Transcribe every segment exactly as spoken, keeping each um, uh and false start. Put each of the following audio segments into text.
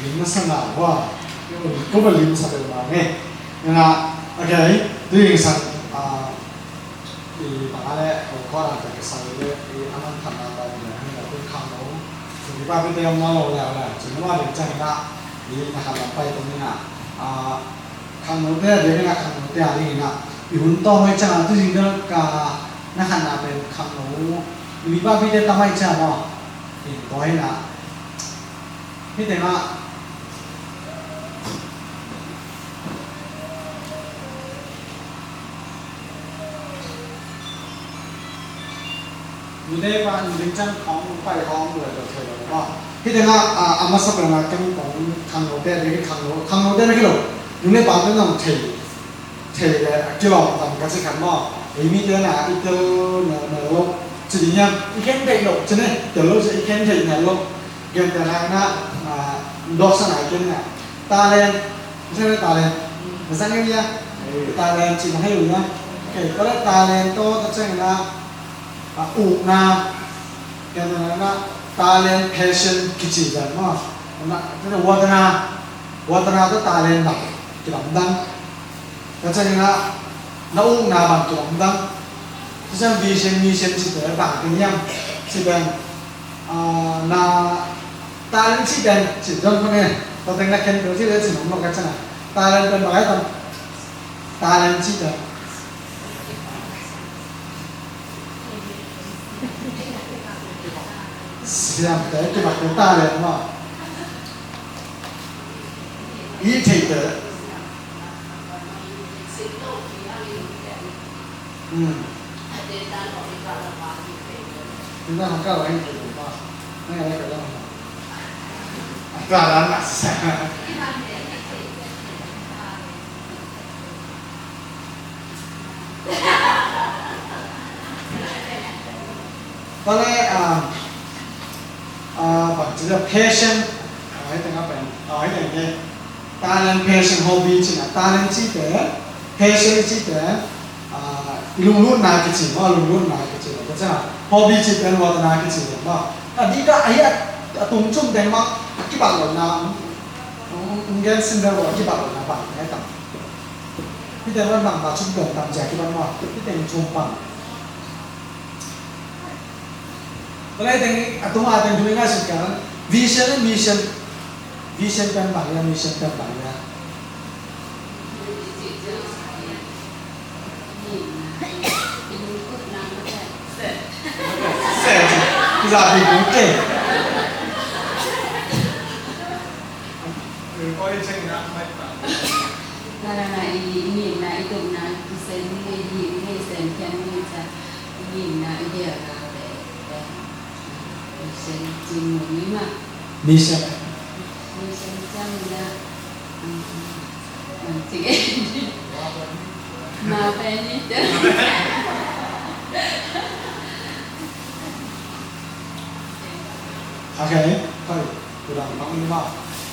Lim na sa nga wa. Ko ba lim sa pe ma nge. Nga, okay. Tu ing sa, ah, i bang a le ko ko la ta ke sa le i a man khan na ba ni na tu khang lo. Tu i ba pe te am na lo la la. Tu ma de chang na i na khan na pai tu ni na. Ah, khangnote a ding in a khangnote a ding in a i hun tawm ahih ciangin a tu zing bel ka na khanna pen khangno i mipa pite tam ahih ciang maw? In tua hi na. Hih tengah Nute pa in ding ciang khawng pai khawng lua lo thei lo maw? Hih tengah a, a masa pen a ken kong khangnote a ding khangno, khangnote na ki lo. Nute pa pen zong thei, thei le a kilawm tam ka ci khat maw? Ei mite na i tel na, na lo ci ding hiam? I khen thei lo ci ne, tel lo ci i khen thei na lo. Gentehna in a, a, dawksa na i ken na. Talent, na sa talent. Na sa nge ia? Talent ci na hei lo ia. Okay, tua le talent tawh ta ciangin a, a, ukna, ken na, na, talent, passion kici dan maw? Na, na, watana, watana tawh talent bang kilamdang. Tua ciangin a, na ukna bang kilamdang. Tua ciang vision, mission cihte bang ken hiam? Ci pen, a, na talent cih pen ci dong kong e. Tua teng na ken tua ci le ci nong lo ka ciang a. Talent pen bang ai tam. Talent cih pen siamte kibakte talent maw? I theite. Hmm. Ina hong kau ahi thei lo maw? Nang a le ka dang hong. A tua dan masa. Tua le, ah, ah, bang ci le passion. Ah, hih teng a pen. Ah, hih teng hi. Talent, passion, hobby cihna. Talent cihte, passion cihte, ah, i lunglutna kici maw, lunglutna kici maw. Tua ciang hobby cihte, luatna kici maw. A dih ka, ahi a, a tung cum teng mah, a kibat lohna, um, um, um, gen sin bel a kibat lohna bang, eh, tam. Hih teng bang bang, bang cum teng tam cia kibat maw. Hih teng cum bang. Tua le teng, a tung a teng tu ina sik ka, vision le mission. Vision pen bang ia, mission pen bang ia. Se, se, za bi kung te. Oi, cheng na, mai pa. Na, na, na, i, i, na, i tung na, i sen ni, i, i, sen kian ni, sa, i, na, i, na, te, te. Mission cih mu ni mah. Mission. Mission cih mu na. Hmm, hmm. Cih. Ma pen ni te. Okay. Thôi, tu lam bang ni mah.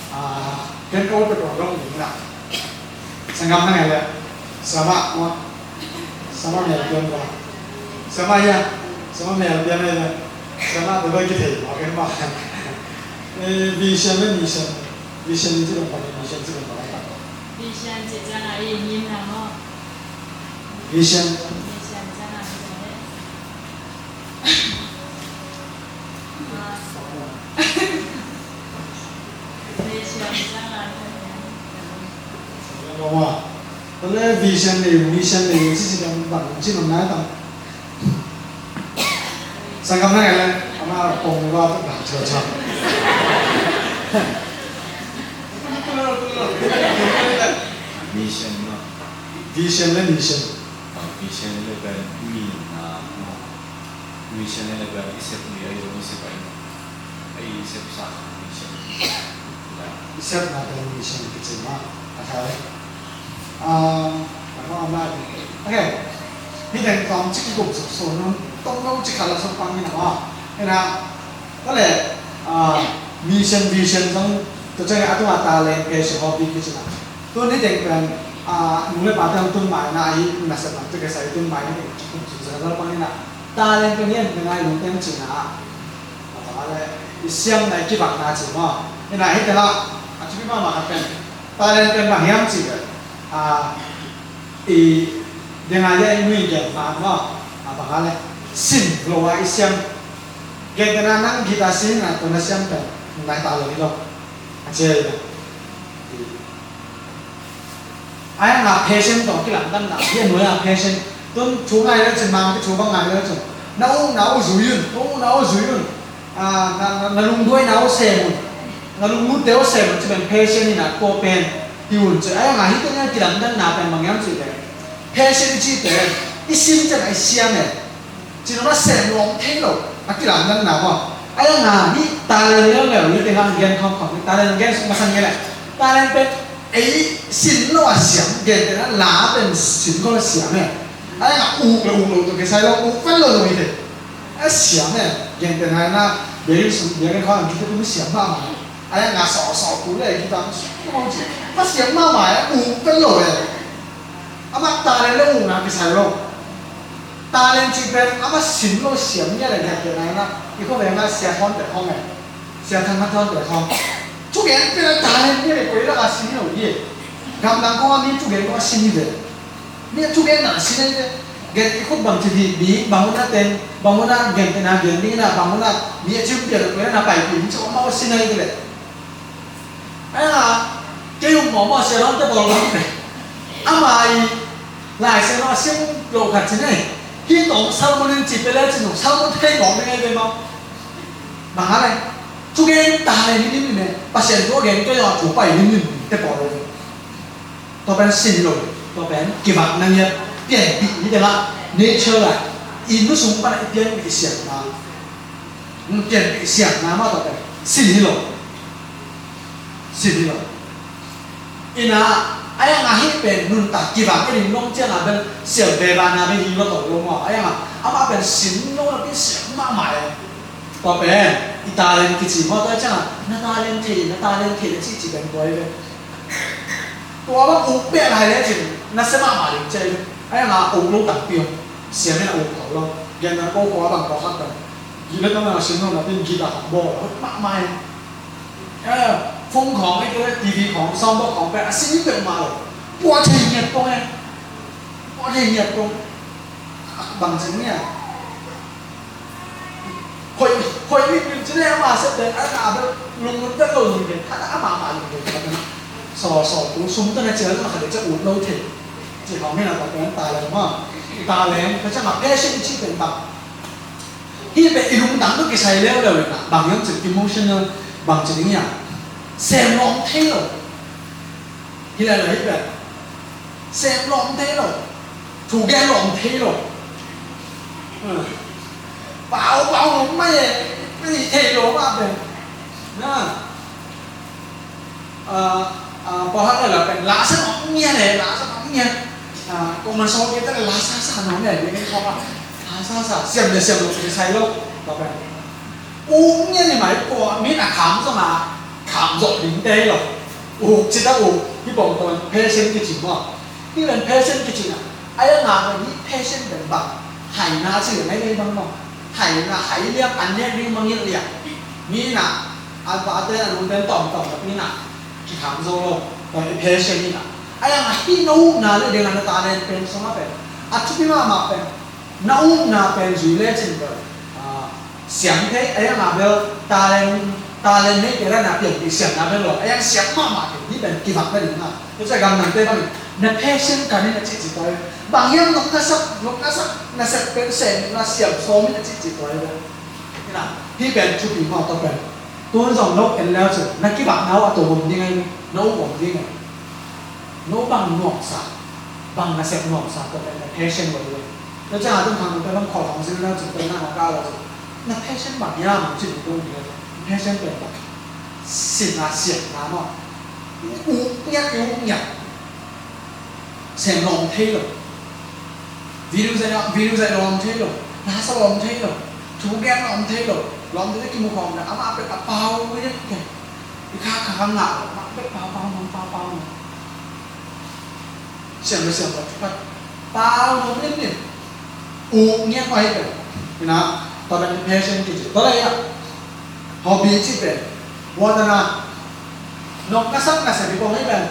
Ah, ken ko pe ko dong ni na. Sanggam na ngai le. Sama, wa. Sama mel pian wa. Sama ia. Sama mel pian le. Sama tu bai kithei wa ken wa. Eh, vision le mission. Vision ni ci dong pa, mission ci dong pa. Vision ci ciang a i ngimna maw. Vision. Vision ciang a i ngimna. Vision ciang a i ngimna. Tua le vision nei, mission nei, ci ci dang bang ci nong nai tam. Sanggam na ngai le, ama pong lo tu na cia cia. Mission no. Vision le mission. Ah, vision le pen mi na no. Mission le pen i sep ni ai lo i sep ai. Ai i sep sa mission. I sep na pen mission kici ma. A thai. Ah, ka ko am lai. Okay. Hih teng tawm cik i guk suk so nung tong lo cik khat la suk pang hi na ma. Hi na. Ka le, ah, mission, vision zong tua ciang a tung a talent, passion, hobby kici na. Tun hih teng pen, ah, nu le pa teng tun mai na hi na sa tang cik sa i tun mai na teng cik kum cik sa la pang hi na. Talent pen hi en pen a i lung teng ci na. Mata le, i siam na i kibang na ci ma. Hi na hih teng a A thupi mahmah khat pen, talent pen bang hiam cih leh, a, i, deng a ia i nui gen kha maw, a, bang a le, sin lo a i siam. Gentehna nang guitar sin a, tua na siam pen, nai talent hi lo. A cia hi le. Ai nga passion tawh kilamdanna, hi a nuai a passion. Tun thu ngai le cin, mang ki thu bang ngai le cin. Na ukna uh zui un, na ukna uh zui un. A, na, na, na lungduaina uh sem un. Na lunglutte uh sem un, ci pen passion in a tua pen hi un ci. Ai nga hi tun a kilamdanna pen bang hiam ci pen. Passion i ci pen, i sin ciang a i siam e. Cin a sem lawm thei lo, a kilamdanna maw. Ai nga hi talent leuleu, hi te hang gen khawm khawm, talent gen suk masa nge le. Talent pen, ei sin lo a siam, gentehna la pen sin ko a siam e. Ai nga uk le uk lo tawh kisai lo, uk pen lo lo hi te. A siam e, gentehna na, biakinn sung, biakinn khawng, kite pen siam mahmah. Ai nga sawh sawh tu le, kita, a siam mahmah e, uk pen lo e. Amah talent le ukna kisai lo. Talent cih pen amah sin lo siam ngiat le ngiat ngiat na, i khuaveng ah Sia Thawn te khawng e. Sia Thang Thawn te khawng. Thugen pen a talent ngiat le koi lak a sin lo hi e. Gamdang khawng a mi thugen khawng a sin hi ve. Mi a thugenna a sin hi ve. Gen i khut bang ci hi, mi bang hun a ten, bang hun a gentehna gen ding na, bang hun a mi a cim pian koi na paipih ding ci amah a sin hi ve le. Ai nga, kei um mawh mawh Sia Thawn te bawl bang pe. Ama i Lai Siangtho a sim lo khat ci nei. Hih tawm sermon in ci pe le ci nung sermon thei mawh ding ei ve maw. Bang a le. Thugen talent hi lim lim e. Pasian thu a gen kei a thu pai lim lim te pawl lo. Tua pen sin lo. Tua pen kivakna ngiat. Pianpih hi te la. Nature la. I nu sung pan a i pianpih siatna. Pianpih siatna mah tua pen sin hi lo. Sin hi lo. Ina, a yang a hih pen nuntak kivak i ring dong ciang a bel siam ve vana bel hi lo to lo maw. A yang a, amah pen sin lo na pi siam mahmah e. Tua pen, i talent kici maw tua ciang a, na talent thei, na talent thei na ci ci pen tua hi ve. Tua bang uk peh lai le cin, na sia mahmah ding ci hi ve. A yang a uk lo tampi om. Siam in a uk lo lo. Gen na ko ko a bang ko khat pen. Gila tang na sin lo na pi gila khat bawl. Mahmah e. Eh, phone khawng, eh, TV khawng, soundbox khawng pen a sin peuhmah lo. Pua thei ngiat pong eh. Pua thei ngiat pong. Bang ci ni a. Hoih, hoih limlim ci ni a, mah se pen a na bel lungngun pen lo lim pen. Khat a mahmah lim pen. Saw, saw, tu sum tawh na cial na khat le ca ut lo thei. Ci khawng hi na ta pen talent mah. Talent, ka ca ma passion ci pen bang. Hih pen i lungtang tawh kisai leuleu in ah, bang hiam cih emotional, bang ci ding hiam. Sem lawm thei lo. Hi lai lo hih pen. Sem lawm thei lo. Thu gen lawm thei lo. Hmm. Pau, pau lawm mai e. Mai thei lo mah pen. Na. Pawlkhat le la pen la sa nuam ngiat le, la sa nuam ngiat. Kong man sawt ngiat le la sa sa nuam le, biakinn khawng ah la sa sa, siam le siam lo, kisai lo. Tua pen uk ngiat ni mai, kua mi na kham zong a kham zawh ding te hi lo. Uk ci ta uk, hi bawng tua pen passion kici maw. Hi pen passion kici na. A yang a pen hi passion pen bang, haina ci le mai le bang maw. Haina, hai liang an liang ding mangngilh liang. Mi na A pate a nungten tawmtawm na pi na kikham zo lo. Tua i passion hi na. A yang a hi na ukna le ding a na talent pen sung a pen a thupi mahmah pen na ukna pen zui le cin bel, ah, siam thei. A yang a bel talent, talent nei te la na pianpih siamna bel lo. A yang siam mahmah thei hi pen kivak na ding na. Tua cia gamdangte bangin na passion kan in a cihcih tua hi. Bang hiam nop na sak, nop na sak, na sep pen sem na siam sawm in a cihcih tua hi bel. Hi na, hi pen thupi mah tua pen. Tun zong no en leu cin, na kibakna uh a tua om ding ahi, no om ding ahi. No bang nuamsa, bang nasep nuamsa, tua pen na passion lo ding ahi. Tua ciang a tun khang pen bang khawl hong zin leu cin, pen na hong ka lo cin. Na passion bang hiam cin dong ding ahi. Passion pen bang. Sin a siat na maw. Uk ngiat, uk ngiat. Sem lawm thei lo. Video zai lawm, video zai lawm thei lo. Lasa lawm thei lo. Thu gen lawm thei lo. Lawm thei lo kimu khawm na. Amah pek a pau ui dek ke. I kha kha kha ngah lo. Amah pek pau pau nong pau pau nong. Siam lo siam lo. Pau nong lim lim. Uk ngiat mai pek. Ina, tua pen passion kici. Tua lai a. Hobby ci pen. Wadana. Nop na sak na sep i pong hi pen,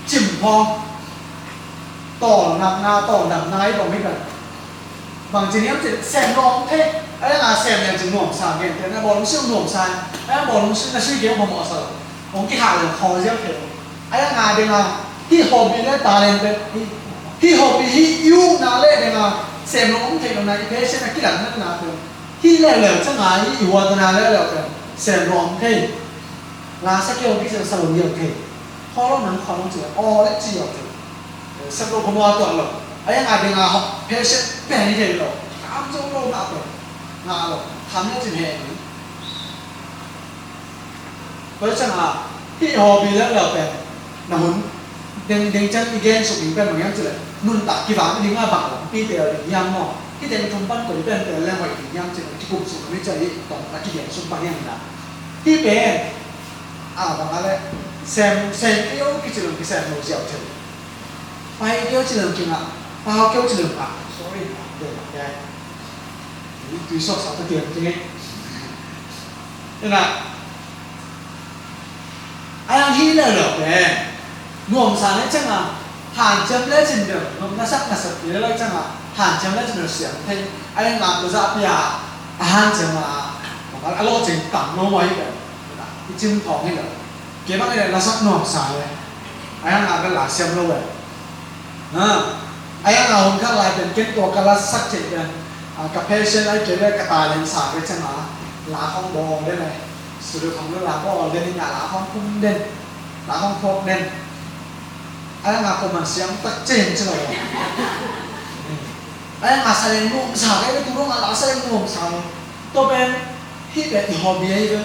cim pong, tawlnakna, tawlnakna i pong hi pen. Bang ci hiam cih leh sem lawm thei. A yang a sem leng cih nuamsa, gentehna bawlung sui nuamsa. A yang bawlung sui na sui kei hong phamawhsa lo. Hong kihak leng khawl ziau thei lo. A yang a ding a hih hobby le talent pen, hih, hih hobby, hih i ukna le ding a sem lawm thei lo na, i passion a kilatna pen. Hih leuleu ciang a, hih i huatna leuleu pen sem lawm thei. La sa kei hong kicih sa lo liau thei. Khawl lo nang khawl lo ci, aw le ci liau thei. Sep lo phamawh tuan lo. A yang a ding a hawh, passion pen hi thei lo. Kam zo lo ngah lo. Ngah lo. Tham le cin he ni. Tua ciang a, hih hobby leuleu pen. Na hun ding, ding ciang i gen suk ding pen bang hiam cih leh, nuntak kivak ding a bang lampi tel ding hiam maw? Hih teng thum pan koi pen tel leng hoih ding hiam cih leh, kikum suk ding ciang hih tawm na kigen suk pan hiam na. Hih pen, a bang a leh, sem, sem kei o kici leng kisem lo ziau thei. Pai kei o ci leng kingah, pau kei o ci leng ah, sorry, ah, de, de. Tui suak sa ta tiang kei. Ina, a yang hi leuleu pen nuamsa na ciang a, hanciam le cin bel, nuam na sak na sep hi leuleu ciang a, hanciam le cin bel siam thei. A yang a tua zah pi a, a hanciam a, a lawhcing tam lo mah hi pen. Ina, i cim thawng hi lo. Kei bang hi le la sak nuamsa le. A yang a bel la siam lo ve. Ha. A yang a hun khat lai pen ken tua ka la sak cih pen, a, ka passion ai kei le ka talent sa ve ciang a, la khong bawl den ai. Studio khong le la bawl den, ina la khong pum den. La khong phawk den. A yang a ko man siam tak cen ci lo. A yang a sa leng nuamsa ve, tu dong a la sa leng nuamsa ve. Tua pen, hih pen i hobby ahi ve.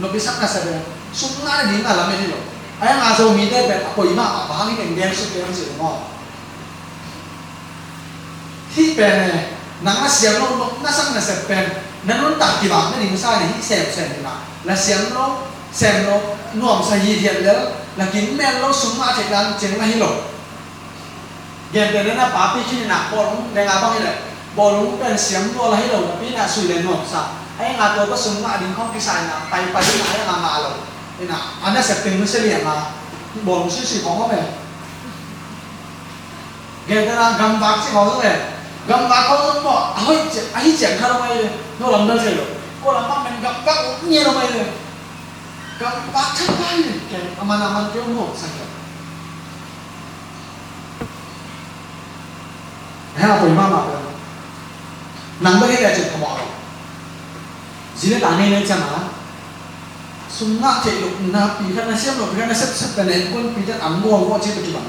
Nop i sak na sep pen sum ngah ding a lamet hi lo. A yang a Zomite pen a poi mahmah bang hang hi pen gen suk pen ci lo maw? Hih pen e, nang na siam lo, nop na sak na sep pen na nuntak kivak na ding sa ni, hih sem sem hi na. La siam lo, sem lo, nuamsa hi hiam lel, la kim mel lo, sum ngah thei dan ciang na hi lo. Gentehna na papi khin ina bawlung, deng a bang hi le, bawlung pen siam lua la hi lo, na pi na sui le nuamsa. A yang a tua ka sum ngah ding khong kisai na, pai pai ina a yang a ngah lo. Ina, a na sep teng nu se liang a, bawlung sui sui khong om e. Gentehna gamvak ci khong om e. Gamvak khong om maw, a hoih ciang, a hi ciang kha lo mai le, no lam dal thei lo. Ko lam bang men gamvak om nge lo mai le. Gamvak thak mai le, ke, a man a man ke om nuamsa ke. Hei, a poi mahmah pen. Nang bek hi leh cin phamawh lo. Zi le ta nei nei ciang a, sum ngah theih loh na pi khat na siam loh, pi khat na sep sep pen en kun pi khat am gual gual ci pen kibang.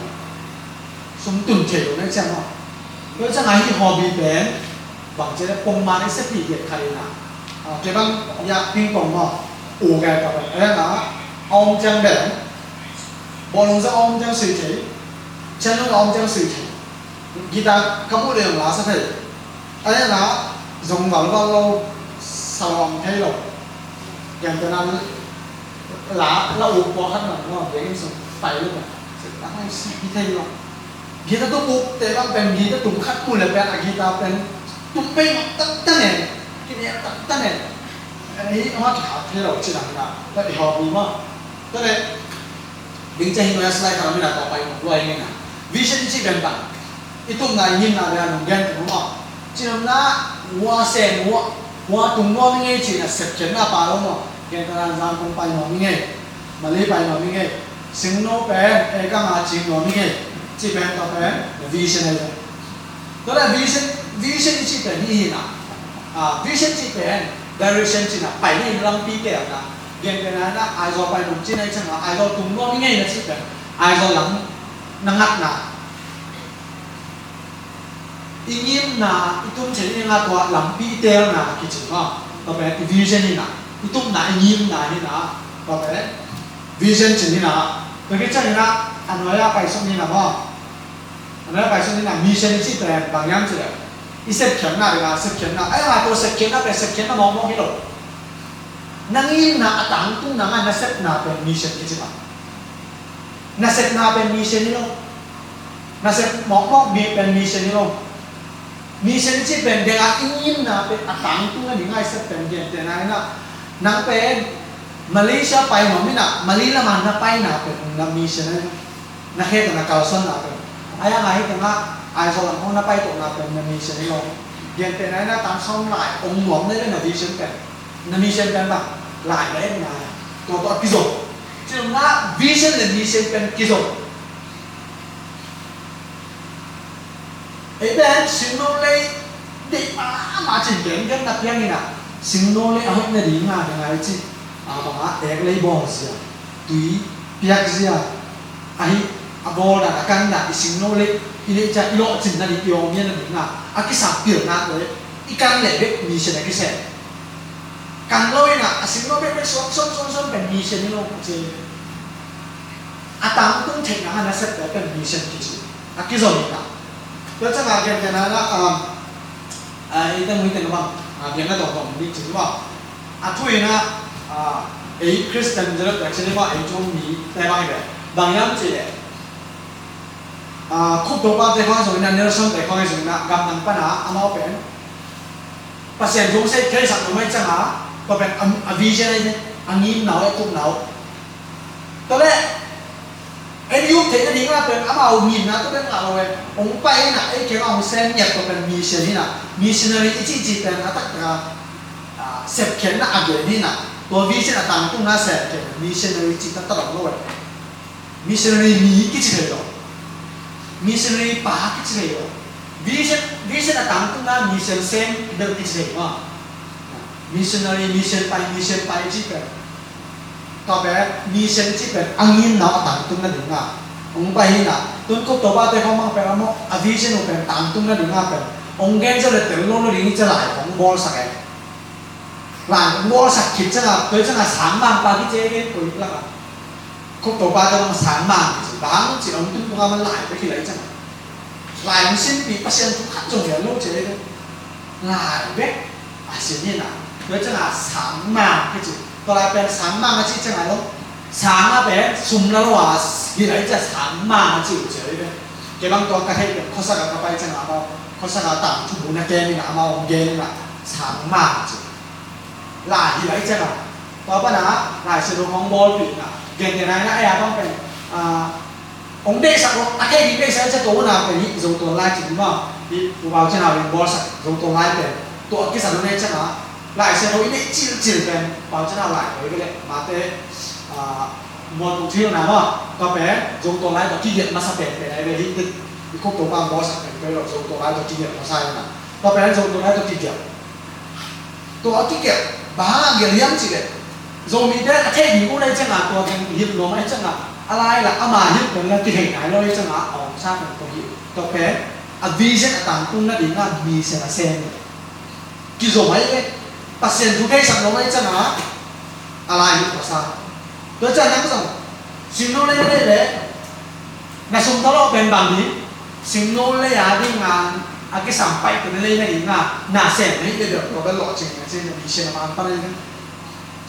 Sum tun theih loh na ciang a. Tua ciang a hih hobby pen, bang ci le pongman i sep hi giat khat ina. A, kei bang ya ping pong maw. U kai ka pen. A yang a, a om ciang bel. Bawlung zong a om ciang sui thei. Cian zong a om ciang sui thei. Guitar ka muh leh zong la sa thei. A leh na zong valval lo, sa lawng thei lo. Gentehna la, la uk pua khat nang lo, biakinn sung pai lo. Sik tak ngai sik hi thei lo. Guitar tum uk te bang pen guitar tum khat muh leh pen a guitar pen tum pei mak tak ta nen. Kine tak ta nen. Ani hong a kikha thei lo ci nang na. Tua i hobby maw. Tua leh Ding ciang hi nuai a slide khat om in a, tua pai nuam lua ing in a. Vision i cih pen bang, i tupna i ngimna pen a nung gen tung maw. Cih nopna, hua sem, hua, hua tung nuam ing ei cih na sepkhiatna pai lo maw. Gentehna Zangkong pai nuam ing ei, Malay pai nuam ing ei, Singno pen ei kang a cing nuam ing ei. Cih pen tua pen na vision ahi ve. Tua leh vision, vision i cih pen hih hi na. Ah, vision cih pen direction cih na, pai ding lampi telna. Gentehna in a Aizawl pai nuam cih na i ciang a, Aizawl tung nuam ing ei na cih pen Aizawl lam na ngatna. I ngimna, i tum theih ding a tua lampi i telna kici maw. Tua pen i vision hi na. I tupna, i ngimna hi na. Tua pen vision ci hi na. Tua khit ciang in a, a nuai a pai suk ni na maw. A nuai a pai suk ni na, mission i cih pen bang hiam cih leh, i sepkhiatna ding a, sepkhiatna. Ai, a tua sepkhiatna pen sepkhiatna mawkmawk hi lo. Na ngimna a tangtungna, na sepna pen mission kici maw. Na sepna pen mission hi lo. Na sep mawkmawk mi pen mission hi lo. Mission i cih pen deng a i ngimna pen a tangtung a ding a i sep pen, gentehna in a, nang pen Malaysia pai nuam in ah, Malay lam ah na paina pen na mission ahi. Na khe tawh na kalsuanna pen, a yang a hi teng ah Aizawl lam hong na pai tawhna pen na mission hi lo. Gentehna in ah tan sawm lai ong nuam na hi ve na vision pen, na mission pen bang, lai na etna, tua tawh a kizom. Cih na vision le mission pen kizom. Ei pen singno lei deih mahmah cin gengen na piang in ah, singno lei a hoih nading a ding a i ci. A bang a ek lei bawl zia, tui piak zia, ahi a bawl dan a kan dan i singno lei i neih ciang i lawhcin nading i awng mian nading a, a kisam pilna te i kan leh bek mission a kisem. Kan lo in ah a singno bek bek suak suak suak suak pen mission hi lo a ci. A tangtung theihna a na septe pen mission kici a kizom hi ta. Tua ciangin a gentehna in ah, um, ah, i teng hoi teng bang, ah, biakna tawngtawng ding ci bang. A thu in ah, ah, ei Christian zero tek sini bang ei cung mi te bang hi ve. Bang hiam ci leh, ah, Cook Topa te khawng zong in ah, Nelson te khawng zong in ah, gamdang pan a amau pen Pasian thu hong sep theisak lo mai ciangin, tua pen a, a vision ahi ve, a ngimna uh, a tupna uh. Tua leh, ei i up theih nading ah pen amau ngimna tua pen ngah lo e. Hong pai in ah, ei kiang ah hong sem ngiat tua pen mission hi in ah, missionary i cihcih pen a taktak a, ah, sepkhiatna a gen hi in ah, tua vision a tangtungna sepkhiat missionary cih taktak om lo e. Missionary mi kici thei lo. Missionary pa kici thei lo. Vision, vision a tangtungna mission sem bel kici thei lo. Missionary, mission pai, mission pai ci pen, tua pen mission ci pen a ngimna uh a tangtung nading a hong pai hi in ah, tun Cook Topa te khawng bang pen a maw, a vision uh pen tangtung nading a pen hong gen zaw leh tel lo nading i ci lai khawng bawlsak e. Lai hong bawlsak khit ciangin, tua ciangin sangmang pa kici e, gen koi lak a. Cook Topa te bang sangmang kici, bang ci hong tung tung a man lai bek hi lai ciangin. Lai hong sinpih Pasian thu khat zong gen lo ci e. Lai bek a sin hi in ah. Tua ciangin sangmang kici. Tua lai pen sangmang a ci ciangin lo. Sang a pen sum na lo a hi lai ciangin sangmang a ci uh ci e. Kei bang tua ka theih pen khuasak a ka pai ciangin amau, khuasak a tangthu bu na kem in ah amau hong gen in ah sangmang ci. Lai hi lai ciangin, tua pan a Lai Siangtho hong bawlpih in ah, gentehna in ah, ei a bang pen, ah, hong deihsak lo, a theih ding deihsak ciang tua hun a pen hi, Zotual Lai ci maw, hi Pu Pau Cin Hau in bawlsak Zotual Lai pen, tua a kisan lo nei ciangin, Lai Siangtho i neih cilcil pen Pau Cin Hau lai pen hi ve leh, mate, ah, Mual Tung Thil na maw, tua pen Zotual Lai tua kigiat masa pen pen ahi ve hi, i Cook Topa bawlsak pen pen lo, Zotual Lai tua kigiat masa hi na, tua pen Zotual Lai tua kigiat. Tua a kigelh, bang hang a gelh hiam cih leh, Zomite a theih ding uh ahih ciangin, tua teng hilh nuam ahih ciangin, a lai lah ama hilh pen lah kithei nai lo ahih ciangin, a omsa pen tua hi. Tua pen a vision a tangtung nading a mission a sem hi. Kizom ahi ve. Pasian thu theisak lo ahih ciangin, a lai hilh masa. Tua ciang nang zong, singno lei lei leh, na sum tawlawh pen bang ding, singno lei a ding a, a kisam paih pen lei na ding a, na sem na hih leh bel tua bel lawhcing na ci, na mission a man pan ahi ve.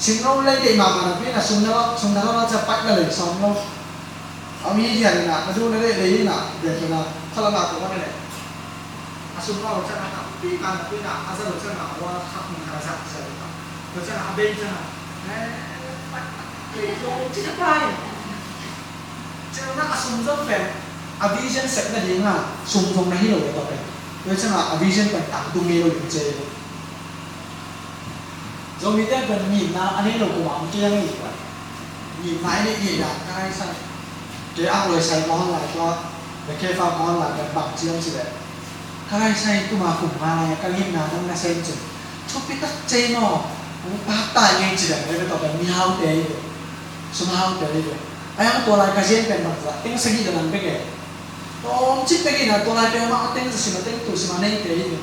Singno lei deih mahmah napi in a sum na lawh, sum na lawh ciang paih na lei sawm lo. A mi dian in a, na duh na deih lei in a, bel tua na, khalam a tua na lei. A sum lo ciang a tampi kan pi na, a za lo ciang a, wa khak mun ka za za lo ka. Lo ciang a bei ciang a. Eh, pai, pai, pai, pai. Ciang na a sum zong pen, a vision sep na ding a, sum zong na hi lo ka tua pen. Lo ciang a, a vision pen tangtung ngei lo ding ci. Zomite pen ngimna a nei lo kuamah om kei a ngei tua. Ngimna i neih ngei dan ka ngaihsan. Kei a lawi sai kong lai tua, na khe fa kong lai tua bang ci hiam cih leh, ka ngaihsan i tuma kum nga lai a ka ngimna nang na sem cin. Thupi tak cei maw, hong pak ta ngei ci leh, ei ve tua pen mihaute hi ve. Sumhaute hi ve. A yang tua lai ka zian pen bang zah, teng sagih le nang bek e. Tawm cik bek in a tua lai pen amah a teng za sim a teng tu sim a neite hi ve.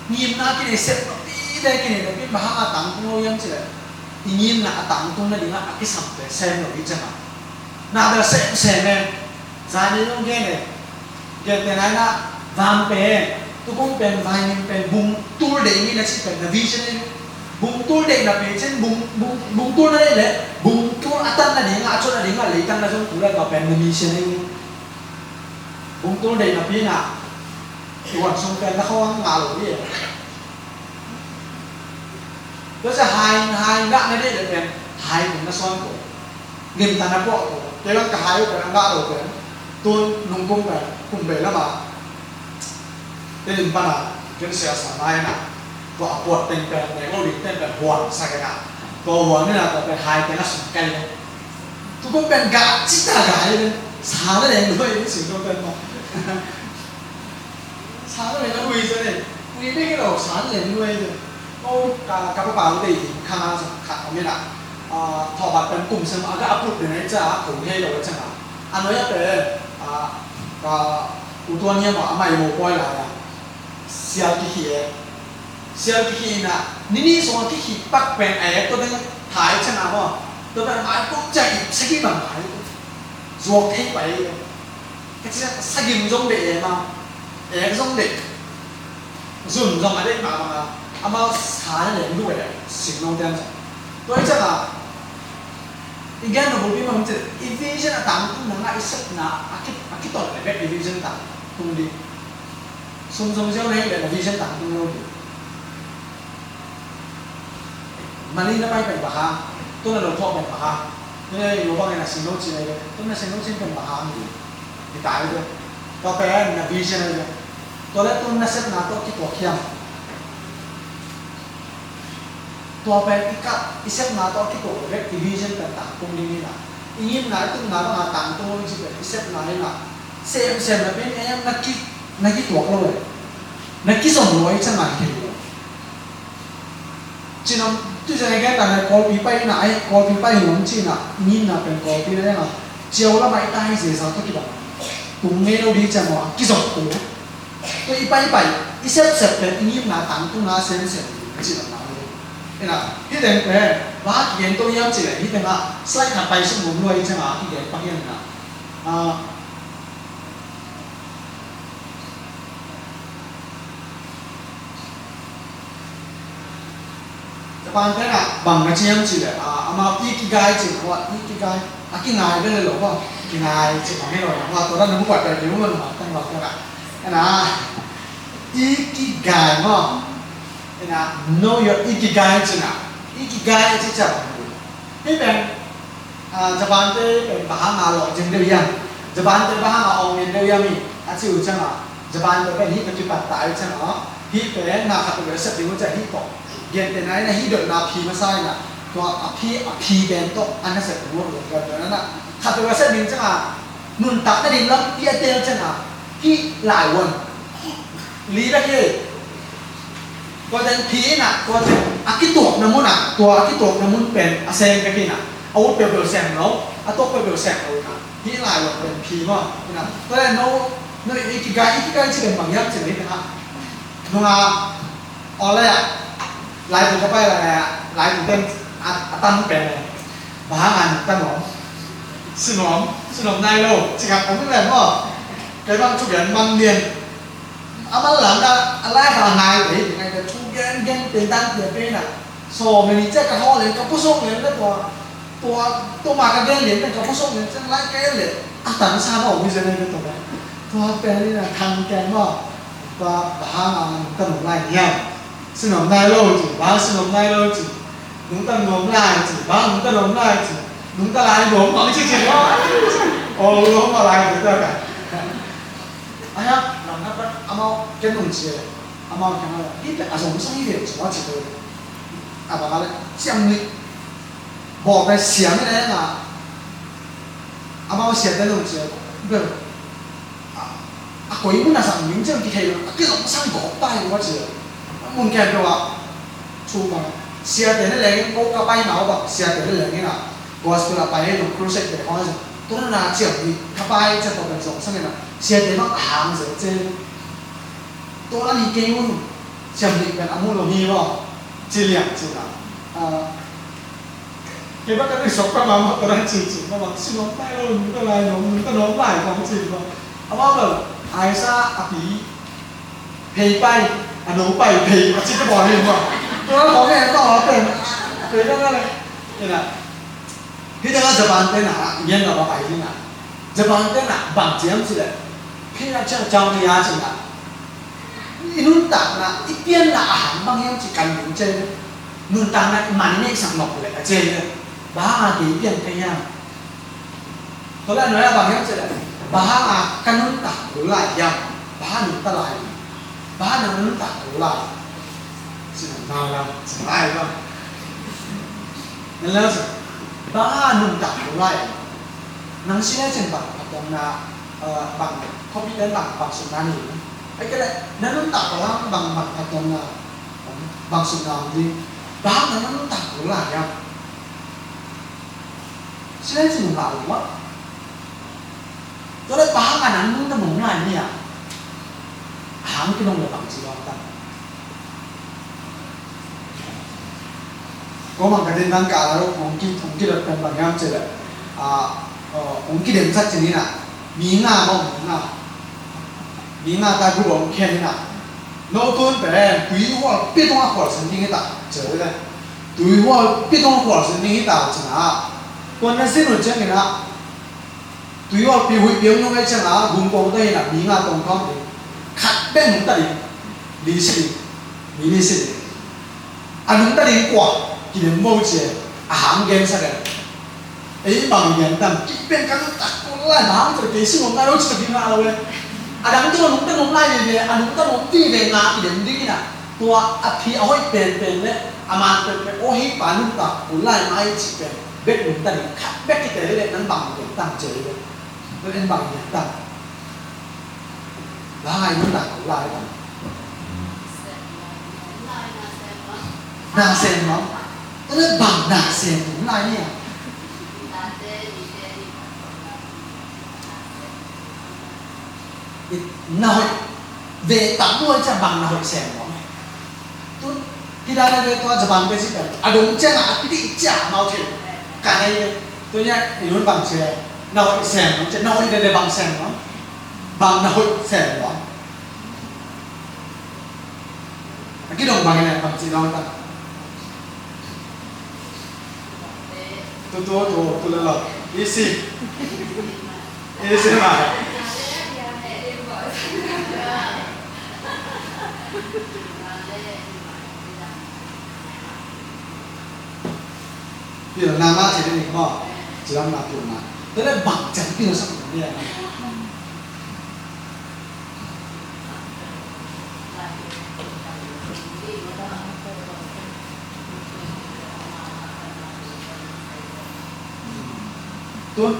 Ngimna kinei sep napi le kinei napi bang hang a tangtung lo hiam cih leh, i ngimna a tangtung nading a a kisamte sem lo hi ciang a, na bel semsem e. Zan in hong gen e. Gentehna in a, van pen, tukum pen, vainim pen, bung tul deih ni na cih pen na vision in, bung tul deih napi cin, bung, bung, bung tul na deih leh, bung tul a tan nading a, a cuan nading a, leitang na zong tul a, tua pen na mission in. Bung tul deih napi in a, i wan sung pen na khawng ngah lo hi e. Tua ciang hai, hai ngah na deih leh pen hai kum na suan ko. Limtak na puah ko. Kei bang ka hai uh pen a ngah lo pen tun nungkum pen kum bei lama Tedim pana ken sia sa nai na. Tua a puat teng pen nek lo ding teng pen huan sa kei na. Tua huan ni na tua pen hai teng a sum kai lo. Tu kum pen ga cita ga ai pen sa na leng duai ni sing lo pen ma. Sa na leng duai sa ne. Ui bek lo sa na leng duai sa. Ko ka ka pa pa u dei kha na sa kha mi na. Thawbat pen kum sem a ga a put de na i ca a ko hei lo i ca na. A nuai a pen a ka u tuan hiam a mai mo poi lai a. Sial kikhih e. Sial kikhih ina, nini sung a kikhih pak pen a e, tua ding thai chang a maw. Tua pen mai kong chang i sagi bang mai. Zuak thei pai. Ka chi sagim zong de e ma. E zong de. Zun zong a de ma ma. Amau sa leng du e. Sim nong tian zong. Tua i chang a. I gen na bulpi ma hong chi. I vision a tangtung na nga i sepna. A ki, a kiton le bek i vision tangtung di. Sum zong ziau na hih leh na vision tangtung lo ding. Mali na pai pen bang hang, tu na lo thawh pen bang hang. Tu na lo bang in a sing lo cin ahi ve. Tu na sing lo cin pen bang hang ding. Hi ta ahi ve. Tua pen na vision ahi ve. Tua leh tu na sepna tawh kituak hiam. Tua pen i kap, i sepna tawh a kituak lo bek i vision pen tangtung ding hi na. I ngimna, i tupna banga tangtung lo i cih pen i sepna hi na. Semsem na pen em na ki, na kituak lo e. Na kizom lo i cang a hi lo. Cin om, tu cin a gen ta na Kawlpi pai na ai, Kawlpi pai hi lo cin a, i ngimna pen Kawlpi na em a. Ciau lama i tai zeza tawh kibang. Tung ngei lo di cang a, kizom tung. Tua i paipai, i sepsep pen i ngimna tangtungna semsem ding a ci lamna hi. Ina, hih teng pen, va kigen to hiam ci le, hih tengah slide khat pai suk mum lua i cengah kigen pak hiam ina. Ah, Japan te na bang na ci hiam ci le, ah, amau ikigai ci, amau ikigai. A kingai bel lo maw, kingai ci bang hi lo na maw, tua dan na mu kuat bel ding maw, na maw, tang lo tua na. Ena, ikigai maw. Ena, know your ikigai ci na. Ikigai ci ca bang hi. Hih pen, ah, Japan te pen bang hang a lawh zing deuh hiam. Japan te bang hang a awng ngen deuh hiam hi. A ci uh ciang a. Japan te pen hih ka kipat ta uh ciang a. Hih pen na khat uh a sep ding uh ciang hih tawh. Gentehna in a hih dotna phi masa in a. Tua a phi, a phi pen tawh a na sep ding uh a. Gentehna in a. Khat uh a sep ding ciang a. Nuntakna ding lampi a tel ciang a. Hih lai uh a. Li bek hi. Tua teng phi in a, tua teng a kituakna mun a, tua a kituakna mun pen a sem bek in a, a ut peuhpeuh sem lo, a tuak peuhpeuh sem lo in a, hih lai lo pen phi maw, in a, tua leh no, no ikigai, ikigai ci pen bang hiam ci leh in a, nung a, aw leh a, lai tu ka pai lai a, lai tu ten a, a tan pen leh, bang hang a nungta nuam, si nuam, si nuam nai lo, ci khat om leh maw, kei bang thu gen mang lian, A man lam na, a lai kha a ngai te, ngai te thu gen gen pen dan pen pen a. So many che ka ho le, ka pu sok le, le tua, tua, tua ma ka gen le, ka pu sok le, chen lai ke le. A tan sa ma ong mi zen le tua. Tua pen ni na thang ke ma. Tua ba ha ma ta no lai ni a. Sinom nai lo chi, ba sinom nai lo chi. Nungta nuam lai ci, bang nungta nuam lai ci, nungta lai nuam nuam ci ci nuam. Oh, nuam lai ci ta ka. Aya, nang na pat amau ken nung ci, amau ken amau. Hih pen a zong sang hih pen zong a ci tu. A bang a le, siam ni. Bawl pen siam ni le na. Amau sia te nung ci. Bel. A, a koi mun a sang ning ciang kithei lo, a kizong sang gawp ta hi ua ci. Mun khempeuh ah thu bang, siate na leng in, ko ka pai ma uh bang, siate na leng in a, gospel a pai hi lo, crusade te khawng a zong, tua na ciang hi, ka pai ciang tua pen zong sang in a, siate bang a hang zel ciang. Tua na ni kei un, ciang hi pen a mu lo hi maw, ci liang ci na. A, Kei bang ka neih suak peuhmah mah, tua dan cici mah bang, si nuam lai lo, nungta lai nuam, nungta nuam lai kong ci bang. Amau bel, Aisa a pi phei pai, a no pai phei, a ci ka bawl hi mah. Tua dan kong ngen tawh a pen, phei dan a le. Ina, hih tengah Japan te na, ngen na ba pai hi na. Japan te na, bang ciam ci le. Phei na ciang ciang ni a ci na. I nuntakna, i pianna a hang bang hiam ci kan ding ciai. Nuntakna i man i neihsak nop leh a ci hi. Bang hanga kei piang thei hiam? Tua leh a nuai ah bang hiam cih leh, bang hanga ka nuntak kul lai hiam? Bang hanga nuntak lai hiam? Bang hanga nuntak kul lai? Ci nang nau lam ci lai bang. Nang lam ci, bang hanga nuntak kul lai hiam? Nang si leh cin bang a tawmna, eh, bang, khopi ten bang, bang sungna ni. Ai kei leh na nuntak kul lai bang, bang a tawmna. Bang sungna om ding? Bang hanga nuntak kul lai hiam? Silai ci nung lai lo. Tua leh bang hanga nuntak om lai ni a? A hang kinong leh bang ci lo ta. Ko mang ka din nang ka la lo, ong ki, ong ki lo pen bang hiam cih leh. Ah, ong ki dem sak ci ni na. Mi nga maw, mi nga. Mi nga ta gu bawng khen hi na. No tun pen tuihualpi tungah khualzin ding hi ta, ci le. Tuihualpi tungah khualzin ding hi ta, ci na. Tua na zin uh ciangin ah, tuihualpi huih piang nung ai ciangin ah, gum kong ta hi na, mi nga tong khawm ding. Khat bek nungta ding. Li si ding. Mi li si ding. A nungta ding kua, kidem bo ci e, a hang gensak e. Ei bang gen tam, kei pen ka nuntak kul lai, bang hang ci leh kei sung om nai lo ci leh kei ngah lo e. A dang teng nungta om lai veve, a nungta om vive nga kidem ding hi na. Tua a phi a hoih penpen leh a man penpen, aw hih pa nuntak kul lai mai ci pen bek nungta ding khat bek kite leh nang bang gen tam ci e. Tua en bang gen tam. Lai nuntak lai bang. Na sem mawk. Tua leh bang na sem nung lai ni a. Na hoih ve tak duai ciang bang na hoih sem mawk. Tun, hih dan a ve tua Japan te ci pen a dong ciang a, a kidih ciang amau thei. Ka nei ve. Tun ya, i nun bang ci le. Na hoih sem nuam ci, na hoih ve le bang sem nuam. Bang na hoih sem nuam. A kidong bang in a bang ci nuam ta. Tu, tu, tu, tu le lo. Easy. Easy ma. Pilna mah ci ding maw? Cidamna pilna. Tua leh bang ciang pilsak ding hiam? Tun,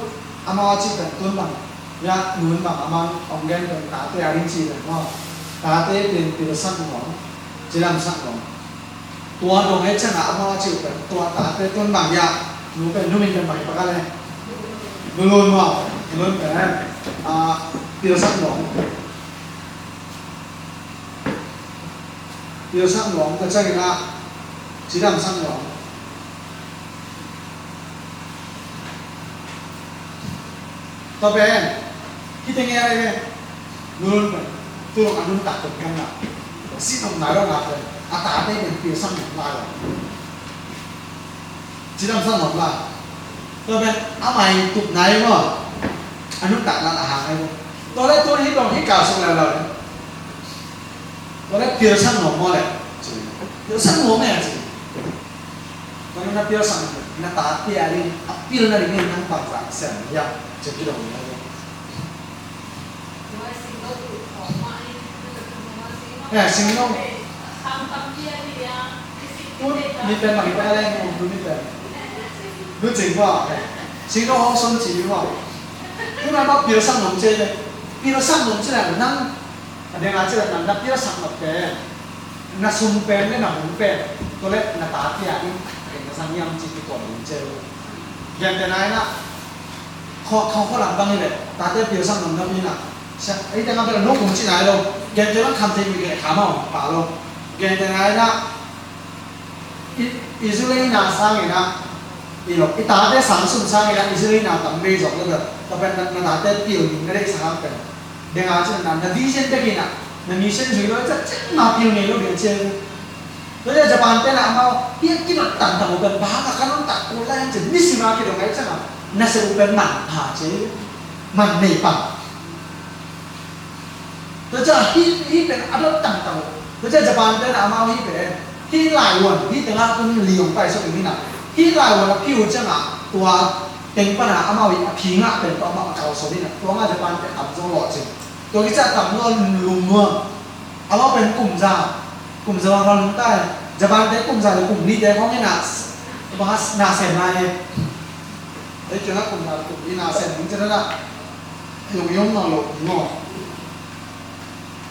amau a cih pen tun bang, ya, nun bang, amau ong gen pen tate a ding cih pen maw? Tate pen pilsak nuam, cidamsak nuam. Tua dong e ciang a amau a cih pen tua tate tun bang ya, nu pen nu min pen bang i pak a le. Nu lun maw, nu lun pen, ah, pilsak nuam. Pilsak nuam ka ciangin ah, cidamsak nuam. Tua pen, hih teng e lai ve. Nu lun pen, tu lun a nuntak pen kan na. Sin om nai lo na pen, a tate pen pilsak nuam lai lo. Cidamsak nuam lai. Tua pen, a mai tup nai maw. A nuntak lai a hang nai maw. Tua leh tu hih dong hih kal sung lai lo. Tua leh pilsak nuam maw leh. Pilsak nuam e ci. Tua leh na pilsak, na tate a ding, a pilna ding in nang bangzah sem hiam ci kidong hi a. Eh, singno. Tun mi pen bang i pen a leng mu, nu mi pen. Nu cing maw, eh. Singno hong son ci maw. Tun a bang pilsak nuam ci le. Pilsak nuam ci le nang. A ding a ci le nang na pilsak nuam pen. Na sum pen le na hong pen. Tua leh na tate a ding. Ken na sang hiam ci kituam ding ci. Gentehna in ah, kho, kho, kho lam bang hi leh, tate pilsak nuam na pi in ah, sa, ei te nga bel nong kong ci nai lo, gentehna in ah kham thei mi kei kham a om pa lo, gentehna in ah, i, Israel na sang in ah, i lo, i tate sang sung sang in ah, Israel na tam bei zong lo bel, tua pen na, na tate pil ding na deih sang pen. Deng a ci na, na vision bek in ah, na mission zui lo, i ciah ciah ma pil ngei lo ding a ci. Tua ciang Japan te na amau, hih a kidot tangtang uh pen bang a ka nuntak kul lai hiam ci, nisim a kidong ai ciang a, na sep uh pen man pha ci, man nei pang. Tua ciang hih, hih pen a dot tangtang uh. Tua ciang Japan te na amau hih pen, Hih laivuan, hih tengah tun li hong paisuk ding hi na. Hih laivuan a phi uh ciangah tua teng pana amau i a phi ngah pen tua amau a kalsuan hi na. Tua ngah Japan pen tam zong lawh cin. Tua kici a tam zong lungnuam. Amau pen kum za, kum za bang lungtai. Japan te kum za le kum nihte khong hi na. Bang a na sem lai hi. Ei kei na kum za le kum nih na sem ding cin na. Lung i om nawn lo ding aw.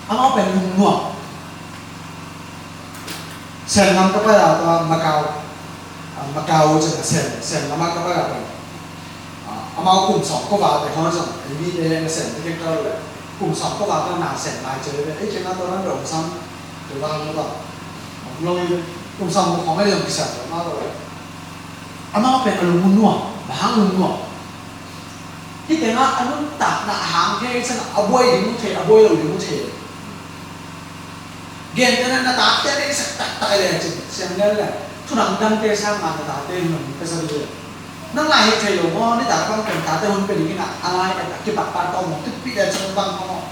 Amau pen lungnuam. Sem lam ka pai a tua Macau, ah, Macau cin a sem, sem lam a ka pai a pen, ah, amau kum sawm kua va te hong zong, ei mite na sem te keng ka lo le, kum sawm kua va te na sem lai cin le, ei kei na tua nan dong sam, tua va hong lo, hong lo i kum sawm kua hong ei hong kisam tua ma lo le. Amau pen a lungnuam, bang hang lungnuam. Hih tengah a nuntakna a hang thei, sang a buai ding uh thei, a buai lo ding uh thei. Gentehna na tate a deihsak taktak le cin, siang lian le, thudang dangte sang a na tate hun pia sa ding uh. Nang lai hi thei lo maw, nitak bang pen tate hun pia ding in a, a lai a kipatpat tawh maw, tuppih le cin bang maw.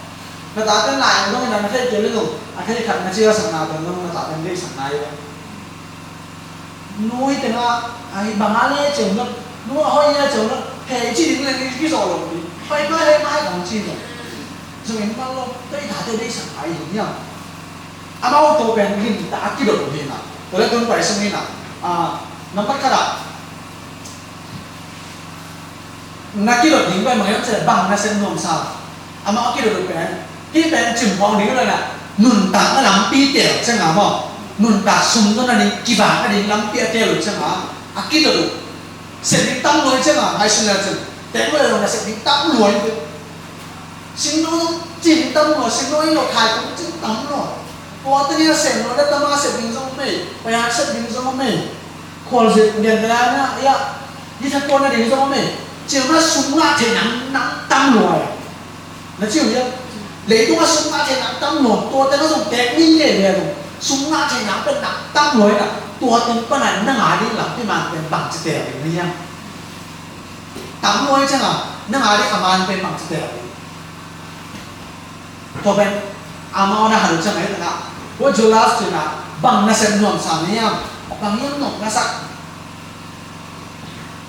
Na tate lai dong in a na thei kei le lo, a thei khat na cialsakna pen dong na tate deihsakna hi lo. Nu hi tengah, a hi bang a le ceu nak, nu a hoih a ceu nak, hei ci ding le ni kizawh lo ding. Hoih mai, hei mai bang ci lo. Zong in bang lo, tei tate deihsak ai ding hiam. Amau to pen lim ta a kidot ding na. To le tun pai sung hi na. A, nambat khat ah. Na kidot ding pen bang hiam cih leh bang na sem nuamsa. Amau a kidot uh pen, hih pen cimhuang ding uh leh na, nuntakna lampi teel ciang a maw, nuntak sum tawh na ding kivak a ding lampi a teel uh ciang a, a kidot uh. Sem ding tam luai ciang a, ngaihsun le cin, tek luai lo na sem ding tam luai uh. Singno zong cin tam luai, singno i lo khai kong cin tam luai. Tua teng a sem lo le tama sem ding zong mei, paya sem ding zong mei. Khualzin lian te lai na, ia, i thakuan na ding zong om e. Ciu na sum ngah thei nang, nang tam lua e. Na ciu ia, leitung a sum ngah thei nang tam lua, tua teng a zong tek ning le le zong. Sum ngah thei nang pen nang tam lua e na, tua teng pan a na ngah ding lampi man pen bang ci tel ding na ia. Tam lua e ciang a, na ngah ding a man pen bang ci tel ding. Tua pen, amau na hat uh ciang a hi tengah, what you last in a, bang na sem nuam sa na hiam, bang hiam nop na sak.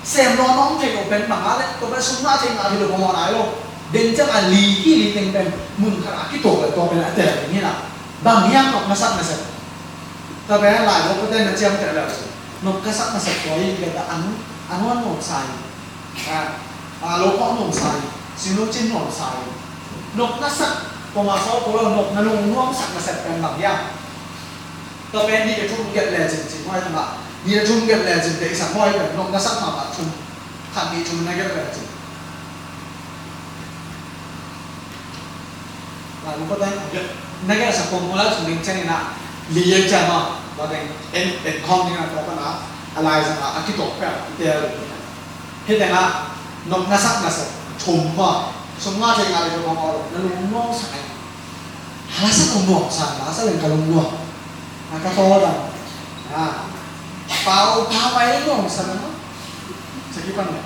Sem nuam nong thei uh pen bang a le, tua pen sum ngah thei ngah hi lo bang a nai lo. Den ciang a li hi li teng pen, mun khat a kituak le tua pen a tel ding hi na. Bang hiam nop na sak na sem. Tua pen a lai lo pen na ciam tel le. Nop ka sak na sem tua hi pen a an, an wan nuam sa hi. A, a, lo khawh nuam sa hi, singnu cin nuam sa hi. Nop na sak, poma saw ko lo nop na lung nuam sak na sep pen bang hiam. Tua pen nih le thum gelh le cin cin huai tama. Nih le thum gelh le cin te i sak huai pen nop na sak mahmah thum. Khat nih thum na gelh le cin. Lai lungkua teng, na gelh sak pom pom la thum ding ciang ina, li ye ciang ma, tua teng, en, en khawm ding a tua pana, a lai zang a, a kituak pek, i tel. Hih tengah, nop na sak na sak, thum maw, sum ngah thei ngah le thum maw, na lungnuam sak ai. Hala sak lungnuam sak, hala sak leng ka lungnuam. Na ka tawh dang. Ah. Pau, pau mai lungnuam sak na. Sakhi pan na.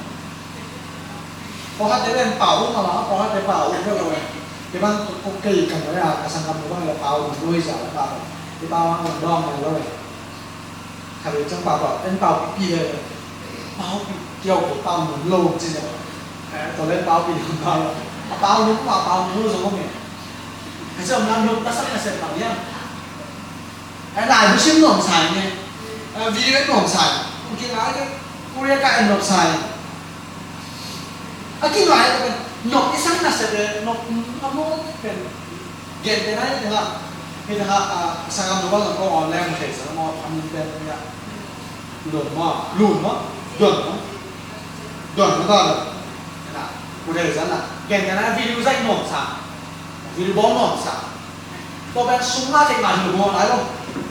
Pawlkhatte pen pau um a, pawlkhatte pau um vet lo e. Kei bang kei kan lo e a, ka sanggam lo bang le pau um lo hi sia le pau. Kei pau ang dawng mai lo e. Khat vei ciang pau pau, en pau pipi le. Pau pi kiau ko pau num lo ci ne. Eh, tua le pau pi num pau lo. A pau num ma pau num lo zong om e. Ka ciam lam num ka sak ka sem pau hiam. Ai lai bu sim nuam sai ne. Ai video nuam sai. Ki lai ke Korea ka en nuam sai. A ki lai ka pen nuam i sang na se de nuam a mo pen. Gen te nai te ha. Ni te ha a sa ngam nuam ko on le mo te sa mo am ni pen ya. Lun mo, lun mo, don mo. Don mo ta lo. Na, ku de sa na. Gen te nai video zai nuam sa. Video bom nuam sa. Tua pen sum ngah thei ngah hi lo maw, nai lo.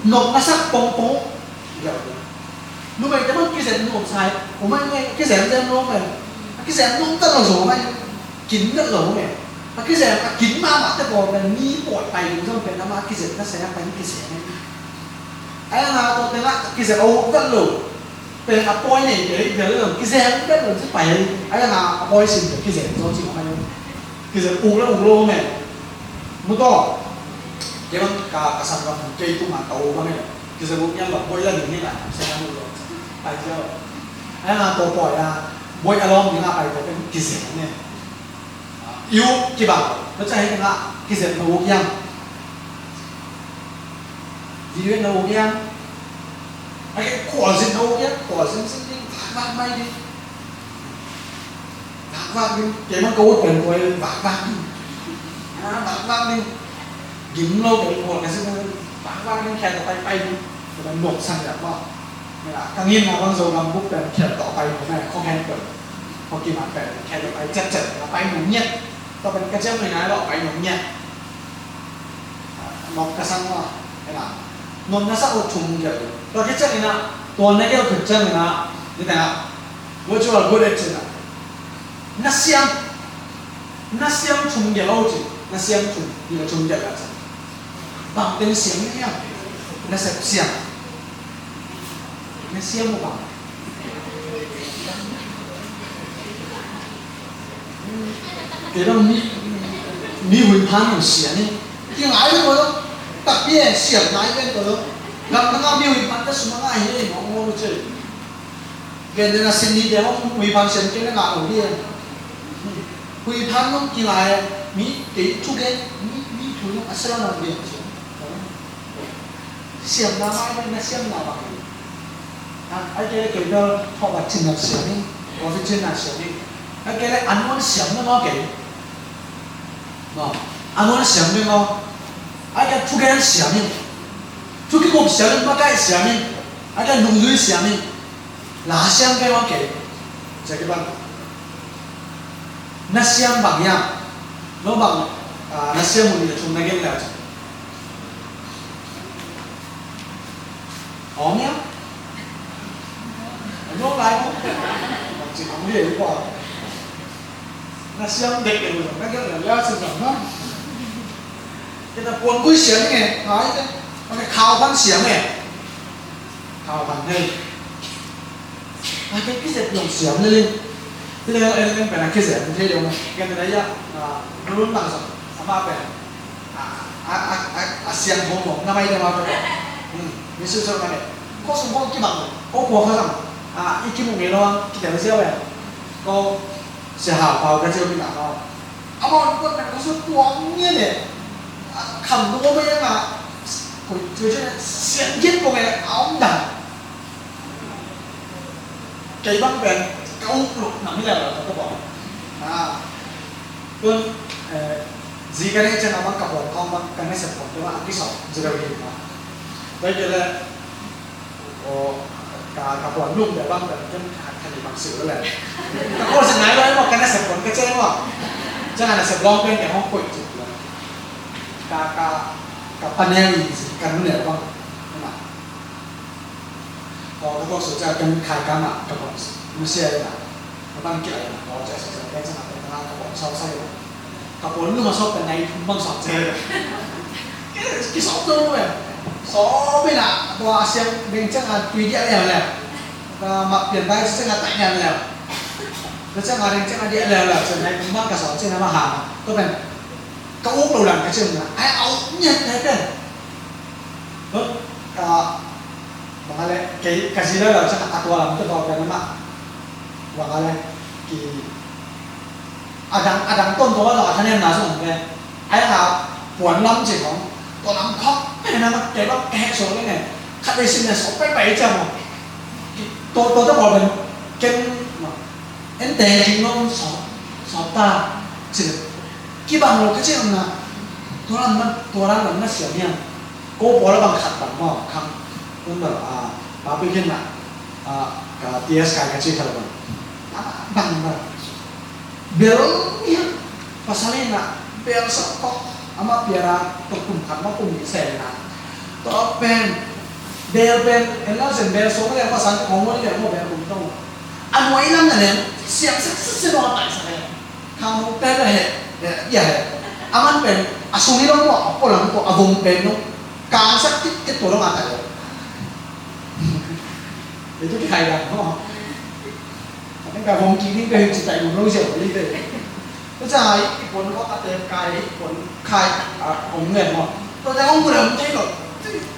Nop na sak pongpong. Numeite bang kizem nuam sa hi. Umai ngai kizem zem nuam mai. A kizem nuam tat lo zo mai. Kin tat lo mai. A kizem a kin mahmah te pawl pen mi pawt pai ding zong pen ama kizem na se a pen kizem mai. Ai nga tua pen a kizem a uk tat lo. Pen a pawi nei kei, bel lo, kizem bel lo, ci pai. Ai nga a pawi sin bel kizem zo ci mai. Kizem uk lo, uk lo me. Mu to. Kei bang ka, ka sanggam kei tu ma ka uk me. Kizem uh ngiat lo, buai la ding hi na, sa na mu lo. Pai zia lo. Ai nga to poi a, buai a lawm ding a pai to pen kizem ne. Iu kibang lo. Lo ca hi nga kizem na uh yang. Video na uh yang. Ai ke kual zin na uh yang, kual zin zin ding, vak vak mai ding. Vak vak ding, keimah ka ut pen kua in vak vak ding. Ah, vak vak ding. Gim lo pen kua ka sin vak vak ding, khia ta pai pai ding. Ka pen nuam sang ya ma. Ka ngin na bang Zogam buk pen khia ta pai ding, khong hen pen. Khong kimat pen khia ta pai cet cet, pai ding ngiat. Tua pen ka ciam ni na lo pai ding ngiat. Nop ka sang ma, ena. Nop na sa o thum gel. Tua khit ciangin ah, tua na gel khit ciangin ah, ni tengah. Virtual good at cina. Na siam. Na siam thum gel o ci. Na siam thum. Ni la thum gel la cina. Bang teng siam ni ya. Na sep siam. Na siam o bang. Kei bang mi, mi hui phan hong siam ni. Ki ngai ko lo. Tapi eh siam ngai ben ko lo. Gam na nga mi hui phan ta suma ngai he mo mo ce. Gen de na sin ni de mo hui phan siam ke na nga lo dia. Hui phan nong ki ngai mi kei tu gen mi mi tu nong asal na dia. Siamna mah hi, na siamna mah hi. Ai kei le kei bel thawh a cin na siam hi, coffee cin na siam hi. Ai kei le an muan siam na mah kei. Maw, an muan siam hi maw. Ai kei thugen siam hi. Thu kikup siam hi, makaih siam hi. Ai kei nungzui siam hi. La siam kei maw kei. Cia kibang. Na siam bang hiam. No bang, ah, na siam mun hi a thum na gen le a thum. Om ya. Om lo lai mo. Om ci om ye kwa. Na siam dek dek mo na gel la la sa sa na. Kita puan kui siam nge. Hai te. Mana kau pan siam nge. Kau pan ne. Ai, ka kizep zong siam lel in. Hi lel en en pen a kizep thei deuh mah. Ken pen a ia, a, Nurun bang zong, amah pen, a, a, a, a, a siam hong mong, na mai deuh mah pen. Hmm, mi su su na ne. Ko sung hong kibang, ko kua kha zong, a, i kimu ngei lo, kitel ziau en. Ko sia hau pau ka ziau mi na lo. Amah on kuan pen ko su tuang ngian e. A, kham nuam e nga. Ko, ko, ko, sian giat ko nge, a om dan. Kei bang pen ka uk luk nang hi lel lo ka bawh. Ah. Tun, eh, zi ka neih ciang a bang ka puan khawng bang ka nasep khawng te bang a kisawm zi lo hi ma. Tua hi kei leh, aw, ka, ka puan lum te bang pen ken kha, kha ni bang sih lo leh. Ka khual sih nai lo hi maw, ka nasep khawng ka ciang maw. Ciang a nasep lawng pen kei hong koih cih lo. Ka, ka, ka panel i zi ka nu neu bang. Hi ma. Aw, ka tuak suk ciang ken khai ka mah, ka buan masiah in ah, ka bang kia in ah, ka aw ciah suk ciang ken ciang ah, ken ka buan sau sai in ah. Ka buan lum a sawp pen nai thum bang sawp ciang in ah. Kisawp zo lo eh. Sawp in ah, tua a siang deng ciang ah tui diah liau liau. Ka mah pian bai ciang ah taih liau liau. Tua ciang ah deng ciang ah diah liau liau, ciang nai thum bang ka sawp ciang ah ma ha. Tua pen ka uk lo lang ka ciang ah, ai a uk ngiat nai pen. Tua, ka, bang a le, kei, ka zi lo lo ciang a tua lam tua tua pen mah. Bang a le, ki, a dang, a dang ton tua lo a thanem na sung pen. Ai a puan lam ci kong, tua lam khok pen na mah kei bang kei so le ne. Khat le sin ne so pai pai ciang mo. Ki, tua, tua tua pen, ken, ma. En te king nong so, so ta, ci le. Kibang lo ka ciang na, tua lam na, tua lam na siam hiam. Ko pawl a bang khat bang maw, khang, un bang, a, public in na, a, ka T S kai ka ci khat bang. A, bang, bang. Bel hiam, pasal in na, bel sa ko, ama piara, to kum khat ma kum ni sen na. To pen, bel pen, en lau sen bel so le, pasal ko mo le mo bel kum to. A nuai lam na le, siam sak sak sak no tai sak le. Khang hong pen a he, ia he. A man pen, a sung hi lo maw, a pualam ko, a vom pen lo. Kang sak kit kit tua lo nga ta lo. Itu ki khai dang maw. A pen ka vom ki ding ka hi ci tai lo lo sia lo li te. Tua ca i pon ko a te kai i pon khai a om ngen maw. Tua ca hong bu le om te lo.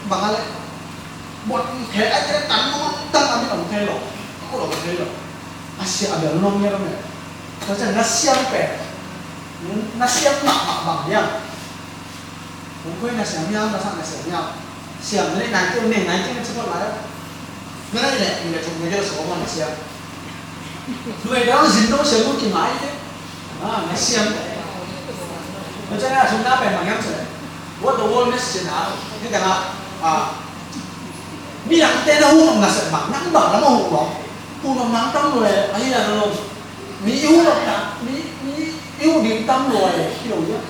Bang a le. Kuat thei ai thei tan nuam tang a min om thei lo. A kut om thei lo. A sia a bel nuam ngiat om e. Tua ciang na siam pen, na siam mahmah bang hiam? Hong koi na siam hiam, na sak na siam hiam? Siam na nei nai teu, nei nai teu na ci pawt lai. Na nei leh, mi na thuk na gel so na siam. Nuai dang zin dong siam dong ki ngai te. Ah, na siam. Macam na thum na pen bang hiam cih leh, what the world needs cih na, ni tengah, ah, midangte na huh nop na sep bang, nang bang lam a huh nop. Huh nop nang tam lua e, ahi a na lo. Mi i huh nop na, mi, mi i huh ding tam lua e, hi lo ia.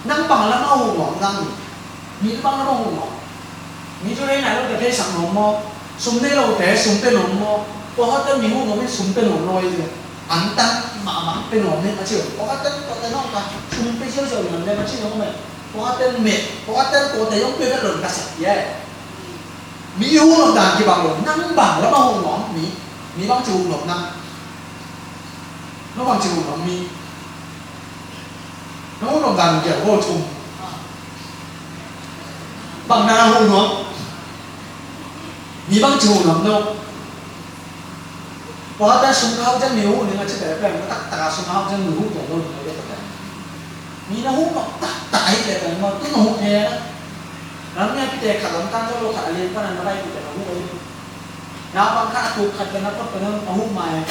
Nang bang lam a huh nop nang. Mi bang lam a huh nop. Mi thu nei nai lote theisak nuam maw? Sum nei lote sum pia nuam maw? Pawlkhatte mi huh nuam in sum pia nuam lo hi ci. Antang mahmah pia nuam in a ci. Pawlkhatte tuate nuam ka sum pia ziauziau nuam in a ci nuam in. Pawlkhatte meh, pawlkhatte tuate zong pia vet lo in ka sak hi e. Mi huh nuam dan kibang lo. Nang bang lam a huh nuam mi, mi bang ci huh nuam nang. Nang bang ci huh nuam mi. Nang huh nuam dan kiang ho thum. Bang na huh nuam. Mi bang ci huh nuam no. Pawlkhatte sum ka hau ciang mi huh ning a ci peuhpeuh, taktak a sum ka hau ciang mi huh peuh lo ning a ci peuhpeuh. Mi na huh nuam taktak a hi peuhpeuh maw, tu na huh thei a. Ram nia kite khat lam tan zo lo khat a lian pan a na bai kite na huh a hi. Naupang khat a tuk khat pen a phot pen a huh mai.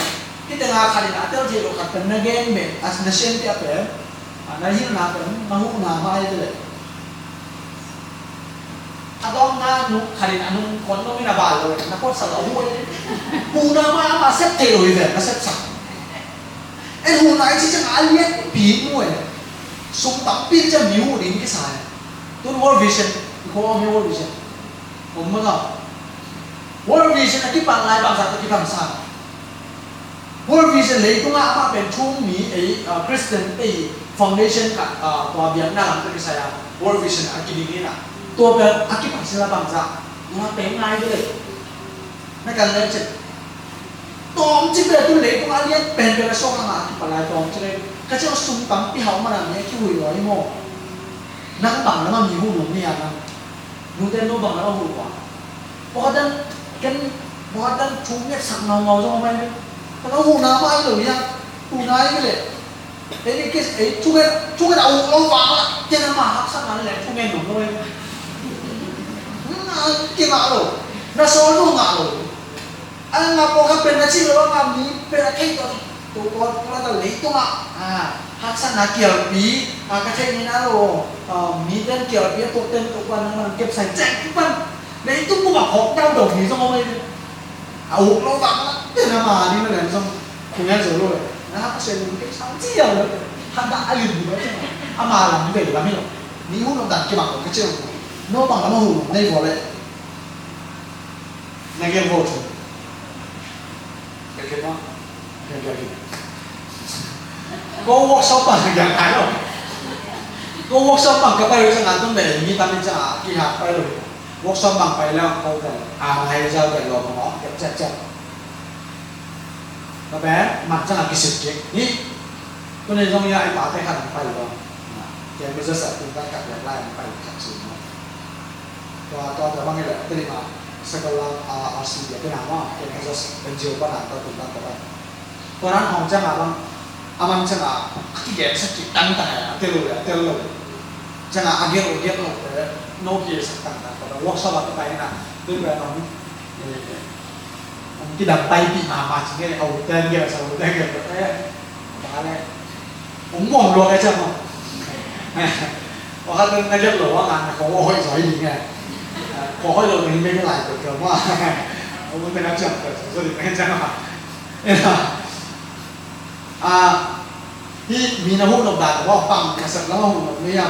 Kite nga khat in a tel thei lo khat pen na gen beh, a na siam pia pen, a na hilhna pen, na huhna mai hi leh. A dawng na nu khat in a nung kon lo in a bal lo, na photsak lo a huh hi. Huhna mai ama sep thei lo hi ve, na sepsak. En huhna i ci ciang a lianpi mu e. Sum tampi ciang mi huh ding kisa e. Tun World Vision, i khuaw mi World Vision. Om maw? World Vision a kipan lai bangzah tawh kibang sa. World Vision leitungah amah pen thu um mi ei, ah, Christian ei foundation khat, ah, tua biakna lam tawh kisai a World Vision a kiding hi na. Tua pen a kipan sila bangzah. Tua pen ngai bel e. Na kan lem cin. Tawmcik le tun leitung a lian penpen a suak hangah a kipalai tawmcik le. Ka ciang sum tampi hauh mana mi a kihuih lua hi maw? Nang bang lam a mi huh nuam ni a nang. Nute no bang lam a huh lua. Pawlkhat dan ken pawlkhat dan thu ngetsak ngaungau zong a mai le. Ka huhna mai lo hi a. Huhna hi le. Ei ni kis ei thunget thunget a uk lo vang la ken ama haksa ngan le thunget nong lo ei. Kingah lo. Na sawl lo ngah lo. A ngah pawlkhat pen na cih lo a ngah mi pen a thei tawh tu pawlkhat a leitungah haksatna kialpi a ka theih ni na lo. Mi ten kialpi a tuak ten tuk pan nang man kepsai ceng pan. Leitung bup a khawk dau dong hi zong a mai. A uk lo bang la, te na ma ding na lem zong, kung en zo lo le. Na ha ka sen kei sang ci a lo. Han da a lim lo. Ama lam vei lam hi lo. Ni hu lo dan ki bang lo ka ci lo. No bang lam a hu lo, nei vo le. Na gel vo chu. Ka ke ma. Ka ke ke. Ko workshop pa ka ke lo. Ko workshop pa ka pai lo sa nga tum be, mi ta mi sa ki ha pai lo. Workshop bang pai leng ko pen a ngai zau pen lo ko kep chet chet. Ka pen man chang a kisit kik ni. Tuni zong ya i pate khat pai lo. Ken mi zasa tun kan kap yak lai pai kap sin mo. Tua tua tua bang i le teli ma. Sakal la a a si ya tena ma ken mi zasa N G O pa na tua tun kan tua pai. Tua nan hong ciang a bang a man ciang a a kigen sak kik tangtang a, a tel lo le a tel lo. Ciang a a gen lo gen lo te no ki sak tangtang. Tua workshop a pai na tui pen hong hong kidang pai pi ma ma ci nge a u ten gen sa u ten gen te. Ba le hong muang lo ke ciang ma. Wa ka ten na gen lo wa ngan ko hoi zoi ni nge. Ko hoi lo ni me lai ko ma. U ten na ciang ko so ni nge ciang ma. A, hih mi na huh nop dan, wa pang ka sak lam a huh nop ni a.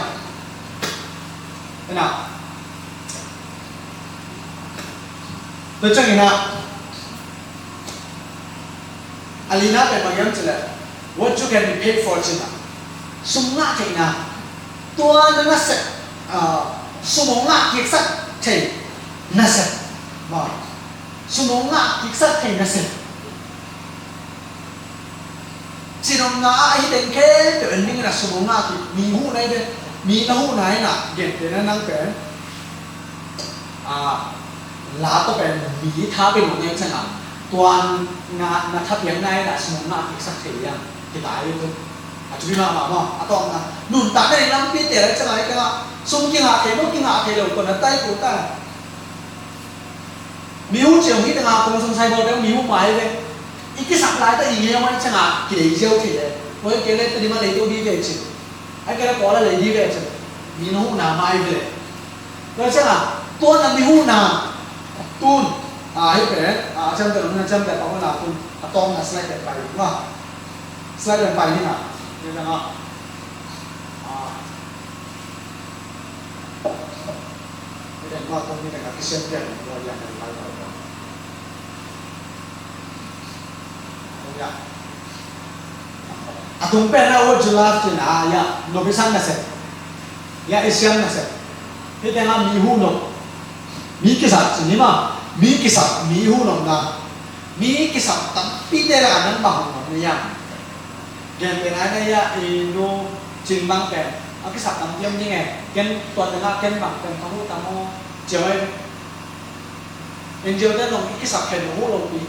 Ena. Tua ciangin a, a lina pen bang hiam cih leh, what you can be paid for cih na. Sum ngah theihna. Tua na nasep, a, sum hong ngah kiksak thei nasep. Ma. Sum hong ngah kiksak thei nasep. Cinopna ah ahi teng khempeuh en dingin a sum hong ngah kik, mi huhna hi ve, mi na huhna hi na, gentehna nang pen. A, La tawh pen mi tha pia nung neu ciangin, tua na, na thapiakna in a sum ngah kiksak thei hiam? Kitai hi tu. A thupi mahmah maw? A tawpna, nuntakna ding lampite lai ciangin, hih tengah sum kingah thei maw, kingah thei lo, kua na tai kul ta. Mi hu ciang hih tengah kong sung sai bawl deuh mi hu mai ve. I kisap lai ta i ngei mai ciangin kidei ziau thei e. Koi kei le Tedim a lei to di ve cin. Ai kei le Kawl a lei di ve cin. Mi na huhna mai ve. Tua ciangin, tua na mi huhna. Tun. A, hih pen, a, ciamteh, na ciamteh pa huhna tun. A tawpna slide pen pai ding maw. Slide pen pai ding a. Hih tengah. A. Hih tengah tawp, hih tengah kisiam pian, hih tengah pian, hih tengah pian. Ya. A tung pen na, what you love cin a, ya, nop i sak nasep. Ya, i siam nasep. Hih tengah mi hu nop. Mi kisap cin hi mah. Mi kisap, mi hu nopna. Mi kisap tampite lakah nang bang hu nop na hiam? Gentehna in a, ya, i nu Cing bang pen a kisap tam diam ding e. Ken tua tengah ken bang pen ka hu tam aw. Ciau e. Angel te nong i kisap khen lo hu lo pi.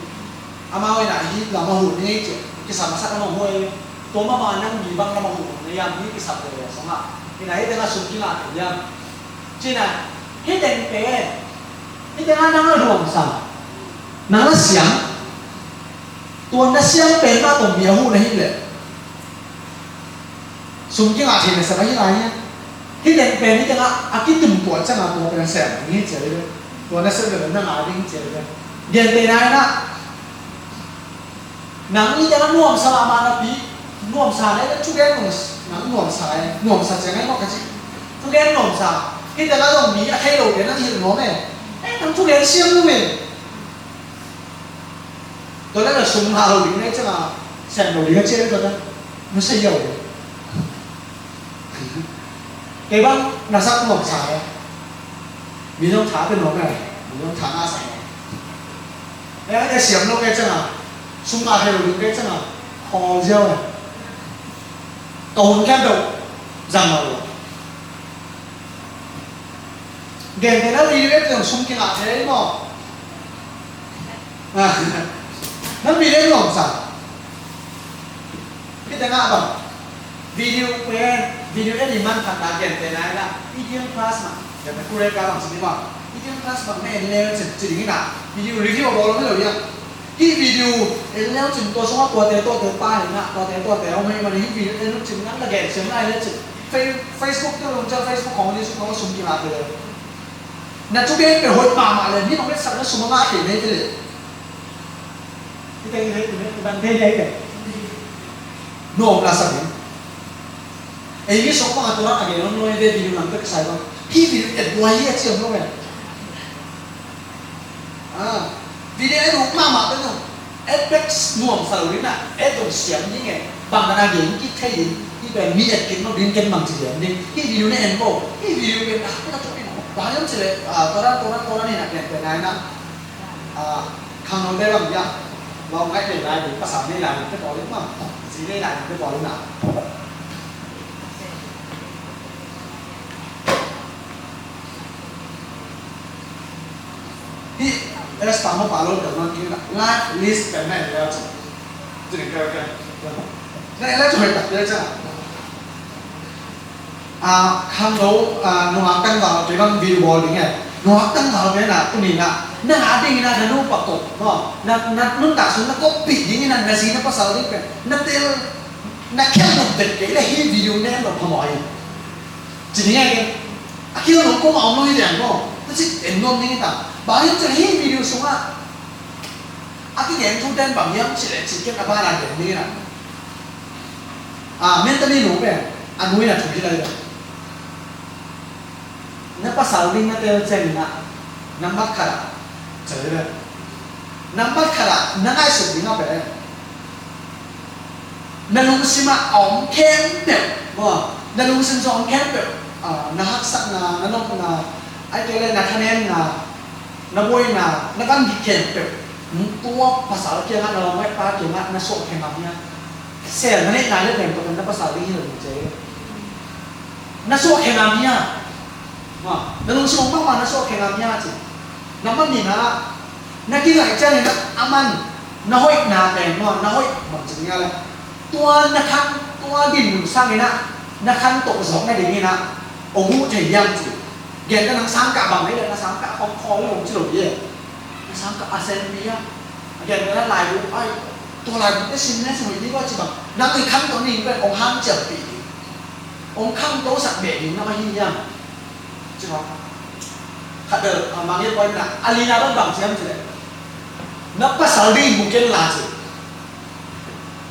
Amau in a hih lam a hu ding ei ci. Kisap masak a nong hu e. Tua mahmah nang mi bang lam a hu lo na hiam, mi kisap lo e song a. In a hih tengah sum kingah thei hiam? Ci in a hih teng pen. Hih tengah nang a luangsa. Nang a siang. Tua na siang pen mah tawh mi a hu na hih leh. Sum kingah thei nasep ahi lai hiam? Hih teng pen hih tengah a kitum tuah ciangin tua pen a sem ding hi ci a hi ve. Tua na sem leh na ngah ding ci a hi ve. Gentehna in a, nang hih tengah nuamsa mahmah napi, nuamsa na hi ve, thugen nuam, nang nuamsa e, nuamsa ciang e maw ka ci. Thugen nuamsa, hih tengah zong mi a thei lote nang hilh nuam e. Eh, nang thugen siam lo e. Tua leh na sum ngah lo ding na hih ciangin sem lo ding a ci a hi tua ta. Na sa ziau ding. Kei bang na sak nuamsa e. Mi zong tha pia nuam e. Mi zong tha ngahsak nuam e. E, e siam lo kei ciangin, sum ngah thei lo ding kei ciangin, khawl ziau e. Ka hun khempeuh zang lo. Gentehna video et zong sum kingah thei maw? Nang video nuamsa. Hih tengah bang. Video pen, video et i manphatna gentehna in a, Idiom Class mah. Gentehna Korea ka bang sini bang. Idiom Class bang na en leu cin, ci ding in a. Video review a bawl om hi lo hiam? Hih video en leu cin tua sungah tuate tuate pa hi na, tuate tuate om hi mah, hih video en leu cin nang na gen siam lai leu cin. Fe-, Facebook te lungcia, Facebook khong, YouTube khong sum kingah thei leu. Na thugen pen hoih mahmah leh, mi nong etsak na sum a ngah thei na hi te leh. Hih teng, hih teng, hih teng, hih teng. Nuam la sak in. Ei mi sawk bang a tua rak a gen om lo, ei video lam pek sai bang. Hih video et buai hi a ci om lo men. Ah, video et uk mahmah pek lo. Et pek nuamsa lo ding na, et dong siam ding e. Bang na gen kik thei ding. Hih pen mi et kik lo ding ken bang ci lian ding. Hih video na en ko. Hih video pen ah, na tuk in. Bang yom ci le, ah, tua ran, tua ran, tua ran in a pen pen nai na. Ah, khangnote bang hiam? Lawm ngaih nei lai ding, pasal nei lai ding te pawl in maw? Zi nei lai ding te pawl in ah. Hih, Esther mawhpa lo deuh man kik in ah, live list pen na en leu cin. Cin in keu keu. Na en leu cin hoih tak leu cin ah. Ah, khangno, ah, nungak tangval kei bang video bawl ding e. Nungak tangval pen ah, tuni in ah, nang a ding in ah, na nu pa kop, no? Na, na nuntak sung na koppih ding in ah, na zi na pasal ding pen. Na tel, na khelh nop vet kei leh hih video na en lo phamawh hi. Ci ding e kei. A khelh nop kong a om lo hi ding maw. Na ci en nuam ding hi ta. Bang hiam cih leh hih video sungah a kigen thu ten bang hiam cih leh ci ken a ban a gen ding in ah. Ah, mentally nu pen, a nu in a thu hi lai lo. Na pasal ding na tel ciangin ah, nambat khat ah, cel hi ve. Nambat khat ah, na ngaihsut ding ah pen. Na lungsim ah a om khempeuh, maw, na lungsim sung a om khempeuh, ah, na haksatna, na nopna, ahih kei leh na thanemna, na buaina, na van gik khempeuh, tua pasal kiangah, na lawmngaih pa kiangah, na suahkhia ngam hiam? Sel na neih nai leh pen tua pen na pasal ding hi lo ding ci. Na suahkhia ngam hiam? Ma, na lungsim bangmah na suahkhia ngam hiam ci. Na man in ah, na kingaih ciangin ah, a man, na hoihna pen maw, na hoih bang ci ding a le, tua na khan, tua din sangin ah, na khan tawh zawk na dingin ah, ong huh thei hiam ci. Gentehna, nang sangkah bang hi le, na sangkah khawng khawl lo ci lo hi e. Na sangkah a senpi a, gentehna laibu ai, tua laibu te sim le sim hoih ding a ci bang, nang i khangto ning pen ong hanciampih ding, ong khangtosak beh ding na mah hi hiam? Ci bang. Khat bel, ah, mangngilh point na, a lina bang bang ci hiam ci le, na pasal ding in mu ken la ci.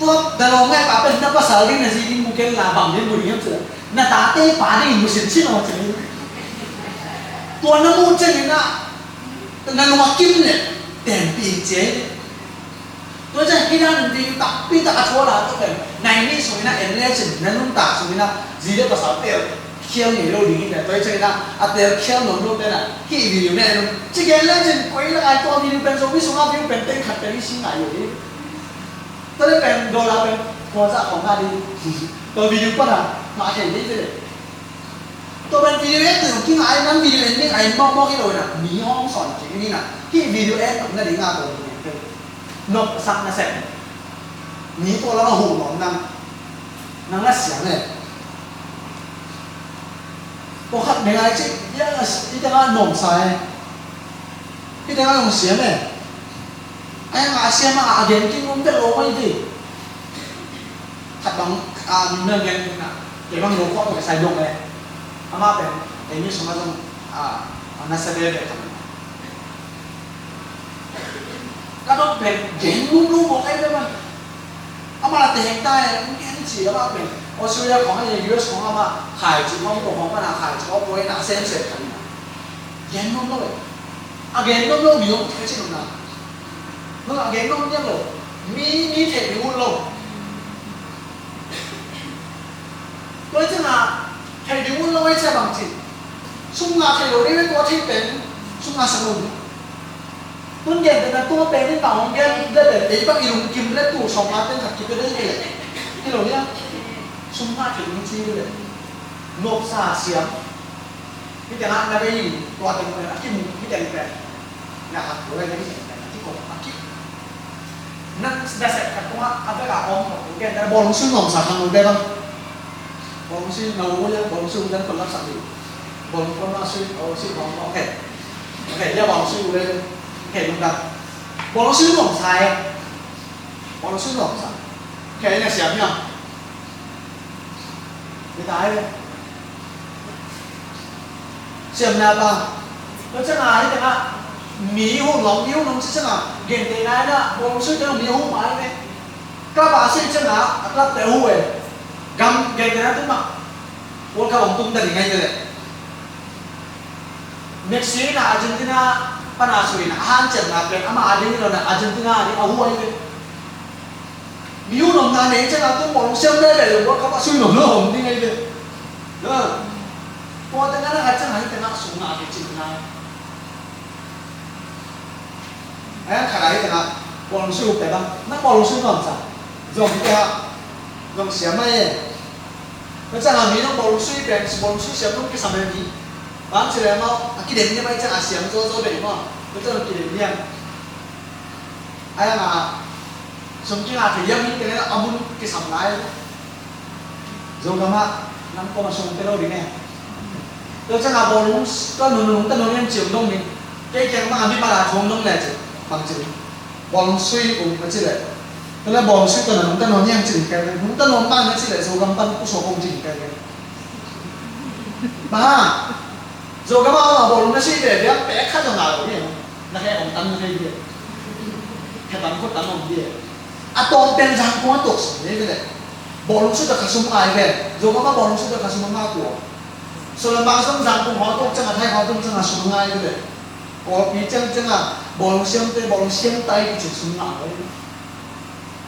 Tua na lawm ngai pa pen na pasal ding, na zi ding mu ken la, bang ding mu ding hiam ci le, na tate pa ding in mu sinsin aw ci. Tua na muh ciangin ah, na lung a kim le, tenpih in ci. Tua ciang hih dan video takpi tak a thu a la tawh pen, nai nih sungin ah en lecin, na nuntak sungin ah zi le pasal telkhial ngei lo ding hi pen. Tua hi ciangin ah a telkhial nuam lo pen ah hih video na en un. Ci gen lecin koi lak ai, tua video pen Zomi sungah view pen teng khat pen i si ngai lo hi. Tua le pen dollar pen kua zah khawng ngah ding. Tua video pan ah ngah thei ding hi le. Tua pen video en tu kingah ai, nang video en ding a en mawkmawk hi lo in ah, mi hong sawn kik in ah, hih video en nopna ding a tua video en. Nopsak na sep. Mi tua lam a huh nuam nang, nang na siam e. Pawlkhat beng ai ci, ya, i tengah nuamsa e. I tengah nuam siam e. Ai, a siam a, a gen kim nuam pen lo mai di. Khat bang, a, mi na gen na, kei bang lo khuak mai sai dong e. Amah pen, ei mi sungah zong, a, a nasa veve khat. Ka dot pen gen nuam lo mawk ai ve bang. Amah la te hek ta e, gen ci amah pen. Australia khawng a, U S khawng amah khaici mawk, khawng pan a khaici mawk, poi na sem sem khat na. Gen nuam lo e. A gen nuam lo mi om thei ci nuam na. Nung a gen nuam diam lo. Mi, mi thei mi ut lo. Tua ciang a thei ding ut lo ei cia bang ci. Sum ngah thei lo ding ei, tua thei pen sum ngah sak lo ding. Tun gen pen a tua pen in bang hong gen le pen ei bang i lungkim le tu sawm nga pen khat kipia ding hi le. Hi lo hia? Sum ngah thei ding ci le. Nopsa siam. Hih tengah na bei in tua teng pen a kimu, hih teng pen. Na khat tua lai hih teng pen a kikop a ki. Nan da sep khat tungah a bek a om khat tua ken, na bawlung sui nuamsa khat tua bek a. Bawlung sui na ua ya, bawlung sui ua dan kon lap sak di. Bawlung kon na sui, bawlung sui bawlung, okay. Okay, ya bawlung sui ua le. Okay, lungdam. Bawlung sui nuamsa e. Bawlung sui nuamsa. Okay, na siam ya. Hi ta hi. Siamna pa. Tua ciang a hi tengah mi huh nuam, mi huh nuam ci ciang a, gentehna in a, bawlung sui teng mi huh mah hi ve. Club a sui ciang a, a club te huh e. Gam gentehna tun mah World Cup hong tung ta ding ahi ve leh. Messi in a Argentina pan a sui in a, a hanciamna pen amah a ding hi lo in a, Argentina a ding a huh ahi ve. Mi uh nuamna nei ciang a tung bawlung siam veve lo, World Cup a sui nuam lo om ding ahi ve. Tua teng a na khat ciang a hi teng a sung ngah ve cih na. Ai khat a hi teng a bawlung sui uk te bang, na bawlung sui nuam sa. Zong hi te a, zong siam mai e. Tua ciang a mi nong bawlung sui pen, bawlung sui siam nong kisam e mi. Bang ci le maw, a kidem niam ahi ciang a siam zaw zaw ve maw. Tua ciang a kidem niam. Ai a nga, sum kingah thei hiam hi teng a mun kisam lai. Zogam ah, nang kong a sum pia lo ding e. Tua ciang a bawlung, tua nunung ta nuam hiam ci om dong ni. Kei kiang bang a mi pala thuam dong le ci, bang ci ding. Bawlung sui um na ci le. Tua le bawlung sui tua nunung ta nuam hiam ci ding kei. Nung ta nuam bang na ci le, Zogam pan ku sua kong ci ding kei. Maw, Zogam ah bawlung na sui ve ve, pek khat zong ngah lo hi. Na khe om tan na khe hi. Khe tan khut tan om hi. A tawm pen Zangkong a tuak sung hi ve le. Bawlung sui ta kha sum ngai ve. Zogam ah bawlung sui ta kha sum ngai kua. Sulaman sung Zangkong haw tuak ciang a, Thai haw tuak ciang a sum ngai ve le. Kawlpi ciang ciang a bawlung siamte, bawlung siamte kici sum ngai ve.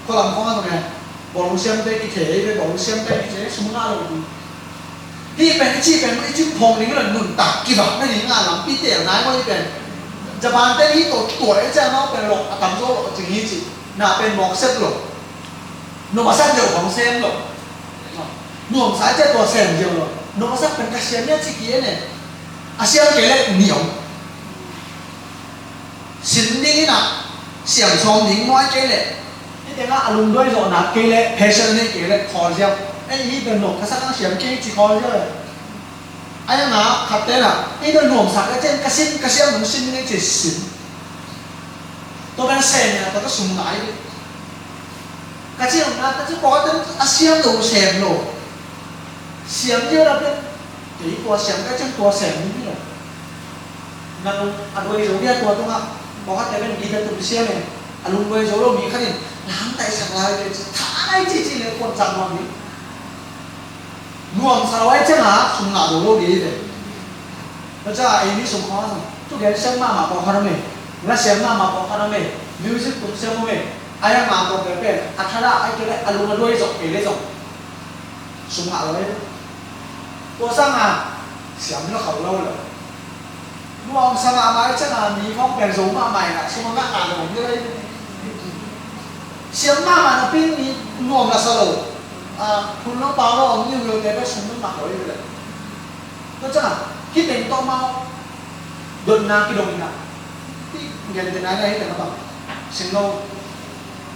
Khualam khawng a zong e, bawlung siamte kithei ve, bawlung siamte kithei sum ngah lo ding. Hih pen i cih pen i cih phawng ding lo, nuntak kibang na ding a lampi teel nai maw hih pen. Japan te hih tawh tuah i cih a, amau pen lawh a tamzaw lawh cing hi cih. Na pen mawk sep lo. Nuam a sak deuh khawng sem lo. Nuamsa i cih tua sem deuh lo. Nuam a sak pen ka siam hia ci ki en e. A siam kei leh ni om. Sin ding in ah, siam sawm ding nuai kei leh, hih tengah a lungduai zawhna kei leh, passion nei kei leh khawl ziau. Ei, hih pen nuam ka sak ang, siam kei ci khawl ziau leh. A yang a khat ten ah, hih pen nuamsa ka cih, ka sin, ka siam nung sin ding ei ci sin. Tua pen sem na, tua ka sum ngai ding. Ka cih nung na, ka cih pawlkhat ten a siam lo, sem lo. Siam ziau na pen, kei tua siam ka cih, tua sem ding hi lo. Nang a duai zo dia tua tungah, pawlkhat te pen guitar tum siam e, a lungduai zo lo mi khat in, na hong taisak lai ve ci, tha nai ci ci le kuan cak nuam hi. Nuamsa lo ai ciangin sum ngah zo lo ding hi ve. Tua ciangin ei mi sung khawng ah, thugen siam mahmah pawlkhat om e, la siam mahmah pawlkhat om e, music tum siam om e, a yang a tawh pen, a thadah ai kei le, a lung a duai zong kei le zong sum ngah lo hi. Tua sangin siam lo khauh lo lo. Nuamsa mahmah i ciangin mi khawng pen zo mahmah in ah sum a ngah ngah lo om ding hi. Siam mahmah napi in mi nuam la sa lo. A, phun lo pau lo om ding lo te pen sum ngah lo hi ve. Tua ciangin hih teng tawh amau dotna kidong in ah. Hih gentehna in ah hih teng a bang. Sing lo.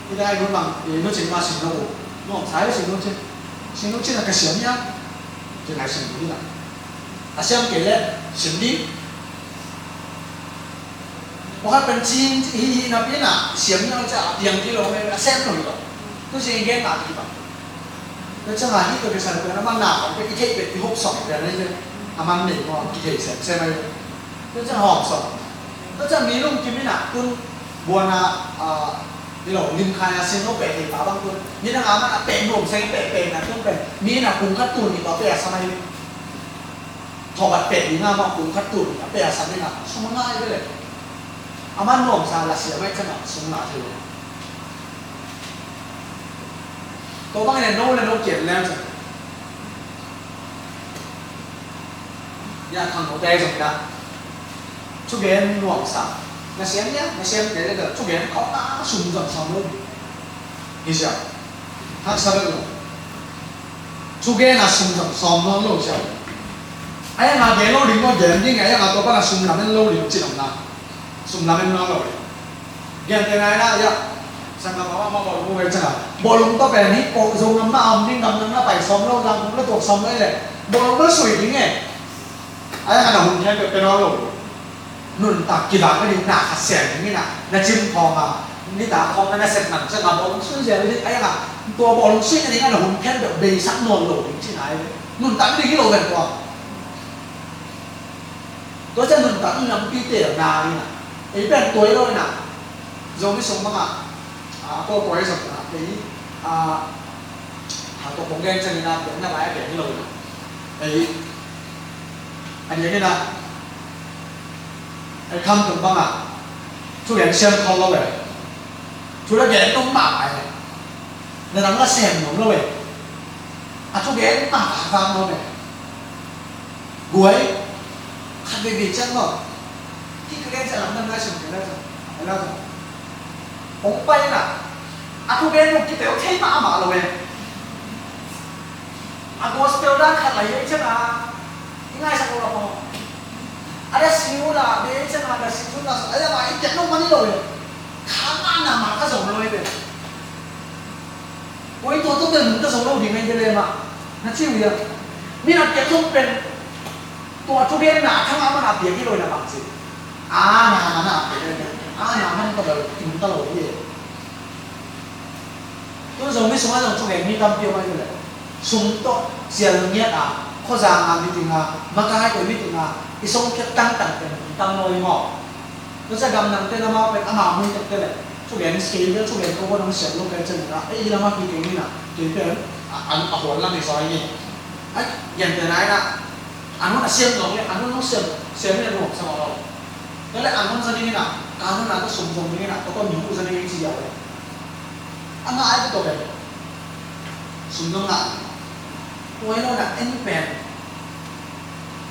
Hih teng a i nu bang, i nu cing mah sing lo. Nuamsa hi sing lo cin. Sing lo cin a ka siam hiam? Cin a i sing lo hi na. A siam kei leh sim ding. Pawlkhat pen cing hi hi napi in ah siam ding a, a piang ding lo, a sem lo hi lo. Tu sing gen na ding bang. Tua ciangin hih tua kisai pen a man na kong pen i theih pen i hop sawm pen a hi pen. A man nei maw, kithei semsem a hi pen. Tua ciangin hawm sawm. Tua ciangin mi lungkim in ah tun buan a, a, hi lo, limkhai a sing lo peh thei pa bang tun. Nidang a man a peh nuam seng peh peh na tun pen. Mi in ah kum khat tul nih tua peh a sam a hi pen. Thawbat peh ding a mah kum khat tul a peh a sam ding a sum a ngai ve leh. A man nuamsa la siam ai ciangin sum ngah thei lo. Tua bangin no le no kian leng ciang. Ya khang no te zong na. Thugen nuamsa. Na siam ya, na siam te le thugen khawng a sum zong sawm lo. Hi sia. Haksa bek lo. Thugen a sum zong sawm nawn lo sia. A yang a gen lo ding maw, gen ding, a yang a tua pan a sum lamen lo ding ci lo na. Sum lamen nawn lo ding. Gentehna in ah, ya. Sangkam a mah bawlung uh ve ciang a. Bawlung tawh pen hi, ko Zogam mah a om ding, gamdang na pai sawm lo, Zangkong na tuak sawm lo hi leh. Bawlung na sui ding e. A yang a na hun khempeuh pia nawn lo. Nuntak kibang ding na khat sem ding in ah, na cim khawng a, nitak khawng na na sep nang ciang a bawlung sui zel ding, a yang a, tua bawlung sui na ding a na hun khempeuh beisak nawn lo ding cihna hi. Nuntak ding hi lo ven tua. Tua ciang nuntak ding lampi teel na ding a, ei pen tua hi lo in ah, Zomi sung bang a, a, ko tua hi zong in ah, ei, a, a, tua kong gen ciang in ah, tua na lai a gen hi lo in ah, ei, a diak in ah, ei, kham tung bang a, thugen siam khol lo e. Thu la gen tung mah ai. Na dang la sem nuam lo e. A thugen mah a vang lo e. Guai. Khat veve ciang lo. Ki ka gen ciang lam dang la sem ke la ciang. Ai la ciang. Hong pai na. A thugen nung kipeu thei mah a mah lo e. A gospel dan khat la hiai ciang a. I ngaisak lo la pang. A da siu la, be ciang a da siu la, a da ma i piak lo mani lo e. Kha ngah na ma ka zong lo e. Oi, tua tua pen mun ka zong lo ding ngai de le ma. Na ci uh ia. Mi na piak zong pen. Tua thugen na a thang a man a piak hi lo na bang ci. A na man a piak hi. A na man ka bal ting ta lo hi. Tun Zomi sungah zong thugen mi tampi om ahi leh. Sum tawh sial ngiat a, khuazang a, meeting a, makai te meeting a, i songkhiat tangtang pen tam nawi maw. Tua ciang gamdang te lamah pen amau mun tek te leh. Thugen scale, thugen ko ko nang siam lo kai ciang na, ei, i lamah hi keng ni na, kei pen, a, a, a huan lam i zoi ni. Ai, gentehna in ah, a nun a siam zong leh, a nun nong siam, siam leh nuam sa maw lo. Tua leh a nun sa ding in ah, ka nun a ka sum zong ding in ah, tua ko mi hu sa ding in ci ziau leh. A ngah ai tua pen. Sum zong ngah. Tua hi lo na en pen.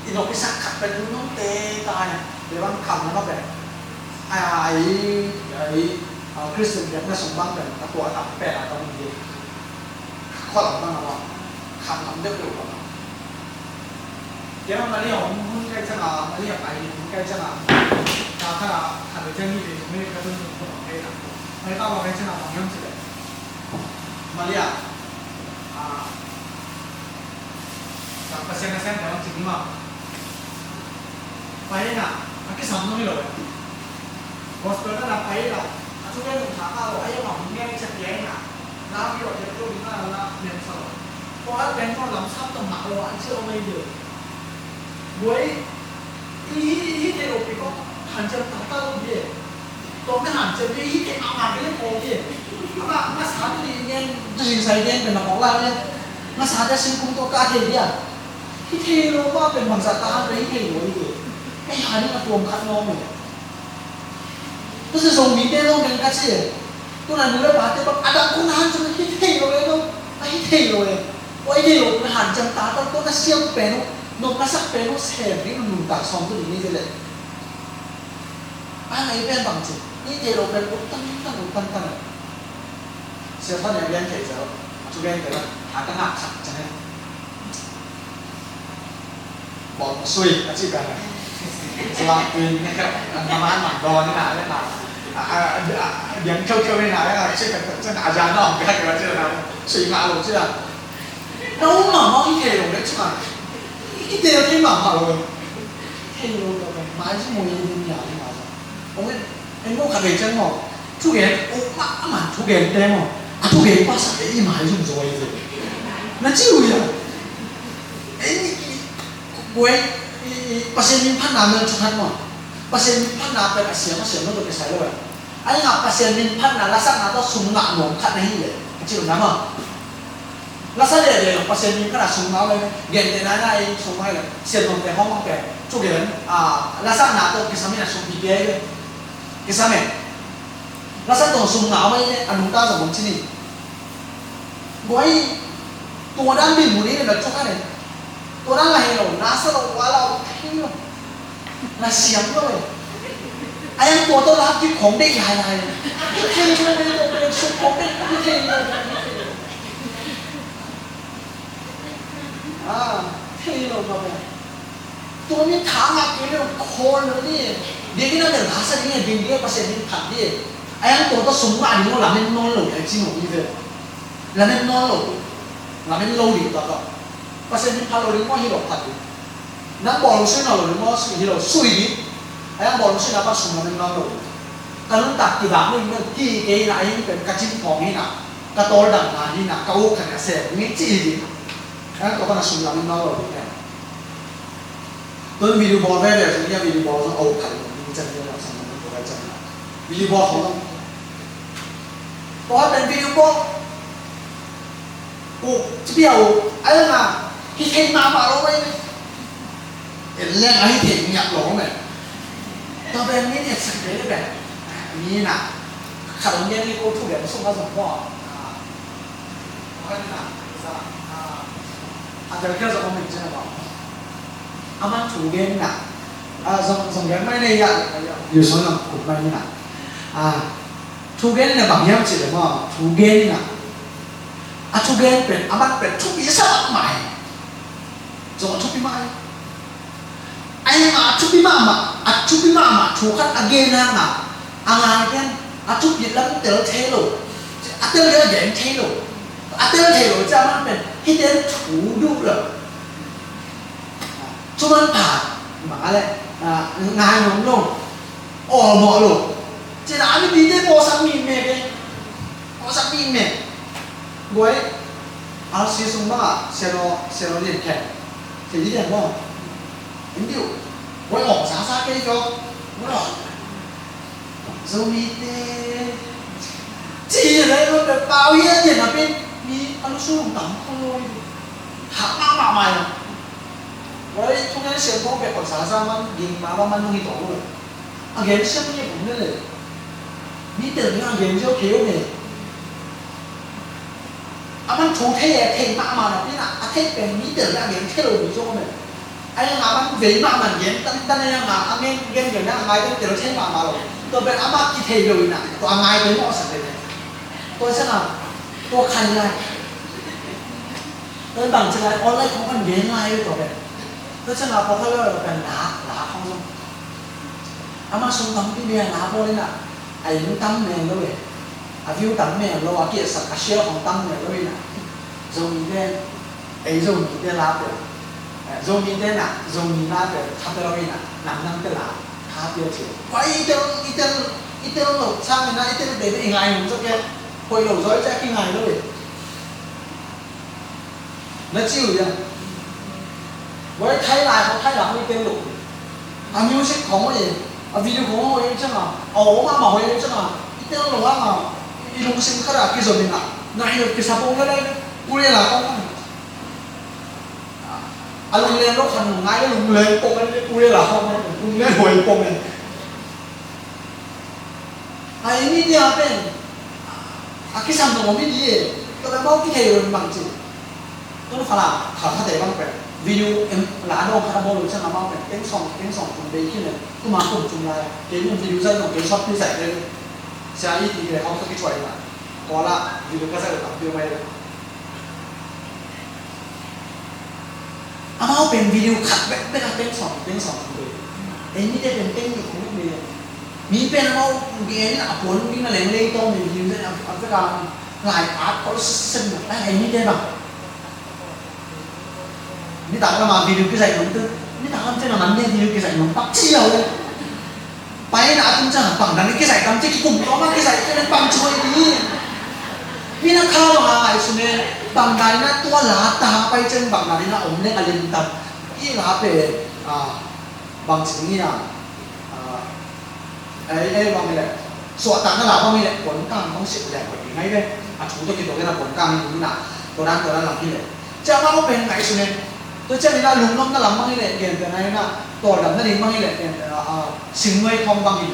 I nop i sak khat pen nun nong te ta in. Tua bang kham na ma pen. Ai, ai, a, Christian biakna sung bang pen. A tua a tam pen a tong hi. Khua lam bang a bang. Kham lam deuh deuh bang. Tua Malaysia hong hun kai ciang a, Malaysia pai hun kai ciang a. Khat a khat le ciang hi le, tung le ka tun tung tung hei na. Hei ka wa hei ciang a bang hiam ci le. Malia. A, Pasian na sem te hong ci ni ma. Pai na, a kisam nung hi lo. Gospel na na pai na. A thu gen nung tha ka lo, a yam a hong ngai ciat pi ai na. Na pi lo te tu ni na la nem sa lo. Ko a pen ko lam sam tong ma lo, a ci o mai de. Buai, i hi, i hi thei lo pi ko, hanciam taktak lo hi. Tawm na hanciam hi, i hi thei mahmah hi le ko hi. Ama, masa tu ni ngen, tu sing sai ngen pen na kawk la le. Masa te singkung tawh ka thei hi a. Hi thei lo mah pen bangzah ta han pen hi thei lo hi. Ei, ha ni na tuam khat lo mah. Tua sia Zomite zong ken ka ci e. Tuna nu le pate bang a dang kong han cun hi thei lo e no. A hi thei lo e. Tua hi thei lo na hanciam ta tawh tua na siam pen uh, nop na sak pen uh sem ding nuntak sawm tu ding hi ci le. A na i pen bang ci. Hi thei lo pen ut tangtang ut tangtang. Sia thawn a bian thei zel. A thu gen pen a ka ngak sak ciang e. Bawlung sui a cih pen. Suak pin, an ka man man dawn hi na, hi na. A, a, a, a biang khiaukhia hi na, hi na, cih pen, cih pen, a jan na om ka, ka cih na, sui ngah lo cih na. Na um mahmah hi thei lo le cih na. Hi thei lo thei mahmah lo. Thei lo lo pen, mai cih mui ding ya hi na. Ong en, en mo khat vei ciang maw. Thugen, uk mahmah thugen te maw. A thugen pasal e i mai zungzaw e ve. Na ci uh ya. En i, i, buai, i, i, Pasian min phatna mel thu khat maw. Pasian min phatna pen a siam, a siam lo tawh kisai lo e. Ahi hang Pasian min phatna lasakna tawh sum ngah nuam khat na hi le. A ci uh na maw. Lasa leh leh lo Pasian min khat a sum ngah le, gente nai nai sum ngah le, sian nuam te hong mang pen, thugen, a, lasakna tawh kisam in a sum pi pia le, kisam e. Lasa tawh sum ngah mai le, a nungta zong om cin in. Buai, tua dan bil mun in a thu khat e. Tua dan la hi lo, na sa lo, wa la, thei lo. Na siam lo e. A yang tua tawh la kip khong deih lai lai. Hi thei lo e, tua pen suk khong deih, hi thei lo. A, thei lo ka pen. Tua mi tha ngak kei lo khawl lo ni. Biakinn ah bel hasa ding e, ding ding e, Pasian min phat ding e. A yang tua tawh sum ngah ding lo, lamen nawn lo e, ci nawn ding ve. Lamen nawn lo. Lamen lo ding tua tawh. Pasian min phat lo ding maw, hi lo phat ding. Nang bawlung sui nawn lo ding maw, sui hi lo, sui ding. A yang bawlung sui na pan sum lamen nawn lo ding. Ka nuntak kibak lo ding maw, hi kei na, a hing pen ka cin phawng hi na, ka tawl dang na hi na, ka uk khat na sem ding ci hi ding. A yang tua pan a sum lamen nawn lo ding pen. Tun video bawl veve zong, hia video bawl zong a uk khat lo ding can, hia lam sam ding tua can na. Video bawl khong zong. Tua pen video bawl. Uh, ci pia uh, a leng a, hi thei mahmah lo mai. En leng a hi thei ngiat lo mai. Tua pen mi ni sak thei le pen. Mi na, khat ong gen ni ko thu gen sung a zong maw. A, a, a, a tel kia zong om in cin a maw. A man thu gen na. A, zong, zong gen mai nei ya. Yu song zong kup mai na. A, thu gen na bang hiam cih le maw. Thu gen na. A thugen pen, a man pen thupi sa mahmah hi. Zong a thupi mah hi. Ahi hang a thupi mahmah, a thupi mahmah thu khat a gen hang a, a ngai pen, a thupi lam tel thei lo. A tel pen a gen thei lo. A tel thei lo, ci a man pen, hih ten thu duh lo. Thu manpha, bang a leh, a, ngai nuam lo, awlmawh lo. Cih na a mipite pawlsak mi mek e. Pawlsak mi mek. Buai, R C sung bang a, sialo, sialo lian khen. Thei lian maw. Inn diu. Buai awng sasa kei kio. Buai awng. Zomite. Ci le lo pe pau hi a lian a pen. Mi a lu sung tam ko lo. Hak mahmah mai. Buai, thugen sian ko pe awng sasa man, ging ma ba man nung hi tawh lo. A gen siam ngiat om lel e. Mi tel ding a gen ziau thei om e. A man thu thei e, thei mahmah napi in a, a theih pen mi tel ding a gen thei lo mi zong om e. A yang a man vei mahmah gen tantan a yang a, a gen gen gen a ngai pen tel thei mahmah lo. Tua pen amah kithei lo in a, tua a ngai pen mawhsak ve. Tua ciang a, tua khai lai. Tua bang ci lai, online khong kan gen lai tua pen. Tua ciang a pawlkhat lo pen la, la khong zong. Amah sum tampi bia na bawl inah, a inn tam mel lo e, a view tam mel lo, a kiatsak a share khong tam mel lo inah, Zomite, ei Zomite la peuh, eh, Zomite na, Zomi la peuh tha pia lo inah, namdangte la tha pia ci. Pai i tel, i tel, i tel lo sang inah, i tel bebe i ngai nung zok e, hoih lo zaw i ci a kingai lo e. Na ci uh ia. Wai thai lai khong, thai lai khong i tel lo. A music khong wai, a video khong wai ciang a, a aw mahmah wai ciang a, i tel lo hang a, i lungsim khat a kizom inah, na i lo kisa pong le le, Korea la khong. A lungleng lo khan ngai le lungleng pong le, Korea la khong, lungleng wai pong le. A, ei mi dia pen a kisam dong om hi di e. Tua pen amau kithei lo in bang ci. Tun Falam kha khate bang pen video em la dong khat a bawl lo ciang amau pen teng sawm, teng sawm kum bei khin le, tuma kum cung lai. Kei mi video zai dong kei short clip zai le. Sia i ti le khawng tawh kithuah inah, Kawl ah video ka zai lo tampi om mai le. Amau pen video khat bekbek a teng sawm, teng sawm kum bei. Ei mite pen teng nih khong bek mei. Mi pen amau gen inah a puan ding a leng lei tawm mei, video zen a, a vek a lai at kol sesen mah. Ei mite bang, nitak lam a video kizaih nong tu, nitak lam ciang a man ne video kizaih nong pak ci lo le. Pai na a tung ciang bang dan i kizaih tam ci, kikum tawm a kizaih ci le bang ci hoih ding. Mi na kha bang a ngaihsun e, bang dan i na tua la ta pai ciang bang dan i na om leng a lim tam. I la pen, a, bang ci ding i a, a, ei, ei, bang i le, suahtakna la bang i le, puan kang bang sik le, hoih ding ngai ve. A thu tawh kituak in a puan kang i ding i na, tua dan, tua dan lam hi le. Ciah amau pen ngaihsun e. Tua ciang inah lungnopna lam bang hi leh gentehna inah, tawldamna ding bang hi leh gentehna, a, singnuai khawng bang hi.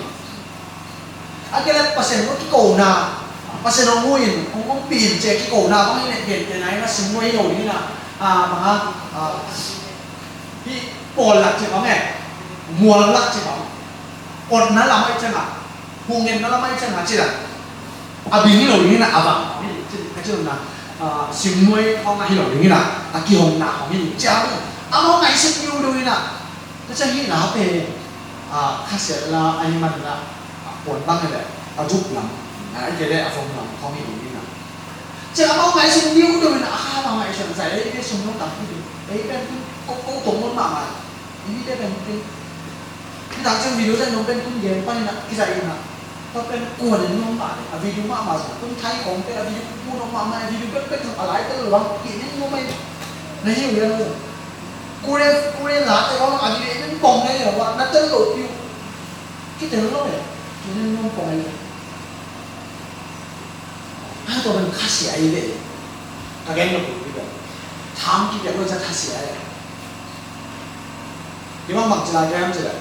A kei leh Pasian hong kikona, Pasian hong mu in, hong, hong pi in ci a kikona bang hi leh gentehna inah singnuai hi lo ding inah, a, bang a, a, hih pawl lak ci bang e, mual lak ci bang, otna lam ahi ciangah, huhnemna lam ahi ciangah ci leh a bing hi lo ding inah a vang hong hi ding, ci, ka ci lo inah, a, singnuai khawng a hi lo ding inah a kihongna khawng hi ding ci a, amau ngaihsut deuhdeuh inah, ka ci a hih la pen, a, khasiat la ahi man inah, a, puan bang hi leh a dup lam, a, a kei leh a vom lam khawng hi ding inah. Ci a amau ngaihsut deuhdeuh inah, a kha amau ngaihsut zai, ei, ei sum lo tam hi ding, ei pen ko, ko tong mun mahmah. Ei mite pen pen. Nitak ciang video zai nong pen tun gen pan inah, kizaih inah. Tua pen kuan in nuam mah le, a video mahmah zong. Tun Thai khawng pen a video bu nuam mahmah, a video pekpek zong a lai tel lo a, kih ning nuam mai. Na hi uh lian lo zong. Korea, Korea la tel lo a, a video ning bawng nai lo a, na tel lo piu. Kitel lo e. Kih ning nuam bawng nai lo. A tua pen khasia ahi ve. Ka gen lo piu piu. Tham kipiak lo ca khasia ahi. Hi bang bang ci lai ka hiam ci leh,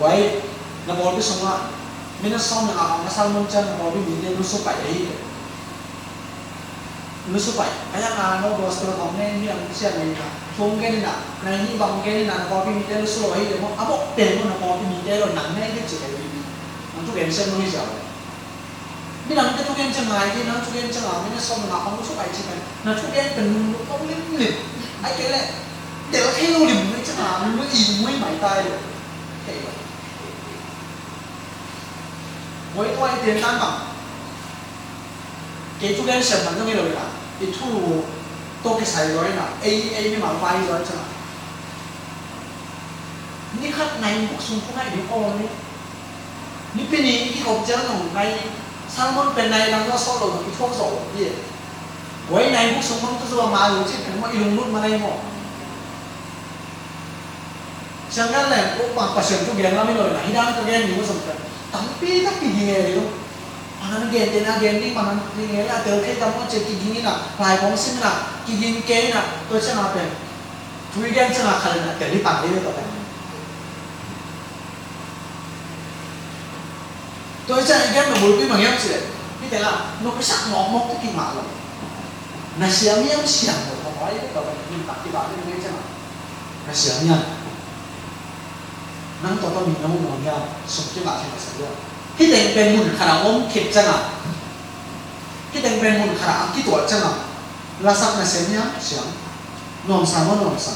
guai, na pawlpi sungah minute sawm le nga khawng na sermon ciang na pawlpi mite nusia pai ahi leh, nusia pai. Ka hiam a no gospel khawng ne, mi ang sia ne na, thong gen na, na hi bang gen na, na pawlpi mite nusia lo ahi leh maw, a mawk pen maw na pawlpi mite lo, nang ne hi dek ci ka hi. Nang thugen siam lo hi sia. Midangte thugen ciang ngai dih, nang thugen ciang a, minute sawm le nga khawng nusia pai ci pen. Na thugen pen nungnung khawng limlim. Ahih kei leh tel thei lo lim mai ciang a, nungnung i muai mai tai lo. Thei lo. Muai tuai ten tan bang. Kei thugen siam man zong hi lo hi na. I thu tawh kisai zaw hi na. Ei, ei mimal vai zaw ciang a. Ni khat nai buk sung khawng ngai dih aw ni. Nipi ni i kikop ciang zong nai, sermon pen nai lang zong sawt lo zong i thuak zawh lo hi. Guai nai buk sung bang tu zong a ma lo cih pen maw i lunglut ma nai maw. Sianggal leng ko pa Pasian thu gen lam hi lo na hi dan ka gen ding zong pen tampi tak kiging e lo. A na gen te na gen ding pa na kiging e la tel thei tam maw ci kiging in a lai kong sim in a kiging ke in a tua ciang a pen. Thu i gen ciang a kha le na tel hi pang ding lo tua pen. Tua hi ciang i gen na bulpi bang hiam cih leh, hih tengah nopsak mawkmawk tawh kingah lo. Na siam hiam siam lo, ka hoi ka bang nuntak kibang ding hi ciang a. Na siam hiam. Nang tua tawh mi na mu mawk hiam, sum kingah thei masa hiam. Hih teng pen mun khat a om khit ciang a. Hih teng pen mun khat a kituat ciang a. Lasak na siam hiam, siam. Nuamsa maw, nuamsa.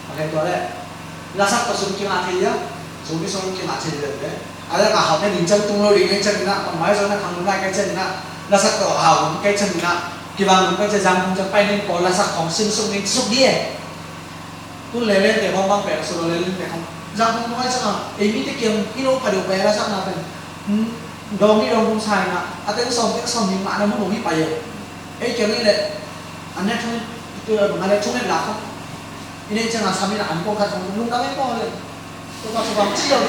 A kei tua leh. Lasak tawh sum kingah thei hiam, sum kisung kingah thei leh. A lak a hau ne ning ciang tung lo ding, ei ciang ina, bangmai zong na khang nung lai kei ciang ina, lasak tawh hau nung kei ciang ina, kibang nung kei ciang zang nung ciang pai ning pawl lasak khong sin suk ning suk di e. Tun lelen te khong bang pek su lo lelen te khong. Zang nung nung ai ciang a, ei mi te kiang i lo pha deuh pai lasak na pen. Hmm, dong ni dong nung sai na, a teng som teng som ning ma na mu nung i pai e. Ei kiang i le, a ne thung, tu la bang a le thung e la khong. I nei ciang a sam i la an kong khat khong, lung dang e khong le. Tua pa tua bang ci lo.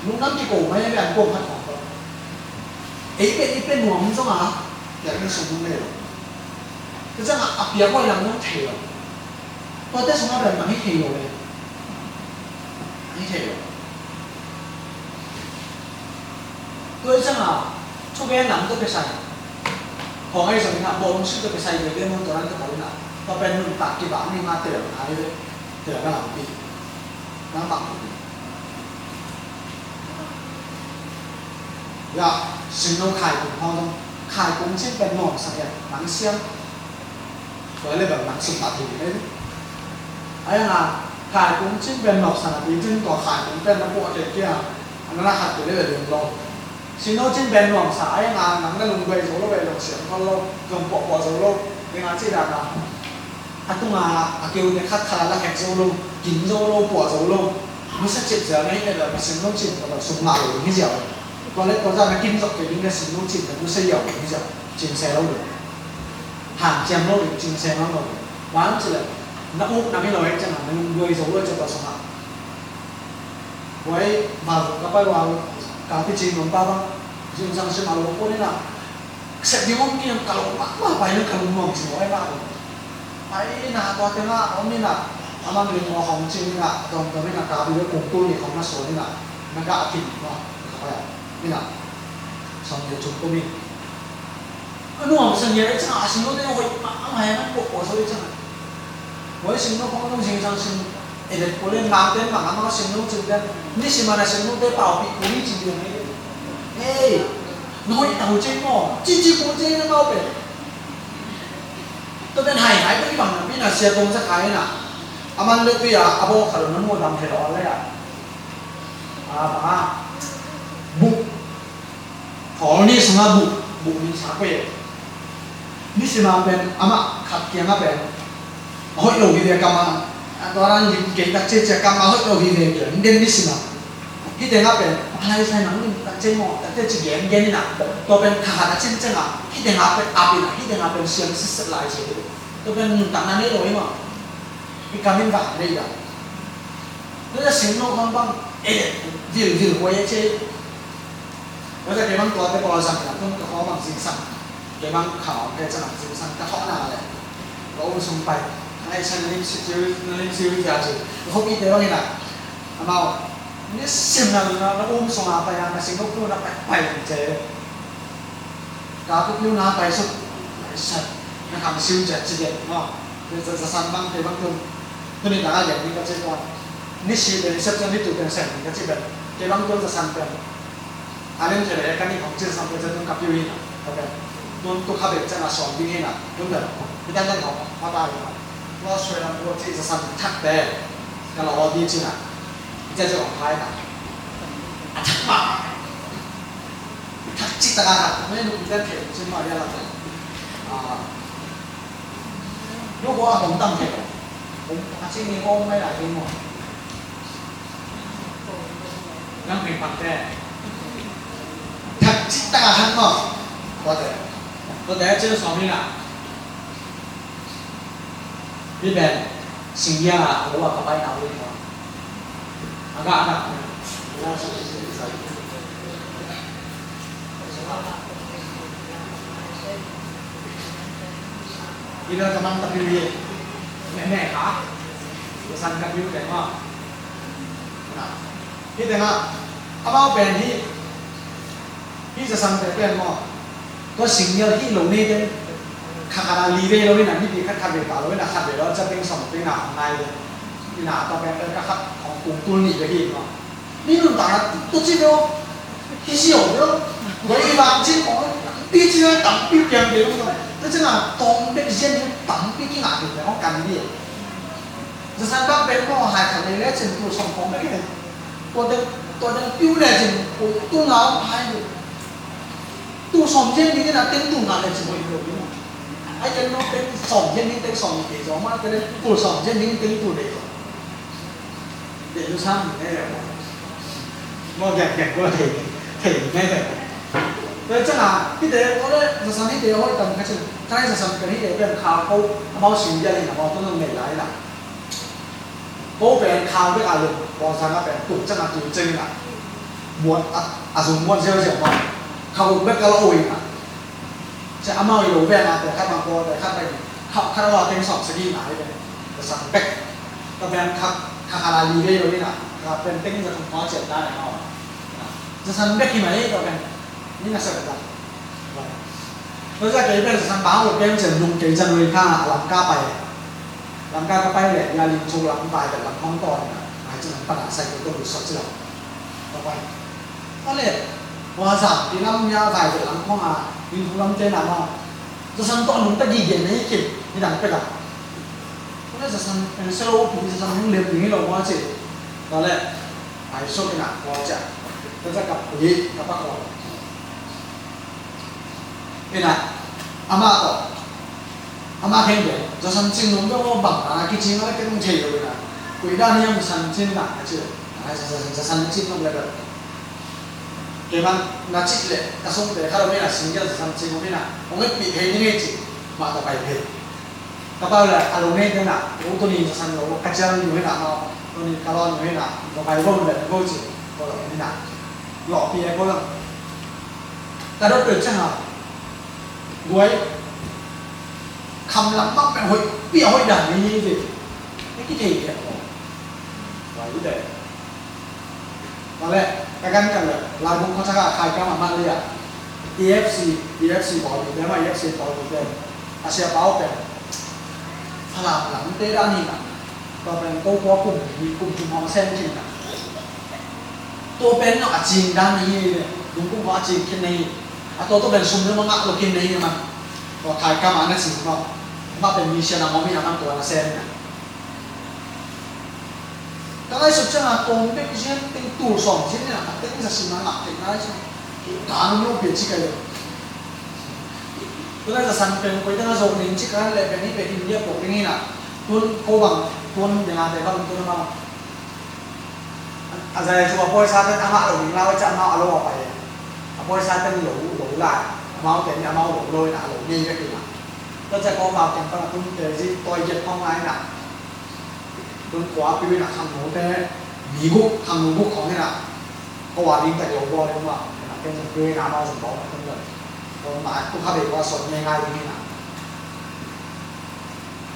Lungdam kiko mai a bian kuam khat khawng. Ei pen i pen nuam zong a, bian in sung hong nei lo. Tua ciang a, a piak huai lam zong thei lo. Tuate sung a bian bang hi thei lo le. Bang hi thei lo. Tua ciang a, thu gen lam tua pia sai. Khawng ei zong in a, bawlung sui tua pia sai, tua pia mun tua lam tua pia in a. Tua pen nuntak kibang ni ma tel ngai ve. Tua na lampi. Na mak lampi. Ya, singno khaikung hong dong. Khaikung cin pen nuamsa ya, nang siam. Tua le bang nang sum mat hi le. Ai nga, khaikung cin pen nuamsa na pi cin tua khaikung pen na puak te kia. Ang na khat pi le bang lo. Singno cin pen nuamsa, ai nga, nang na lungduai zo lo, bang lo siam khol lo, zong puakpuak zo lo. Eng a ci dan a. A tunga a keute khat khat a la hek zo lo, kim zo lo, puah zo lo. Nusia cip zel na hi le le, na singno cin, tua sum ngah lo ding hi ziau. Tua le tua zah na kim zok kei ding le singno cin, na nusia ziau ding hi ziau. Cin se lo ding. Hanciam lo ding, cin se lo ding. Bang ci le, na uk na mi lo hek ciang a, na lungduai zo lo ciang tua sum ngah. Huai, ma zo ka pai ua, ka pi cing nong pa bang, zingsang sim a lo ko ni na. Sep ding om kiam ka lo mahmah pai na ka lungnuam cing lo ai mah lo. Pai na tua teng ah om in ah, a man ling aw hong cing in ah, tawmtawm in ah ka bi lo kung tul nih khong na suan in ah, na gah a kim in ah, ka pai ah, in ah, sawm nih cung kum in. A nuam sa ngiat ai cang ah, a singno te hoih mahmah ai man puakpuak zo ai cang ah. Huai singno khong zong zingsang sim, eh, le pule nang ten mang amau singno cing ten, ni sim a na singno te pau pi kuri cing diang ni. Hey, na hoih tau cing maw, ci ci pu cing na mau pe. Tua pen hai hai pen bang na pi na sia tong sa khai na. A man le tui a, a bawk kha lo na mu dam he lo le a. A bang a. Buk. Thawl ni sung a buk, buk ni sa koi e. Ni sim a pen, amah khat kiang a pen. A hoih lo hi ve kam a. A tua ran lim kei tak cia cia kam a hoih lo hi ve kiang. Den ni sim a. Hi teng a pen, a lai sai nang lim tak cia maw, tak cia ci gen gen in a. Tua pen kha khat a cin ceng a. Hi teng a pen, a pen a, hi teng a pen siam siset lai cia. Tua pen nuntak na nei lo hi maw. Hi kam in vak nei da. Tua cia sing lo bang bang, eh, vil vil huai a cia. Tua cia kei bang tuate pawl zang in a, tun ka khawng bang zingsang. Kei bang khawng kei cia bang zingsang, ka thawh na le. Ka um sung pai. Ka ngai cia na lim siu, na lim siu cia ci. Ka khawng i te bang in a. Amau. Ni sim na, na, na um sung a pai a, na sing lo tu na pai, pai cia. Ka tuk liu na pai suk, pai sat, na khang siu ciat ci lian maw. Tua za, za san bang te bang tun. Tuni ta a lian ni ka ci tua. Ni si pen sep cian ni tu pen sem ni ka ci pen. Te bang tun za san pen. A len thei le ka ni khong cin sam pen tun ka piu hi na. Ka pen. Tun tu kha pen cian a sawm ding hi na. Tun pen. Hi tan tan khong. Pha ta hi na. Tua suai lam tua ci za san thak te. Ka lo di ci na. Hi cian ci khong phai na. A thak ma. Thak cik tak a thak, mei nupi dan thei, cin ma dia la thei. Ah. Lu ko a hong tam thei. Hong a cin ni hong mei la thei mo. Nang ping pak te. Thak cik tak a thak mo. Ko te. Ko te cin so mi la. Hih pen, singgia a lo a ka paina uh hi maw. A gah a gah. Hih pen ka mang ka piu hi. Meh meh kha. Ka san ka piu pen maw. Hih tengah amau pen hih, hih zasangte pen maw, tua single hih lo nei ten khat khat a li vei lo in a, mipi khat khat vei ta lo in a, khat vei lo a ciah peng sawm peng a hong nai ve. In a tua pen pen ka khat hong kung tul nih ve hi maw. Mi nuntakna tua ci ve aw. Hih si aw ve aw. Tua i vang cin khong tampi ci ve, tampi piang ve lo maw. Tua cin a tawm bek zian ve, tampi kingah ve ve hong kan ve. Zasang bang pen maw, hai khat nei le cin tu sawm khong bek hi ve. Tua teng, tua teng piu le cin, tua tung a om hai lo. Tul sawm ciang ding in a teng tul nga le cin hoih lo ding. Ai teng no teng sawm ciang ding teng sawm ni kei zaw ma teng tul sawm ciang ding teng tul le zaw. Dei lu sam ni le. Mo giak giak ko thei thei ni le. Tua ciang a hite ko le zasan hite hoih tam ka cin. Kai zasan ka hite pen kha ko amau sim dia le na mo tung nei lai la. Ko pen khau bek a lum, bawlsang a pen tuk cang a tui cang in a. Muat a, a zung muat ziauziau ma. Khau bek a la ui in a. Cia amau i lo veng a te khat bang ko te khat bang khat khat a la teng sawm sagih na i pen. Ka sang bek. Ka pen khat khat a la li vei lo in a. Ka pen teng za thum khua cian ta na ma. Za sang bek hi mai ka pen. Ni na sa ka. Tua zia kei pen Sasang bang uh kem cian nung kei January kha a Lamka pai. Lamka ka pai leh ya lim chuk lam vai vet lam hong tawn na. Mai cin lam pan a sai ko to lu sok ci lam. Ka pai. Ka leh wa zam ti lam ya vai vet lam hong a lim chuk lam te na ma. Sasang to nung ta gi gen nei kin ni dang pe ka. Ka leh Sasang en selo pi Sasang hong lem ni lo wa ci. Ka leh ai sok ina wa ci. Ka za ka pi ka pa ko. Ina, amah tawh, amah khempeuh, zasan cing nung bek aw bang a kicing a la kei nung thei lo ina. Koi dan hiam zasan cing na a ci, a zasan, zasan cing nung le bek. Kei man na cih le, ka sungte kha lo ina, sing kia zasan cing nung ina, ong et pi thei ni ngei ci, mah ta pai thei. Ka pau le a lo nei tena, u tuni zasan lo, ka cial ni hina ma, tuni ka lo ni hina, ka pai bom le, ko ci, ko lo hina. Lo pi e ko lo. Ka dot pe chang a. Guai. Kham lam bang pen hoi, pi a hoi dan ni ni. Ni ki thei pi a ko. Guai u de. Tua leh, ka gan kan leh, Laibung khuathak ah Khaikam ah Malia, E F C, E F C pawl mite mah, E F C pawl mite, a sia pau pen, Falam lamte dan hi na, tua pen ko kua kum, hi kum thum hong sem khin na. Tua pen no a cing dan hi le, lungkum ko a cing khin na hi. A tua tua pen sum le mangah lo khin na hi man. Tua Khaikam ah na cing mah, mah pen mission a mawh mi a man tua na sem na. Ka ngaihsut ciangin a tawm bek zian teng tul sawm zian in a teng za sim a ngah theih nai ciang. Ka ang lo pia ci ka lo. Tuna za san peng koi tena zo ning ci ka le peng hi peng India pok ding in a. Tun ko bang tun ding a te bang tun ma. A zai cu a pawi sa ten a ngah lo ding la wai ca a ngah a lo a pai. A pawi sa ten lo lo lai. A mau te ni a mau lo lo in a lo ngei bek in a. Tua ca ko mau teng pan a tun te zi toi giat khong lai in a. Tun khua piu in a khangnote mi guk, khangno guk khong in a ko a ding tek lo bawl in ma in a ken zong piu in a mau zong bawl in a tun zong ko ma tu kha bei ko a sawt ngai ngai ding in a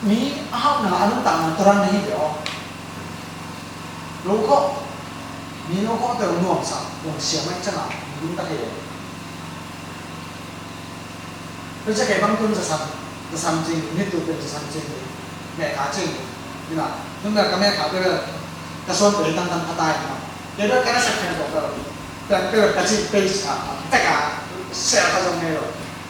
mi a hauhna a nuntakna turan na hi ve aw. Lo khawh mi lo khawh te lo nuamsa nuamsia mai cang a mi nuntak hi ve. Tua ciang kei bang tun zasan, zasan cing, ni tu pen zasan cing, mehkha cing, ina, tun bel ka mehkha te bel, ka suan pen tangtang ka tai ma. Te bel ka na sak khen tok bel, pen bel ka cing page a, tek a, share ka zong ngei lo,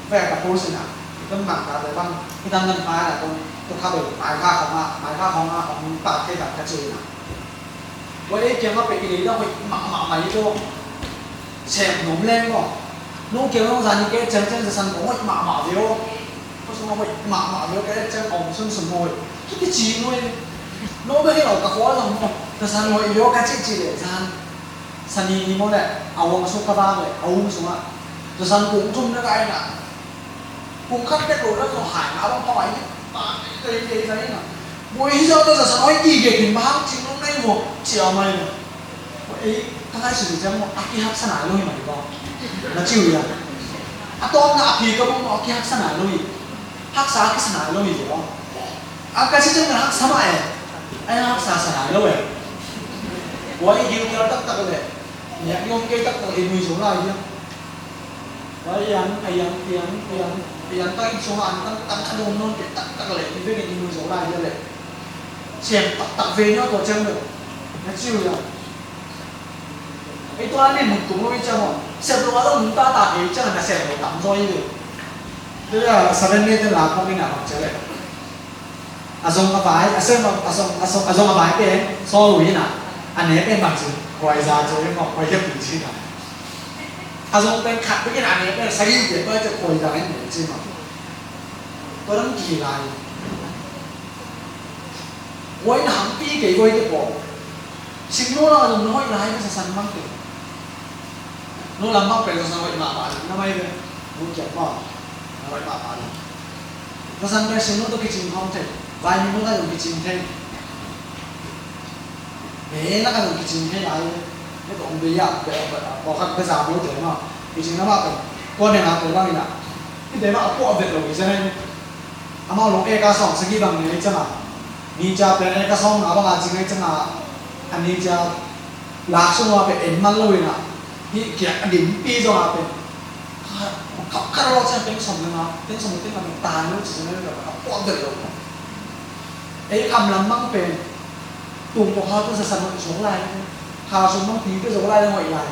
pen ka post ina, tun bang ka te bang, i tangtang ka na tun, tu kha bel, mai kha khong a, mai kha khong a, khong pa khe ka ka cing ina. Tua ei kiang a pek i lei dah hoih mahmah mai tua. Sem nuam leng maw. Nung kiang nung zan i kei ciang ciang zasan kong hoih mahmah ve aw. Kua sung a hoih mahmah ve aw ka et ciang om sunsun maw hoih. Ki kici nuai. Nung bek hi lo ka khua zong maw. Zasan hoih ve aw ka cih cih leh zan. Sani ni maw leh a uang sung ka vang leh a um sungah. Zasan kong tum na ka ai na. Kung khat tek lo dan zong hai na bang pawh ai ni. Pah tei tei tei tei na. Buai hi zau ta za sa oi ti ge kin bang cing lo nei mo. Ciau mai mo. Ei ka ngai sui ciang mo a kihaksa nai lo hi mai bang. Na ciu ya. A tawm na a pi ka bang mo a kihaksa nai lo hi. Haksa a kisa nai lo hi bang. A ka ci ciang na haksa mah e. Ai haksa sa nai lo e. Buai hi kial taktak le. Niak yom kei taktak le nui zo lai hi. Tua ian, a ian, ian, ian, ian ta in sung an tang tang a dong non ke tak tak le, i vekin i nui zo lai le. Siam tak tak ve nyo to chang le. Na chiu ya. Ei tua ni mun tung lo i chang o. Siam lo a lo mun ta ta ke i chang na siam lo tam zo i le. Tua ya seven ni te la ko ni na bang chang le. A zong a vai, a sem a zong, a zong, a zong a vai pen, sawl uh hi na, a ne pen bang ci. Khuaiza cu ei maw, khuai hiap in ci na. A zong pen khat bek in a ne pen sagih tiah tua ciah khuaiza in ne ci maw. Tua dang kihi lai. Khuai na hangpi kei khuai te pawl. Sim no la zong na hoih lai ka sasan mang te. No lam mang pen sasan hoih mahmah na mai ve. No kiat maw. Na hoih mahmah na. Sasan pen sim no tawh kicing khawng thei. Vai mi no la zong kicing thei. He lak a zong kicing thei lai. He tawh hong bei ah, pawlkhat bia za maw te mah. Kicing na mah pen. Tua neng a tua bang in ah. Hih te mah a puah vet lo hi zen. Amau lo eka sawm sagih bang nei ciang a. Ni cia pen eka sawm nga bang a cing nei ciang a. A ni cia lak sung a pen en man lo in ah. Hih kiak a dimpi zong a pen. Kha, kha, kha lo ciang peng sawm na nga, peng sawm na peng nga pen tan lo ci zen a puak vet lo. Ei kham lam mang pen. Tung ko kha tu sa sa no zong lai. Kha sung mang pi tu zong lai, ngoi lai.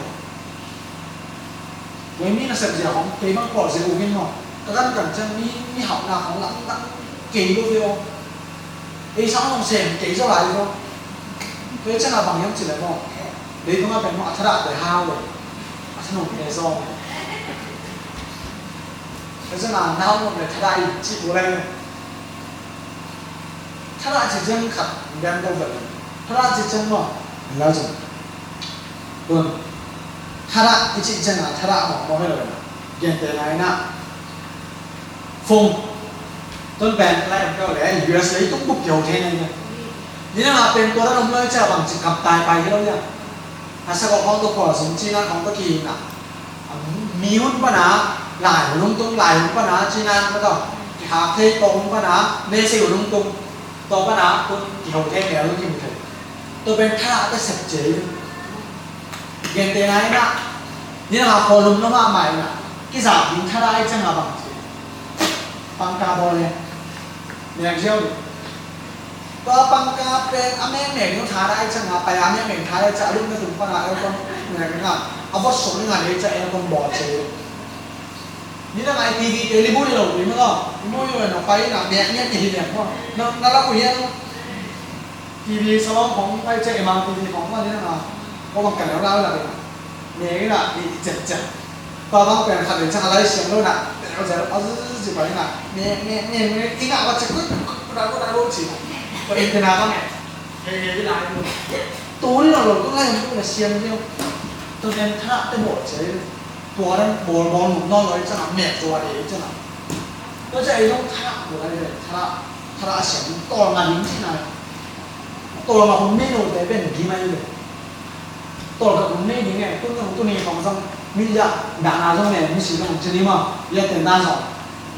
Ngoi mi na sep zia hong, kei bang pawl zia u hin maw. Ka kan kan ciang mi, mi hauhna hong lam dang kei lo ve aw. Ei sang hong sem kei zaw lai lo. Kei ciang a bang hiam ci le maw. Leitungah pen maw a thadah te hau lo. A thanuam te zawng lo. Kei ciang a nau nuam le thadah in cih bu lai lo. Thadah ci ciang khat biang ko vet lo. Thadah ci ciang maw. Lau zong. Tun. Thadah i cih ciang a thadah maw maw hi lo na. Gente lai na. Phone. Tun pen lai ang kau le U S A tung buk keu thei nai na. Ni na nga pen tua ran om lai cia bang ci kap tai pai hi lo ya. A sa ko khong to khua sung ci na khong to ki na. Mi hun pana lai hun lung tung lai hun pana ci na ka to. Ki hak thei to hun pana me se hun lung tung. To pana kun ki ho thei me hun ki mu thei. To pen tha ta sep ce. Gente nai na. Ni na ko lum no ma mai na. Ki za ding tha dai chang a bang ci. Pangka bawl le. Nek ziau ni. Tua pangka pen a mengmeng ni tha dai chang a pai a mengmeng tha dai chang a lum na tum pana aircon nek nga. A bot sung nga dai chang aircon bawl ce. Ni na ngai T V te li bu ni lo ni ma lo. Ni bu ni lo na pai na nek nek ni hi nek ma. Na na la ku hian. T V salon khong pai ciang ema T V khong ma ni na nga. Ko bang ka leu lau la ni. Ne na ni i cem cem. Pa bang pen khat ni ciang a lai siang lo na. Te lo zel a zi zi pai na. Ne ne ne ne i nga wa cek kut kut kut kut kut ci. Ko in te na bang ne. He he lai lo. Tu ni lo lo tu lai tu na siang ni. Tu nen tha te bo ce. Tua dan bawl bawl nuam nawn lo i ciangah mek tua e i ciangah. Tua ciah ei zong thadah tua lai ve, thadah, thadah a siam tawl ngah ding cihna. Tawl ngah hun nei lote pen gim ahi ve. Tawl ngah hun nei ding e, tun zong tuni khong zong mi liah dahna zong ne, misi zong cini ma, liah tendan zong.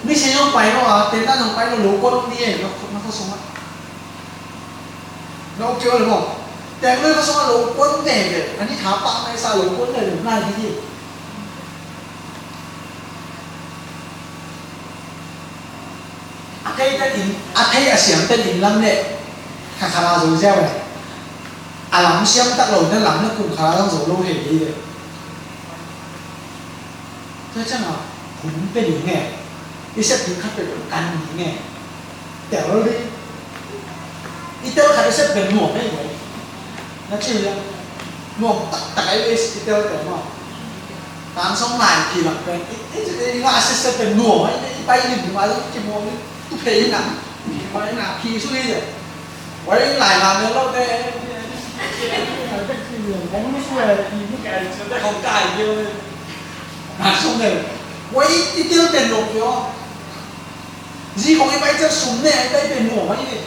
Misi zong pai lo a, tendan zong pai lo, lo kuan ding e, na, na kha sungah. Na uk kio le maw? Teng lui ka sungah lo kuan veve. Ani tha pah mai sa lo kuan veve nai hi hi. A thei ten in, a thei a siam ten in lam le kha kha la zo ziau e. A lam siam tak lo na lam na kum kha la zo lo he hi le. Tua ciangah hun pia ding e, i sep ding khat peuhpeuh kan ding e, tel ding. I tel khat i sep pen nuam ei mai. Na ci hiam? Nuam taktak ei i tel pen maw. Tang song lai ki lang pen i, i, i ngah sep sep pen nuam ei, i pai lim lim a zong kimuam ei, tu phei na. Pai na phi sui e. Wai lai na ne lo te. Hong lu sui e, i mu kai sui te hong kai kio ne. Na sum ne. Wai i til pen lo kio. Zi kong i pai ciang sum ne, i pai pen mo mai ne.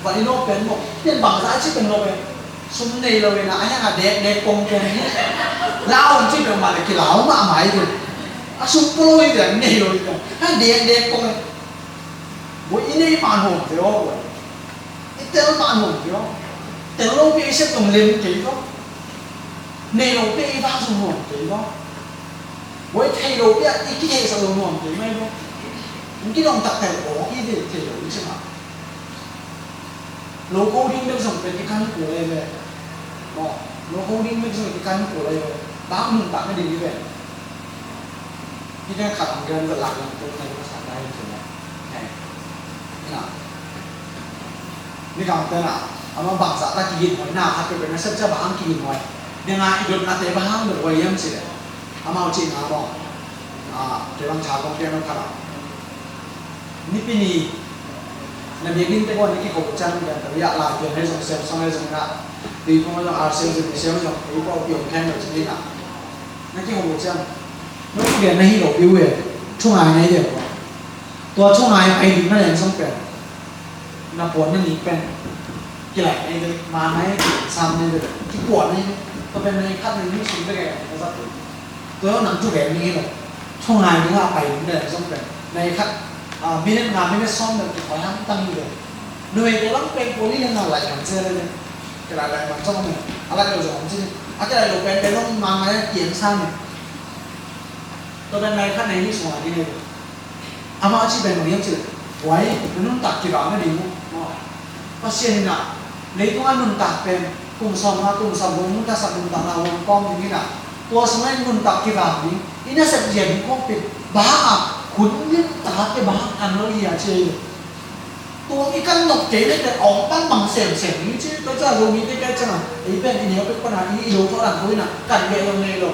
Wai lo pen mo. Pen bang za ci pen lo pen. Sum nei lo pen a, a hiang a dek dek kong pen ni. Lau ci pen ma le ki lau ma mai pen. A sum polo i pen nei lo i pen. A dek dek kong. Boi i nei man hong te o boi. I tel man hong te o. Tel lo pi i sep tong lem kei to. Nei lo pi i vak sung hong kei to. Boi thei lo pi a i ki thei sa lo hong kei mai to. Ki dong tak tel o i de thei lo i sep ma. Lo ko ding bek zong pen i kan ko lai ve. Maw, lo ko ding bek zong i kan ko lai ve. Bang nuntak na ding i ve. Hih teng khat ang gen za lak lam tung na i masa na i tung na. Hei. Na. Ni kang tena. Ama bangsa ta kigin hoi na khat pe na sep ca bang kigin hoi. Nidanga i dotnate bang hang dot huai hiam cih leh, amau cihna maw, a, kei bang tha kong piak nop khat ah, Nipi ni na biakinn te peuh na kikho ciang, Lai Pian ahi zong, Siam Sawng ahi zong, na Tuiphum ahi zong, R C M zong, Mission zong, ei pawlpi om khempeuh ci ni na, na kikho ciang, na thugen na hi lo pi uh e. Thungai na hi deuh. Tua thungai pai ding na leng zong pen, na puan na nih pen kilaih na hi deuh, man na hi deuh, sam na hi deuh, kipuah na hi deuh. Tua pen na hi khat na hi nih sung bek e, na zat uh. Tua nang thugen ni hi lo. Thungai ding a pai ding leng zong pen na hi khat, a, minute nga, minute sawm bek kikhoi hamtang hi deuh. Numeite bang pen puan nih leng a laih man ci lel e. Kilaih laih man zong om e. A laih lo zong om ci ni. A kilaih lo pen pen zong man na hi kiam sam e. Tua pen na hi khat na hi nih sung a ding hi deuh. Amah a cih pen bang hiam cih leh, huai, na nuntak kivak nading uh maw. Pasian in ah, leitung a nuntak pen kum sawmnga, kum sawmguk nuntaksak, nuntakna huang kawm ding in ah, tua sungah in nuntak kivak ding, i nasep zia ding khawng pen, bang hang a hun nuntak kei bang hang kan lo hi a ci hi. Tua i kan nop kei leh pen a om pan bang semsem ding ci, tua ciang Zomite kei ciang a, ei pen i neu pek pan a, i, i lo tawh dan ko in ah, kan beh lo nei lo.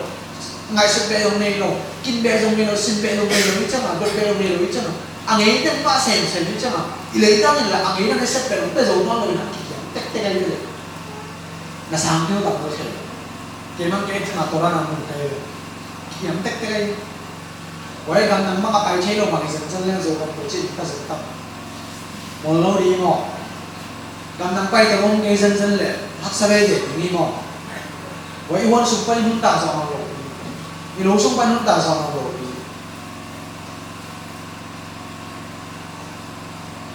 Ngaihsut beh zong nei lo, kin beh zong nei lo, sin beh zong nei lo, i ciangah, dot beh zong nei lo, i ciangah. A ngei teng mah semsem i ciangah, i leitang in la a ngei na na sep beh zong pia zo nawn lo in a kihiam tektek ahi ve. Na sang peuh bang lo thei. Kei mang kei ciangah Torah na mun kai ve. Kihiam tektek ahi. Huai gamdang mah a pai thei lo mah hi zenzen leng Zogam ko cin ka zen tam. Mawl lo dih maw. Gamdang pai tawh om kei zenzen leh haksa veve ding hi maw. Huai i huan sung pan i nuntak zawh mang lo pi. I lo sung pan nuntak zawh mang lo pi.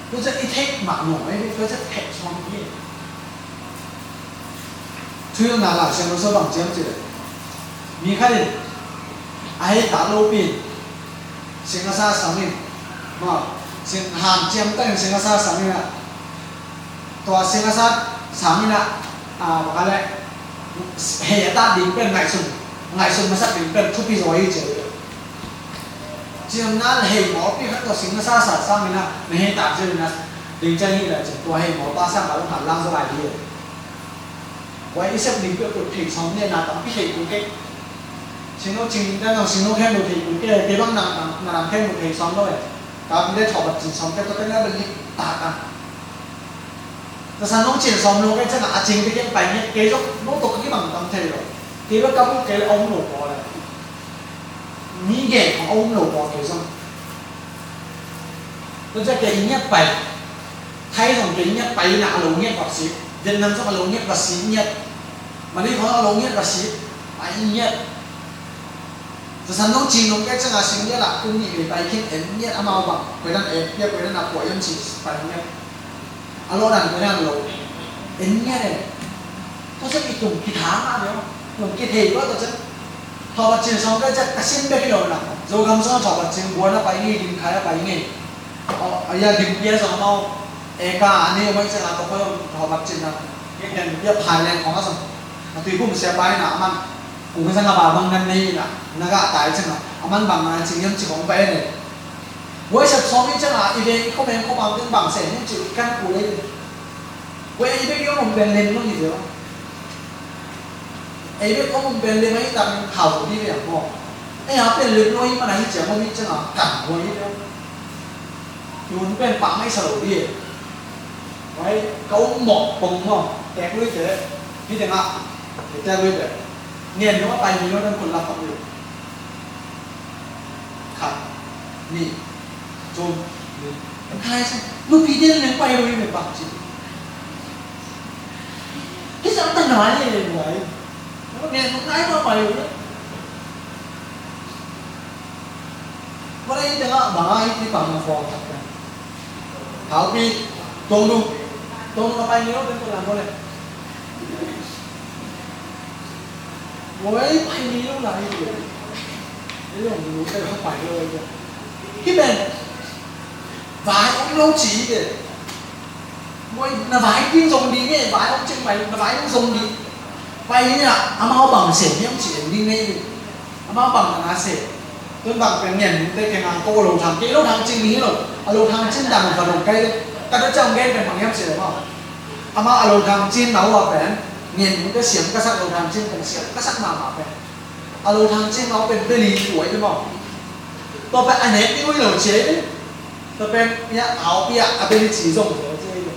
Tua ciang i theih mah nuam ahi, tua ciang theih suang hi. Thuhilhna Lai Siangtho sung bang ci hiam cih leh, mi khat in a hei tak lopi in sing a sa sang in, maw, sing hanciam tak in sing a sa sang in a, tua sing a sa sang in a, a, bang a leh, hei a tak ding pen ngaihsun, ngaihsun masak ding pen thupi zaw hi ci. Ciamna hei mawlpi khat tua sing a sa sang in a, na hei tak ciang in a, ding ciang hi leh ciang tua hei mawlpa sang a lo ngal lang zaw lai hi. Huai i sep ding peuhpeuh thei sawm ni a, na tampi thei kul kei. Singno cing ding teng zong singno khempeuh thei kul kei, kei bang na, na, na dang khempeuh thei sawm lo e. Tapi le thawhbat cin sawm kei, tua teng a bel lik tak a. Tua sang nong cin sawm lo kei ciang a, a cing te kei pai ngiat, kei zong no tawh ka kibang tam thei lo. Kei bel ka buk kei le a om lo pawl e. Mi gen khong a um lo pawl kei zong. Tua ciang kei ngiat pai. Thai zong kei ngiat pai in a, a lo ngiat va si. Vietnam zong a lo ngiat va si ngiat. Malay khong a lo ngiat va si. Pai ngiat. Tua sang nong cing nong kei ciang a sing ngiat a, kum nih vei pai khin en ngiat amau bang. Koi dan en pia, koi dan a puah yam si pai ngiat. A lawh dan koi dan lo. En ngiat e. Tua ciang i tum kithang a leh, tum kithei lua tua ciang. Thawhbat cin sawm kei ciang ka sin bek hi lo na. Zogam sung a thawhbat cin buan a pai ngei, dim khai a pai ngei. A, a ya dim pia zong amau. Eka a nei mai ciang a tua khoi thawhbat cin na. Ken pia phai leng khong a zong. A tui kum sia pai na a man. Kung zang a ba bang nan nei na. Na gah tai ciang a. A man bang na cing yam ci khong pai nei. Huai sep sawm i ciang a, i veng i khawmeng khawmang ding bang sem hi ci kan kul ei. Huai ei bek i om om pen lem lo hi ve. Ei bek om om pen lem ahi tak in khau zo hi ve ang maw. Ei a pen lem lo hi man ahi ciang om hi ciang a kan huai hi ve. Yun pen pang ahi sa lo hi. Huai ka om mawk pong maw. Tek lui te. Hi teng a. Tek lui te. Ngen lo a pai mi lo dan kun lak pang lui. Khat, nih, thum, nih. Khat lai sa, nupi te leng pai lo hi me bang ci. Hi sa ta ngai le ngai. Ngai ngai ma pai lo. Tua leh i tengah bang a i pang na fawng tak pen. Thau pi, tong nu, tong nu a pai ni lo, teng tong lam ko le. Oi, pai ni lo lai ko. Ni lo nu te pai lo ko. Hi ben. Vai ong lo ci de. Oi, na vai ding zong ding e, vai ong cing pai, na vai ong zong ding. Pai ni a, amau bang se, ni ong ci ding ne. Amau bang na se. Tun bang pen ngen nung te kei ngang ko lo thang, kei lo thang cin ni lo, a lo thang cin dang va dong kai le. Ka da chang gen pen bang yam si lo ma. Ama a lo thang cin na ua pen, Ngen nungte siam ka sak lo thang cing pen siam ka sak mahmah pen. A lo thang cing mah pen beli tuai hi maw. Tua pen a nek ding uh hi lo ci ei. Tua pen hia haupi ah a beli ci zong hi lo ci ei.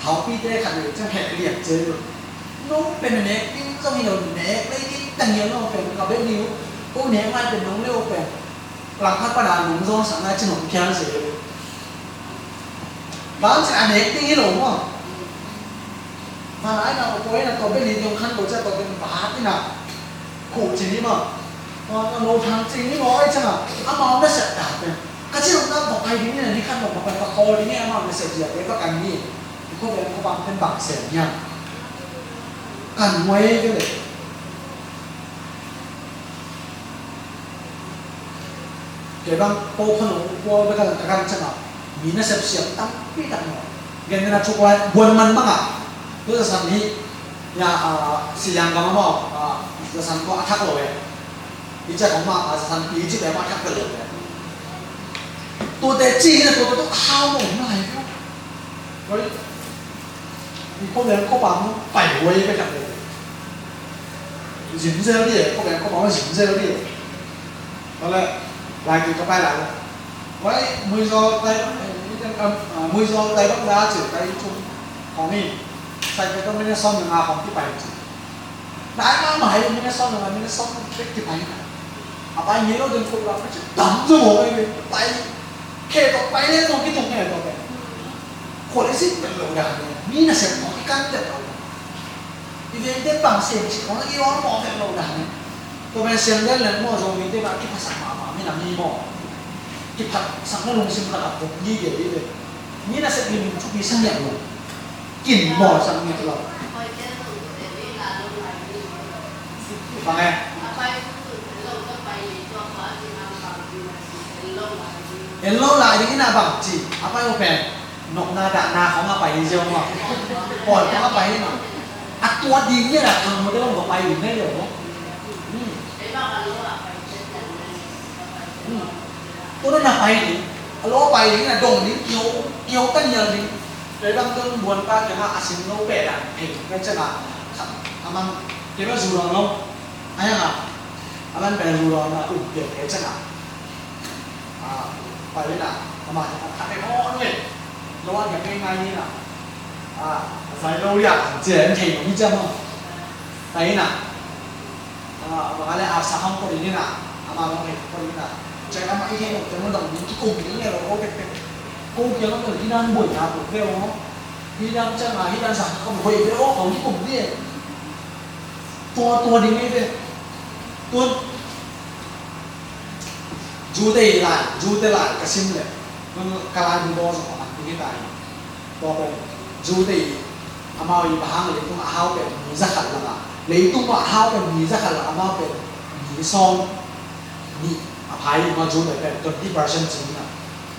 Haupite khat vei ciang heh lian ci ei lo. No pen a nek ding zong hi lo nek lei ding tang hi lo pen ka beli uh. Ko nek mai pen nong leu pen. Langkhat pana nong zong sak nai ci nong khial ci ei. Bang ci a nek ding hi lo maw. Van ai na ko poi na to beli dong khan ko ca to beli ba ti na. Ko ci ni ma. Ko na lo thang ci ni mo ai ca na. Amau na sa ta pe. Ka ci lo na ko pai ding ni na ni khan lo ko pai pa ko ding ni amau na sa dia pe pa kan ni. Ko be ko bang pen bang sa ni a. Kan mo ai ke le. Kei bang ko khon ong ko bek a ka kan ciang a mi nasep siam tampi tak maw. Gen na thuk lai buan man bang a. Tu zasan hi ya a si yang gam maw a zasan ko a thak lo e. Hi ciang ko ma a zasan pi ci te ma thak lo e. Tu te ci na tu tu hau mo na lai ko. Oi. Ko le ko pa mo pai wei ka thak lo. Zin zel di e ko le ko pa mo zin zel di e. Tua leh, lai kik ka pai lai lo. Wai, muizaw tai bang, eh, muizaw tai bang da cil tai chung. Hong in, sai ka tong minute sawm le nga hong kipai cil. Nai mahmah hi minute sawm le nga, minute sawm bek kipai na. A pai ngei lo den kuk la pai cil. Dam zaw maw pai, pai. Khe tawh pai le tawh kitung nge tawh pai. Khual i sik pen lo dan ne. Mi nasep tawh i kan pen lo dan. I vengte bang sem cih khong i awl mawh vet lo dan. Tua pen siang den leng maw Zomite mah kiphatsak mahmah mi na mi maw. Kiphatsak na lungsim khat a puk gige i ve. Mi nasep lim in thupi sa ngiat lo. Kin bawlsak ngiat lo. Bang e. En lo lai ding ina bang ci. A pai uh pen. Nokna dahna khong a pai hi ziau maw. Pawi khong a pai hi maw. A tua ding ngiat a khang mawte bang va pai ding ngiat lo maw. Hmm. Hmm. Tua na pai ding. A lo pai ding na dong ding kiau kiau ta nial ding. Kei bang tun buan pa kiang a a sim lo peh dan thei kei ciang a. A man kei bang zu lo lo. A yang a. A man pen zu lo na um pia kei ciang a. A, pai in a, amah in a, khat in aw nuih. Lo a, ngai ngai in a. A, zai lo ria, cia in thei lo ni cia maw. Pai in a. A, bang a le a sa hong ko in a. Amah lo hei ko in a. Cia amah i thei lo, cia lo dong ni ki kum ni lo, ko pek pek. Ko kia lo ko hi nan boi na ko ve o. Hi nan cia nga, hi nan sa ko boi ve o, ko ni kum ni. Tua, tua ding ei ve. Tua. Zute lai, Zute lai ka sim leh, ka lai bu baw zong a man ding hi ta hi. Tua pen, Zute amau i bang hang leitung a hau pen mi za khat lang a, leitung a hau pen mi za khat lang a, amau pen mi sawm nih a phai ding, amau Zute pen twenty percent cing a,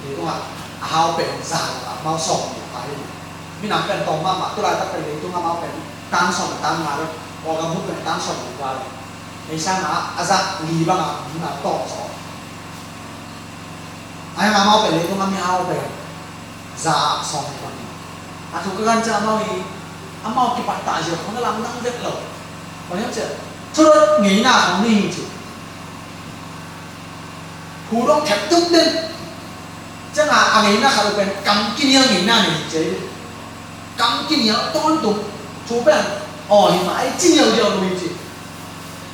leitung a hau pen za lang a, amau sawm nih a phai ding. Minam pen tawm mahmah, tulaitak pen leitung a amau pen tang sawm tang nga lo, Kawlgam hun pen tang sawm nih nga lo. Ei sang a, a zah li bang a, mi ma tawh zaw. Ai ma mau pen leitung a mi hau pen za a sawm bang. A thu ka gan ciang amau hi, amau kipat ta zia khong a lam nang vet lo. Bang hiam ciah, thurot ngeina khong ni hi ci. Thu dong thep tum den. Ciang a, a ngeina khat lo pen kam kinial ngeina ni hi ci. Kam kinial tawntung, thu pen, aw hi mah, ai ci nial diau lo hi ci.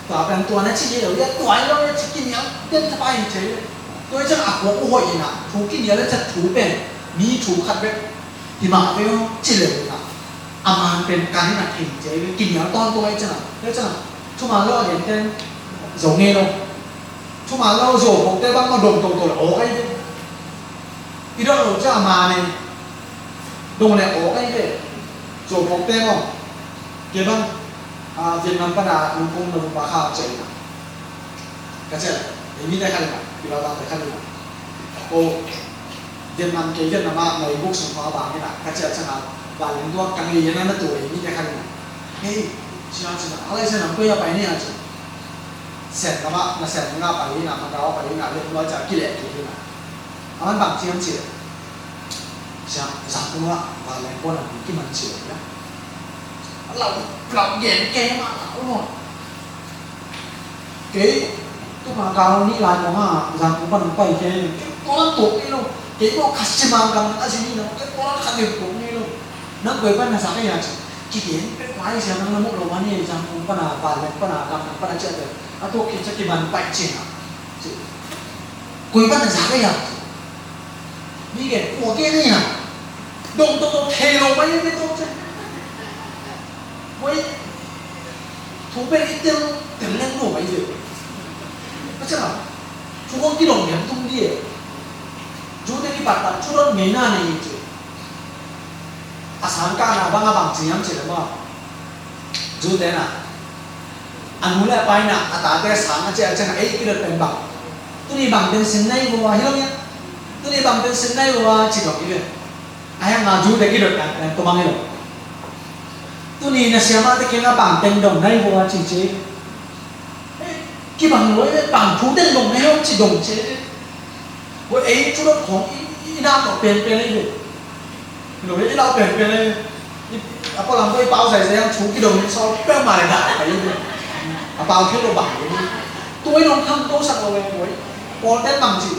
Tua pen tua na ci nial diau, tua hi lo na ci kinial, den thapai hi ci. Tua hi ciang a kua uh hoih hi na, thu kinial le ciang thu pen, mi thu khat bek, hi mah ve aw, ci le hi na. A man pen kan hi na thei ci, kinial tawntung hi ciang a, hi ciang a, thuman lo a lian ten, zo ngei lo. Thuman lo, zo phawkte bang ma dong tong tong le, aw ai ve. I dong lo ciang a man hi. Dong le aw ai ve. Zo phawkte maw. Kei bang, a, Vietnam pana lungkung na bupa kha ciah ina. Ka ciah, ei mite kha ina, pi lau tangte kha ina. Ko, Vietnam kei Vietnam a, na i buk sung kha bang ina. Ka ciah ciang a, ba ling duak ka ngei ina na tu ei mite kha ina. Hei, sia ciah, a lai sia nam koi a pai ni a ciah. Sen lam a, na sen nga pai ina, Macau a pai ina, lek lua ciah kileh kei ina. A man bang ciam ciah. Siang, zang tung ah, va leng pon a pi kiman ci lo ya. A Lau, lau gen kei mah lau lo. Kei tu ka kau ni lai mo ha, Zangkong pan hong pai kei. Kei tua lam tuak ngei lo. Kei mo customer gam a zi ni lo. Kei tua lam khat deuh tuak ngei lo. Nang koi pan na sa kei a ci. Kigen pek pai sia nang na mo lo ma ni Zangkong pan a, Vanleng pan a, Lamdang pan a ci a te. A tuak kei cia kiman pai ci na. Ci. Koi pan na sa kei a ci. Ni gen kua gen ni a. Dong to to thei lo mai ni to ci. Wei, thu pen i tel, tel leng lo mai ve. Ka ciang a, thu kong kidong liam tung di e. Zute kipat pan thu dot ngei na nei ci. A sang ka na bang a bang ci hiam ci le maw. Zute na. A nu le a pa in a, a tate sang a ci a ciang a ei kidot pen bang. Tuni bang pen sin nai vo a hi lo ia. Tuni bang pen sin nai vo a ci dong hi ve. A hiang a Zute kidot pen pen tua bang hi lo. Tuni na siamahte kiangah bang teng dong na hi vo a ci ci. Kibang lo, bang thu teng dong na hi vo ci dong ci. Vo ei thu dong khong i, i nak lo pen pen hi ve. Lo i lau pen pen hi ve. I, a pau lam tua i pau zai zai ang thu kidong ni so pen ma le dah pai hi ve. A pau thu lo bang hi ve. Tua i dong kham to sak lo ve vo. Paul ten bang ci.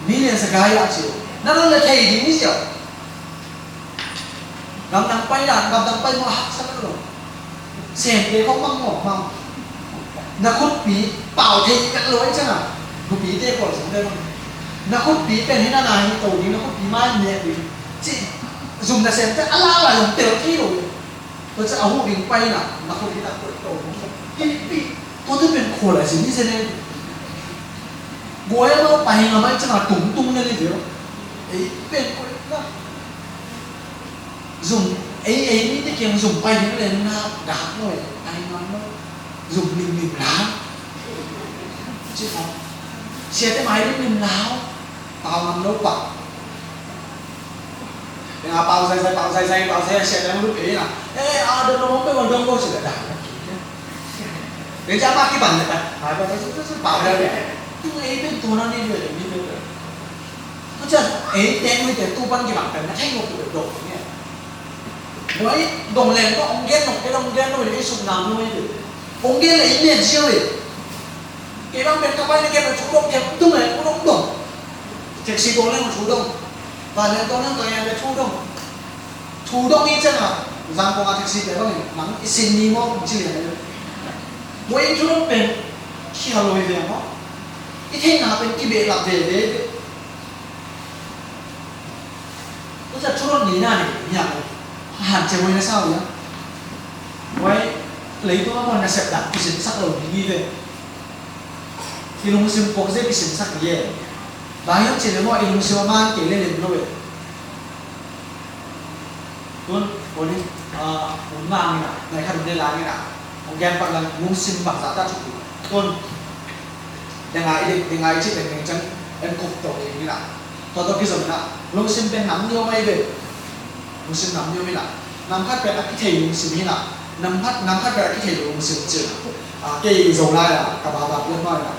Million sa gai a ci. Na lo le thei ding ni sia. Gamdang pai dan, gamdang pai maw a haksa lo. Semte khong mang maw, mang. Na khutpi pau thei vet lo ai ciang a. Khutpite pawl semte mang. Na khutpi pen hi na na hi to ding, na khutpi mai nek ding. Ci, zum na semte a la la zong tel thei lo. Tua ciang a hu ding pai na, na khutpi tak pai to. Pi, pi. Tua te pen khua lai si ni se ne. Guai a lo pai nga mai ciang a tung tung ne ni deu. Ei pen khua na. Zum, ei, ei mite kiang zum pai ding le na gak lo e, pai ngam lo. Zum limlim lau. Ci pha. Siate mai limlim lau. Pau ngam lo pah. Teng a pau zai zai, pau zai zai, pau zai zai, siate mah lut pe na. Eh, a dong dong pe wan dong ko ci le da. Teng ci a ma ki ban le pa. Pau zai zai zai, pau zai zai. Tu ei pen tu na ni le ni le. Tua ciang ei teng mite tu pan kibang pen na thei ngawk uh dong ne. Tua i dong leng tawh hong gen nong, kei dong gen nong, ei suk nam nong ei. Hong gen leh i nen sia ve. Kei bang pen ka pai na gen na thu dong, gen tung leh thu dong dong. Taxi dong leng thu dong. Vanleng dong leng tua yan leh thu dong. Thu dong i ciang a, Zangkong a taxi te bang in, nang i sin ni maw, ci lian leh. Tua i thu dong pen, kia loi ve maw. I theihna pen kibehlap veve. Tua ciang thu dot ngeina nei, niang lo. A han ciang hoih na sa uh ia. Hoih, leitung a muan nasep dan kisinsak lo ding hi ve. I lungsim puak zia kisinsak hi e. Bang hiam cih leh maw, i lungsim a man kei leh lem lo e. Tun, koni, ah, um nang ina, nai khat um le lang ina. Hong gen pak lang lungsim bangzah ta thuk ding. Tun, dengai, dengai cih teng teng ciang en kuk to ding ina. Tua tawh kizom ina, lungsim pen nam ni om ahi ve. Lungsim nam ni om ina. Nam khat pen a kithei lungsim ina. Nam khat, nam khat pen a kithei lungsim ci ina. Ah, kei Zolai a, ka babak lem mah ina.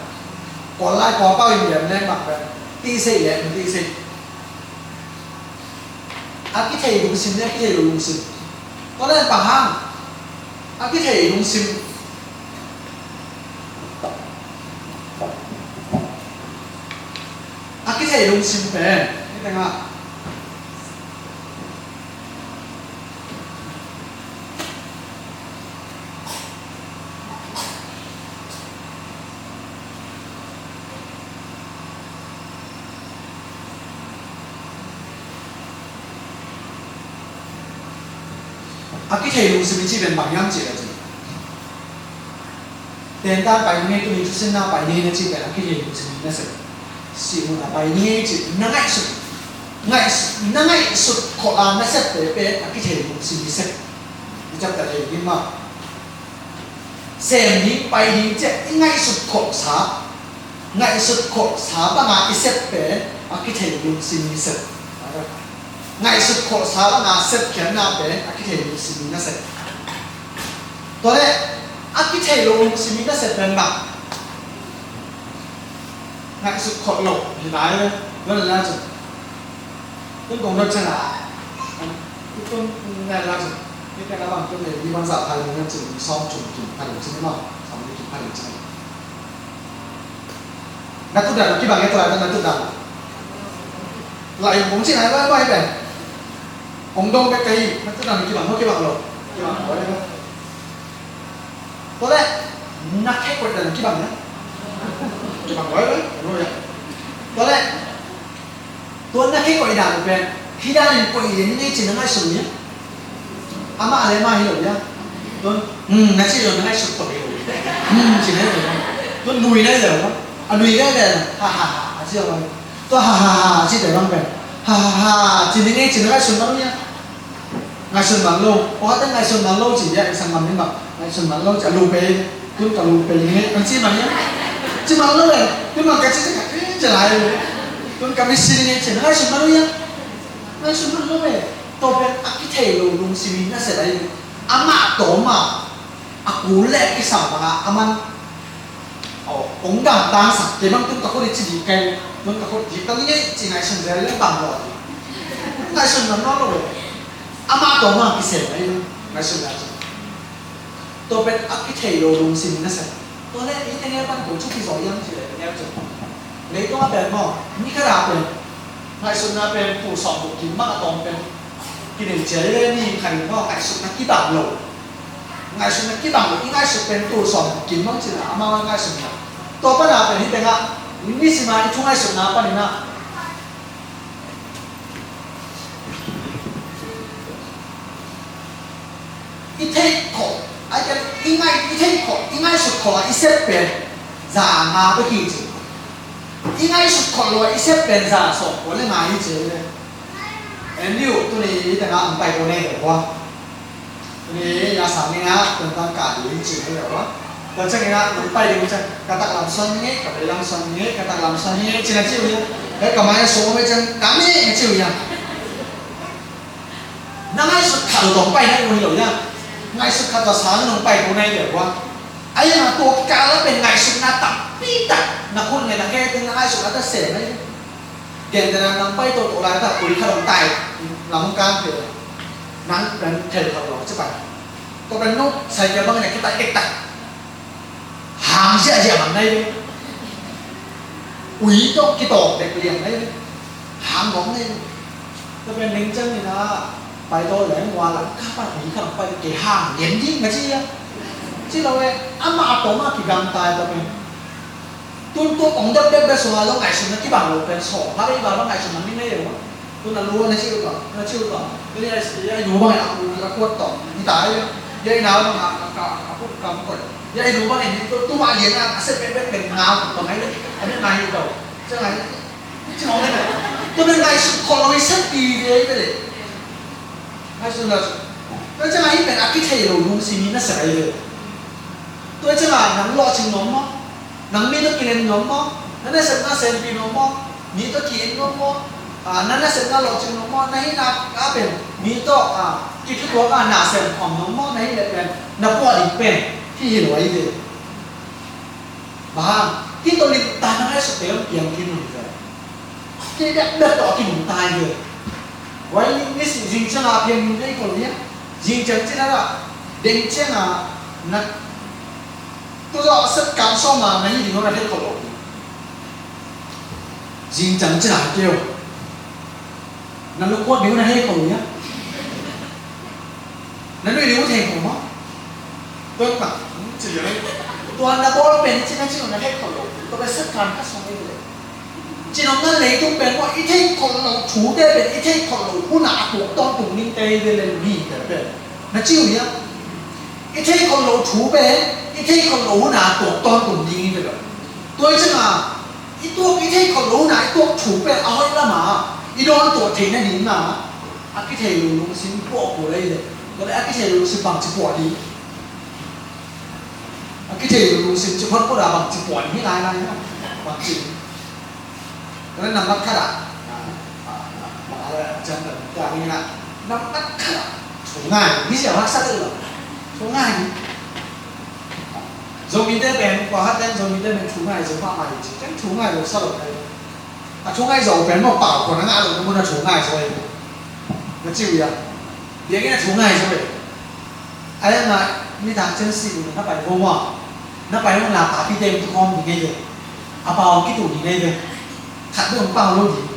Kawllai, Kawlpau in gen leng bang pen. Tihsei leh, tihsei. A kithei lungsim le a kithei lo lungsim. Tua leh bang hang a kithei lungsim. A kithei lungsim pen, ni tengah. A kithei lungsim i cih pen bang hiam cih leh cih. Tentan pai ni ngei, tuni thusinna pai ni ngei na cih pen a kithei lungsim i nasep. Sihmawhna pai ni ngei cih na ngaihsut, ngaihsut, na ngaihsut khawh a nasepte pen a kithei lungsim i sep. I ciapteh thei ding mah. Sem ding, pai ding ciah i ngaihsut khawhsa, ngaihsut khawhsa banga i sep pen a kithei lungsim i sep. Ngaihsut khawhsa banga sepkhiatna pen a kithei lungsim i na sep. Tua leh a kithei lo lungsim i na sep pen bang? Ngaihsut khawh lo hi lai ve. Tua leh la cun tun kong dot ciang a, tun nai la cun Hih pen a bang tun le, hih bang zah pha ding hiam cih leh, sawm thum kim pha ding cih ni maw, sawm li kim pha ding cih ni. Na tutdan kibang e, tua lai tak na tutdan. Lai hong cih nai lo maw hih pen. Hong dong bek ka hi, na tutdan kibang maw kibang lo. Kibang lo e. Tua leh, na khe koih dan kibang na. Kibang lo e, lo e. Tua leh, tua na khe koih dan pen, hih dan in koih lian ni ngei cin na ngaihsun ni. Amah le amah hi lo ia. Tun, hmm, na ci lo na ngaihsut tawh hi lo. Hmm, ci na hi lo. Tun nui na hi lo. A nui na hi lo. Ha, ha, ha, a ci lo. Tua ha, ha, ha, a ci te bang pen. Ha, ha, ha, ci ni ngei ci na ngaihsun man lo ia. Ngaihsun man lo. Aw, te ngaihsun man lo ci ia, sang man ni bang. Ngaihsun man lo ci, a lu pei. Tun ka lu pei ngei, an ci man ia. Ci man lo le. Tun man ka ci, ci ka ci, ci lai lo. Tun ka mi ci ni ngei ci na ngaihsun man lo ia. Ngaihsun man lo le. Tua pen a kithei lo lungsim in na sia lai. Amah tawm a, a kul le kisam bang a, aman, aw, hong gamtangsak, kei bang tun ka khut i ci dik kei, tun ka khut dik ka ngei ci ngaihsun zel le bang lo a dik. Ngaihsun man lo lo. Amah tawm a kisem lai, ngaihsun lai. Tua pen a kithei lo lungsim na sia. Tua leh i te nge pan ko cu kizaw iam ci leh nge cu. Leitung a pen maw, mi khat a pen ngaihsutna pen tul sawm buk kim mah a tawm pen. Kinem cia i le ni khat in maw, ngaihsutna kibang lo. Ngaihsutna kibang lo, i ngaihsut pen tul sawm buk kim mah ci na, amau ngaihsutna. Tua pan a pen hi tengah, mi sima i thu ngaihsutna pan in ah. I theih khawh, a, i ngai, i theih khawh, i ngaihsut khawh a i sep pen za nga bek hi ci. I ngaihsut khawh lo a i sep pen za sawm kua le nga hi ci le. En liu tuni i tengah ang pai ko nei deuh hua. Tuni a sang ni nga tuan tang ka ding ci nei deuh hua. Tua ciangin ah nong pai ding ciang ka taklam suan hi ngei, ka veilam suan hi ngei, ka taklam suan hi ngei ci na ci uh hi. Hei ka mai a sung a vei ciang ka mi na ci uh hi. Na ngaihsut khat uh tawh pai na uh hi lo hi. Ngaihsut khat tawh sang nong pai ko na hi lo uh hi. A hi a tua kikal a pen ngaihsutna tampi tak na khut ngen a khe te na ngaihsutna ta sem na hi. Gentehna nang pai tawh tawh lai tak ui khat hong tai lam hong kan te. Nang pen thel khat lo ci pai. Tua pen no sai kia bang ne kitai ek tak. Hang ziahziah man nai ve. Ui tawh kitawng dek liang nai ve. Hang ngawng nai ve. Tua pen ning ciang ni na pai tawh leng ua lam ka pai ui ka pai kei hang lian ding ka ci a. Ci lo e, amah a tawm a kigamta e tua pen. Tun tua kong deuh deuh bek sung a lo ngaihsutna kibang lo pen sawm. Hah bei bang lo ngaihsutna mi nei lo. Tun a lu na ci uh tawh, na ci uh tawh. Tun i a i lu bang a ku a kuat tawh. I ta i a i nau bang a ka a kut kam koih. I a i lu bang a i tu tu ma lian a a se pek pek pen nga bang a i a mi ngai tawh. Ciang a i ci mong le. Tun a ngaihsut khawh lo i sep pi ve i ve le. Ngaihsut lo. Tun ciang a i pen a kithei lo lungsim i na sep a i ve. Tua ciang a nang lawhcing nuam maw? Nang mi tawh kinem nuam maw? Na nasepna sempih nuam maw? Mi tawh ki-it nuam maw? Ah, na nasepna lawhcing nuam maw? Na hihna a pen mi tawh, ah, kituak a na sem nuam maw? Na hih leh pen na puah ding pen hih hi lo ahi ve. Bang hang hih tawh limtak na ngaihsut pen piang khin lo hi ve. Kei biakbiak tawh a kinungta hi ve. Vai ni si zing ciang a piang ni nei ko lia. Zing ciang cina la deng ciang a na tu zawh a set kam sawm a na hi ding na thei ko lo. Zing ciang cina keu na lukuat ding na thei ko lia. Na nui ding uh thei ko maw? Tuan mah, ci le. Tuan na bawl pen ci na ci na thei ko lo. Tua pen Satan ka sung in le. Ci nong na leitung pen maw, i thei ko lo thu te pen, i thei ko lo hun a tuak tawntung ding te i ve le mi te pen. Na ci uh hia? I thei ko lo thu pen, i thei ko lo hun a tuak tawntung ding i ve le. Tua i ci ma, i tuak, i thei ko lo hun a i tuak thu pen a hoih lam a i dawn tuak thei na ding a. A kithei lo lungsim puah kul ahi le. Tua le a kithei lo lungsim bangci puah ding. A kithei lo lungsim ci photphot a bangci puah ding hi lailai na. Bangci. Tua le nambat khat a. A, a, a, a, ciang kan tua ni na. Nambat khat a. Thu ngai. Ni sia haksa te lo. Thu ngai. Zomite pen, kua hat ten Zomite pen thu ngai zo mahmah hi ci. Ken thu ngai lo sa lo ngai. A thu ngai zo pen maw pau kua na ngah lo na mun a thu ngai zo hi. Na ci uh hia. Biakinn a thu ngai zo hi. A yang a, nitak ciang sih uh na pai vo maw. Na pai hong la papi te hong kikhawm ding ei ve. A pau hong kitu ding ei ve. Khat bek hong pau lo ding.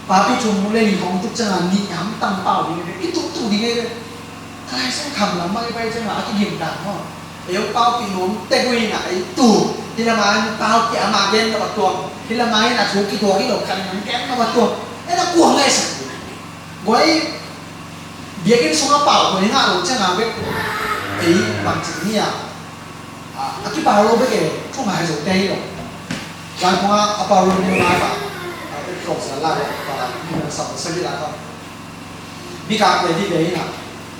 Papi thum le li hong tuk ciang a nih hamtang pau ding ei ve. Kitutu ding ei ve. Ka Lai Siangtho kham lam mah i pai ciang a, a kigim dan maw. Ei hong paupih nuam tek uh hi na, ei tu. Hi lam a hong pau kei a, amah gen lo a tuam. Hi lam a hi na, thu kituak hi lo khat in hong gen lo a tuam. Ei na kuang ei sak. Guai, biakinn sungah pau kua hi ngah lo ciang a bek. Ei bangci ni a, a, a kipau lo bek e, thu ngai zo te hi lo. Zan kong a, a pau lo ni ngai pa. A, bek kong sa la, pa, ni na sa, sa bi la ka. Bi ka pe di be hi na.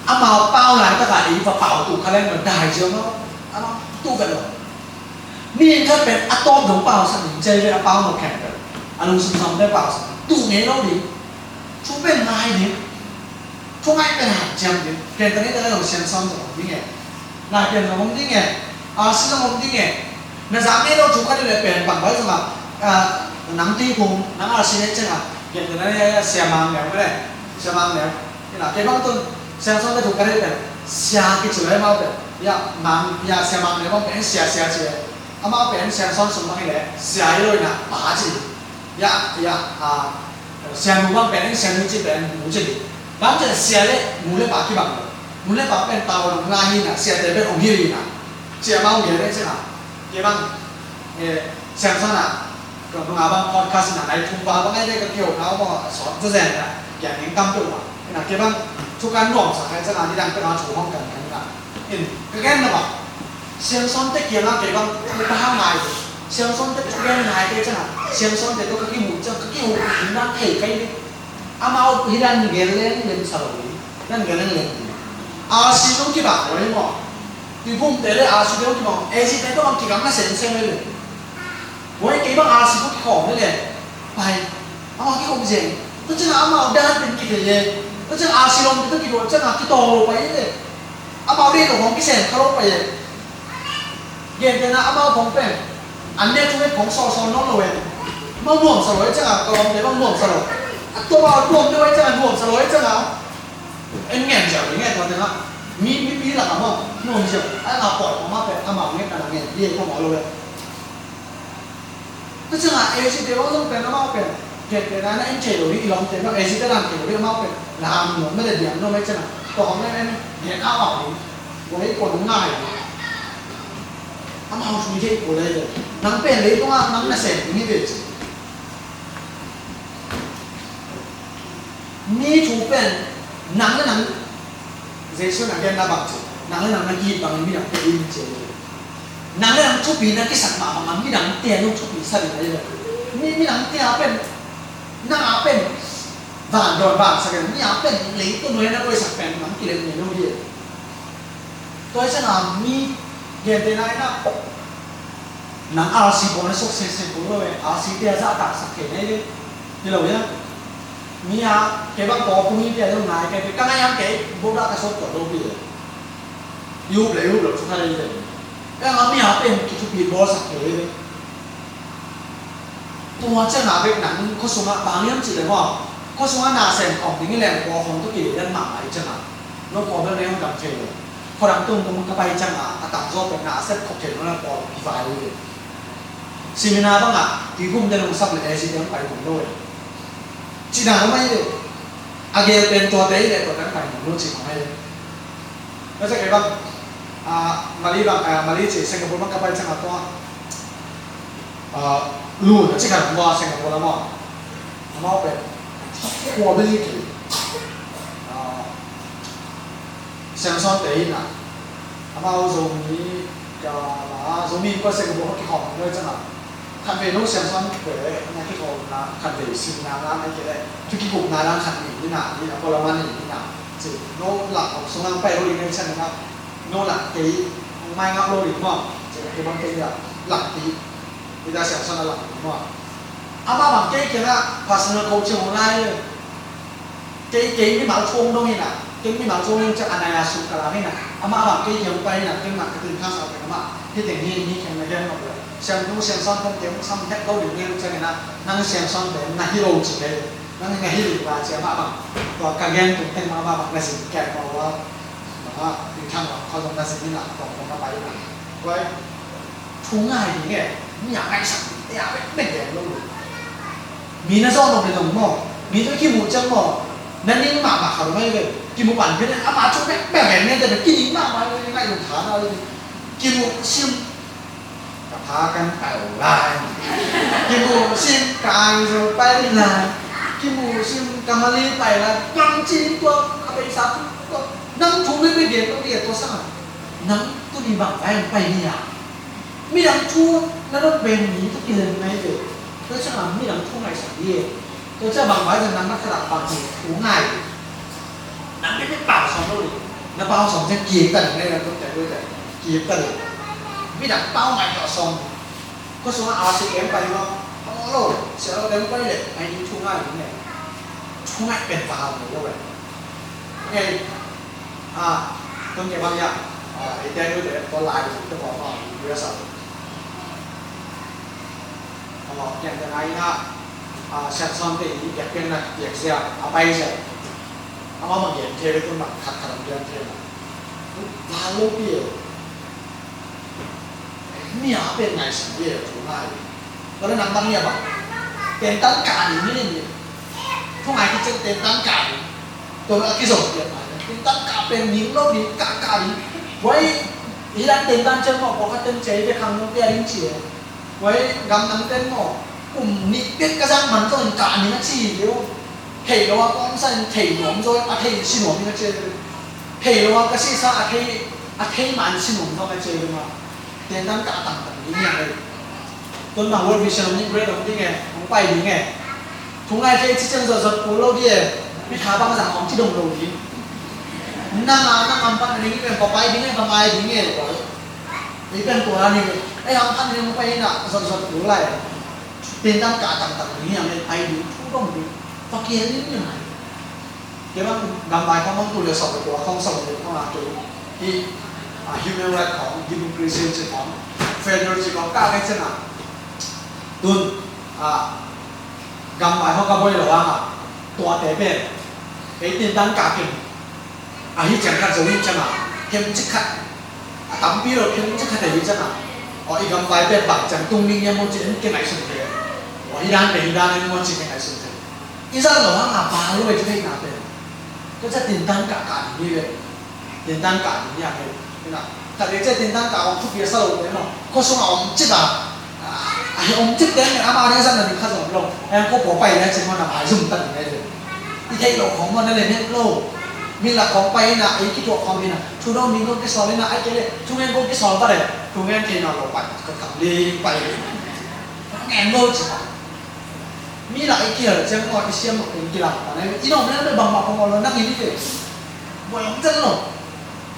Amau pau lai tak a ei pa pau tu kha leng lo dai zia maw. Amau tu ve lo. Mi in khat pen a tawp dong pau sa ni, cei ve a pau lo khen pen. A lungsim zong te pau sa. Tu ngei lo di. Thu pen ngai ding. Thu ngai pen hanciam ding. Ken tani tani lo Siangsawn zong om ding e. Lai Pian zong om ding e. A si zong om ding e. Na zak ngei lo thu khat le pen bang bai zong a. A, nang ti kung, nang a si ne ciang a. Ken tani Sia Mang Neu le. Sia Mang Neu. Ina, kei bang tun Siangsawn te thu khat le pen. Sia kici lo amau pen. Ya, Mang, ya, Sia Mang Neu bang pen sia, sia ci le. Amau pen Siangsawn sung bang hi le. Sia hi lo ina, pa ci. Ya, ya, a. Sia nu bang pen, sia nu ci pen, nu ci. Bang ci sia le, nu le pa kibang lo. Nu le pa pen tau lo, nga hi na, sia te pen ong hi na. Sia ma ong hi le, sia na. Kei bang, eh, Siangsawn na. Ka nung a bang podcast na, nai thum pa bang ai le ka kio na, mo, son, sia sia na. Kei ning tam tu ma. Na kei bang, thu kan nuam sa, kai sia na, ni dang ka na thu hong kan kan na. In, ka gen na ba. Siangsawn te kiang a kei bang, ka hang ngai. Siangsawn te ka gen ngai te ciang a. Siangsawn te to ka kimu ciang, ka kimu in dang thei kai ni. Amau hi dan gen leng lem sa lo ni. Dan gen leng lem ni. A si nung kibang lo ni mo. Tuiphum te le a si te nung kibang. A si te to ang kigam na sen sen le. Hoi, kei bang a si ko kikhawm le le. Pai. Amau kikhawm zen. Tua ciang amau dan pen kithei e. Tua ciang a si lom pen kidot ciang a kitawng lo pai e. Amau dei lo hong kisem kha lo pai e. Gentehna amau hong pen. An ne thu hong sawsawm nawn lo e. Amau nuamsa lo e ciang a, ka lawmte bang nuamsa lo. A tua amau nuam deuh e ciang a, nuamsa lo e ciang a. En ngen ciang, en ngen tua teng a. Mi, mipi lak amau nuam ciang. A nga pawi amau pen, amau ngen, a nga ngen, bia amau lo e. Tua ciangin A C te bang zong pen amau pen, pen pen a na en thei lo hi, i lawmte bang A C te lam thei lo hi, amau pen lam nuam mah le diam nuam mah ciangin tua hong en en gen a au hi. Tua hi kua nung ngai hi. Amau sung hi kua lei lo. Nang pen leitungah nang nasem ding hi ve ci. Mi thu pen nang le nang Jesu in a genna bang ci, nang le nang na ki-it bangin midangte in ci. Nang le nang thupi na kisak mah bangin midangte in thupi sak in a, mi, midangte a pen, nang a pen vandawn vansak in, mi a pen leitung nuai na koisak pen nang kilem ngei lo hi. Tua hi ciangin mi gentehna in a, nang R C pawl na successful lo e, R C te a zahtaksak thei na hi ve. Hi lo hia? Mi a, kei bang kawk tung hi pia lo nai, kei ka ngai ang kei, boda ka sawt tuan lo pi e. I up le i up lo cu kha le le. Ka nga mi a pen kithupi bawlsak thei le. Tua ciang a bek nang khuasung ah bang hiam cih le maw? Khuasung ah na sem khawm ding i leng pawl khawng tu kei dan mah ngai ciang a. No pawl bel ne hong dam thei lo. Khuadang tung tung ka pai ciang a, a tam zaw pen na sep khop thei lo na pawl kivai lo le. Seminar bang a, tuiphum te nong sap le A C te hong pai lo le. Cih dan lo mai le. A gel pen tuate i le tuate hong pai lo cih mai le. Ka cak kei bang, ah, Mali bang, ah, Mali ci Singapore bang ka pai ciang a tua, ah, Lun a ci khat bang Singapore la maw. Amau pen khua beli ki. Ah, Siangsawn te in a. Amau Zomi ka la, Zomi ko Singapore kikhawm lo ciang a. Khatvei no Siangsawn te na kikhawmna, khatvei simna la na kei le, thu kikupna la khat ni, ni na, ni na, pawlama ni, ni na. Ci, no la, sung ang pai lo ding na ciang na, no la kei, mai ngap lo ding maw. Ci, kei bang kei la, la kei, ni da Siangsawn la la maw. Ama bang kei kei la, personal coaching hong lai. Kei, kei mimal thu hong dong hi na, kei mimal thu hong dong ciang a nai a suk ka la hi na, amah bang kei kei hong pai hi na, kei mah ka tun kha sa pen amah, hi teng hi, hi khen na gen mah pen. Siang nu, siang san pen kei hong sam het lo ding ngen ciang hi na, nang siang san pen na hi lo ci kei, nang na hi ding la ci amah bang, tua ka gen tung teng mah amah bang na zin kei mah ua. Ah, tingthang lo, khuazong na zin in ah, tawng kong na pai in ah. Koi, thu ngai ding e, mi a ngaihsak ding e, a bek bek gen lo lo. Mi na zawh lo le dong maw, mi tawh kimu ciang maw, na ning mahmah kha lo ngai ve. Kimu pan pia ne, ama thu bek bek gen ne, te kining mahmah ngai lo tha na lo. Kimu sim. Ka pha kan pai lai. Kimu sim ka aizawl pai lai. Kimu sim ka Mali pai lai. Bangci tua ka beisa tua. Nang thu bek bek gen lo ding e tua sang. Nang tuni bang vai pai ni a. Midang thu na dot pen ni tawh kilem ngai ve. Tua sang a midang thu ngaihsak ding e. Tua ciang bang vai zong nang na khadak bang hi thu ngai. Nang bek bek pau sawm lo ding. Na pau sawm ciang kip ta ding nai na tua ciang tua ciang kip ta ding. Midang pau ngai tawh sawm. Ko sung a R C M pai lo. Pau lo. Sia lo ding pai le. Ai ni thu ngai ding nai. Thu ngai pen pau lo ve. Ngai. Ah, tun ke bang ya. Ah, ite nu de ko lai ding te ko ma. Yu sa. Amo, ken te nai na, ah, Samson te i piak piak na, piak sia, a pai sia. Ama ma gen thei ve tun ma, khat khat a gen thei ma. Ba lo pi e. Mi a pen ngai sia pi e, thu ngai. Ba le nang bang ya ba. Pen tan ka ni ni ni. Thu ngai ki chen pen tan ka ni. Tua a kizom piak ngai. Pen tan ka pen ning lo ni ka ka ni. Wai, i dan pen tan chen mo, ko ka ten che, pen khang mo, pi a ring chi e. Wai, gam nang ten maw, kum nih bek ka zang man zong in kah ning a ci lio. Thei lo a kawmsa in thei nuam zaw, a thei si nuam in a ci lio. Thei lo a ka sisa a thei, a thei man si nuam zong a ci lio ma. Ten dan kah tangtang ding hiang ei. Tun ma World Vision ong ni great ong ding e, ong pai ding e. Thu ngai thei ci ciang zot zot kul lo ding e. Mi tha bang zang ong ci dong lo ding. Nang a, nang am pan ding e, pa pai ding e, pa mai ding e. Ei pen tua ni, ei hong khan ni hong pai na, zot zot tu lai. Tin dang ka tang tang ni, hong pai ding, thu dong ding. Pakiang ni ni mai. Kei bang gambai khong hong tu le sawm le kua khong sawm le kua khong a kei. Hi, a, human right khong, democracy ci khong, federal ci khong, ka ngai ci na. Tun, a, gambai khong ka boi lo a, tua te pen. Ei tin dang ka kin. Ahi ciang khat zo hi ciang a, khem cik khat. A tampi lo khem cik khat ahi ciang a. Aw, i gamvai pen bang ciang tung ding hiam maw ci en kingaihsun thei. Aw, hi dan pen hi dan en maw ci kingaihsun thei. I zat lo hang a pa lo e ci theihna pen. Tua ciang tintan kah kah ding hi ve. Tintan kah ding hi a ve. Ina, khat vei ciang tintan kah hong thupi a sa lo te maw. Khua sung a om cik a. A hi om cik te, ama ding zat na ding kha zong lo. Em ko ko pai le cin mo na mai zum ta ding le. I thei lo khong mo na le met lo. Mi la khong pai na, ei ki tuak khong mi na. Thu dong mi ko ki sol na, ai ke le. Thu ngen ko ki sol ta le. Thu ngen thei na lo pai. Ka kam le pai. Ngen lo cin. Mi la ei ki hal ciang mo, i siam mo, ei ki la. Pa na, i dong le bang ma khong lo na ki ni ke. Mo yong zat lo.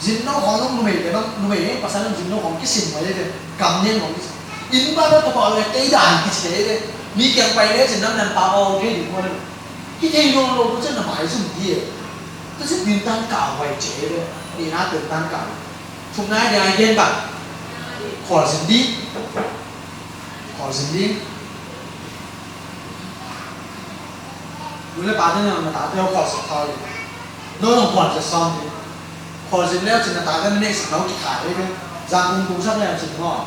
Zin no khong zong numei te bang, numei te pasal zong zin no khong kisin mai te, kam nian khong kisin. Inn bang na tawh pah lo te i dan kici te, mi kiang pai le zin nam nan pa aw thei ding khong. Kithei lo lo ko zin na mai zong di e. Ko zin din tan ka wai ce te, ni na din tan ka. Thum nai dia i gen bang. Khual zin di. Khual zin di. Nu le pa te na na ta te khual zin khual. No no khual zin sawm di. Khualzin leu cin na tate na neihsak lo kikhai ei ve. Zangkung tungsak leu cin maw?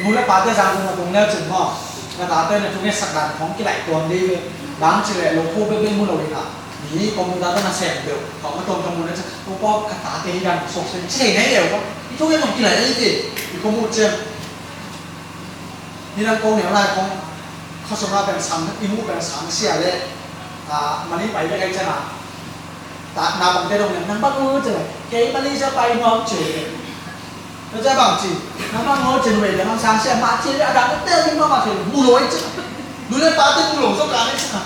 Nu le pate Zangkung a tung leu cin maw? Na tate na thungetsak dan khong kilaih tuam dei ve. Bang ci leh lo kho bekbek mu lo in a. Mi kong mu tate na sem deuh. Kong a tuam ka mu na cin. Ko paw ka tate hi dan suak sen. Ci leh nei leu ko. I thunget tong kilaih ei ve. I ko mu cin. Hi dan ko neu lai khong. Kha sung a pen sang, i mu pen sang sia leh. A, mani pai bek ei cin a. Ta, naupangte dong leh, nang bang ut ci leh, kei Malaysia pai nuam ci leh. Tua ciang bang ci, nang bang ut ci leh, nang sang sia mah ci leh, a dang te ding mah mah ci leh, mu lo ci. Nu le pate mu lo zong ka leh ci na.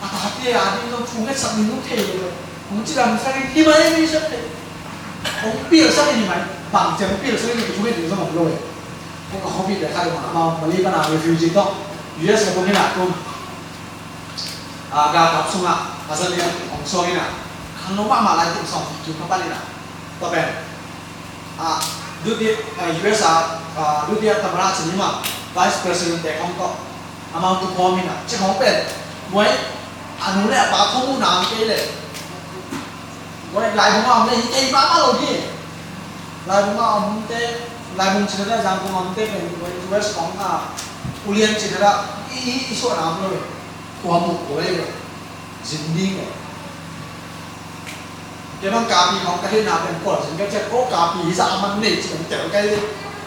A tate a ding zong thu ngetsak ding zong thei lo. Hong ci lam sak ding hi mai mi sak thei. Hong pil sak ding hi mai, bang ciang pil sak ding thu nget ding zong om lo. Hong ka hong pil le kha ding mah, amau Malay pan a refugee tawh U S ka tung hi na tung. A, galkap sungah a zaniam hong suak in a, khangno mahmah lai teng sawm kik kik ka pan in a, tua pen, a, duty, a, U S a, a, duty a tamara cin hi mah, vice president te khong tawh amau tu khawm in a, ci khong pen muai, a nu le a pa khong muhna ang kei leh. Tua laibung a om le hi thei mahmah lo hi. Laibung a omte, laibung cih khat ah, Zangkong a omte pen tua U S kong a ulian cih khat ah i, i, i suahna om lo hi. Tua muh lo hi. Zin ding hi. Kei bang kapi khong ka theihna pen kua zin ka ciat, o kapi hi zah a man nei ci pen tel kai hi.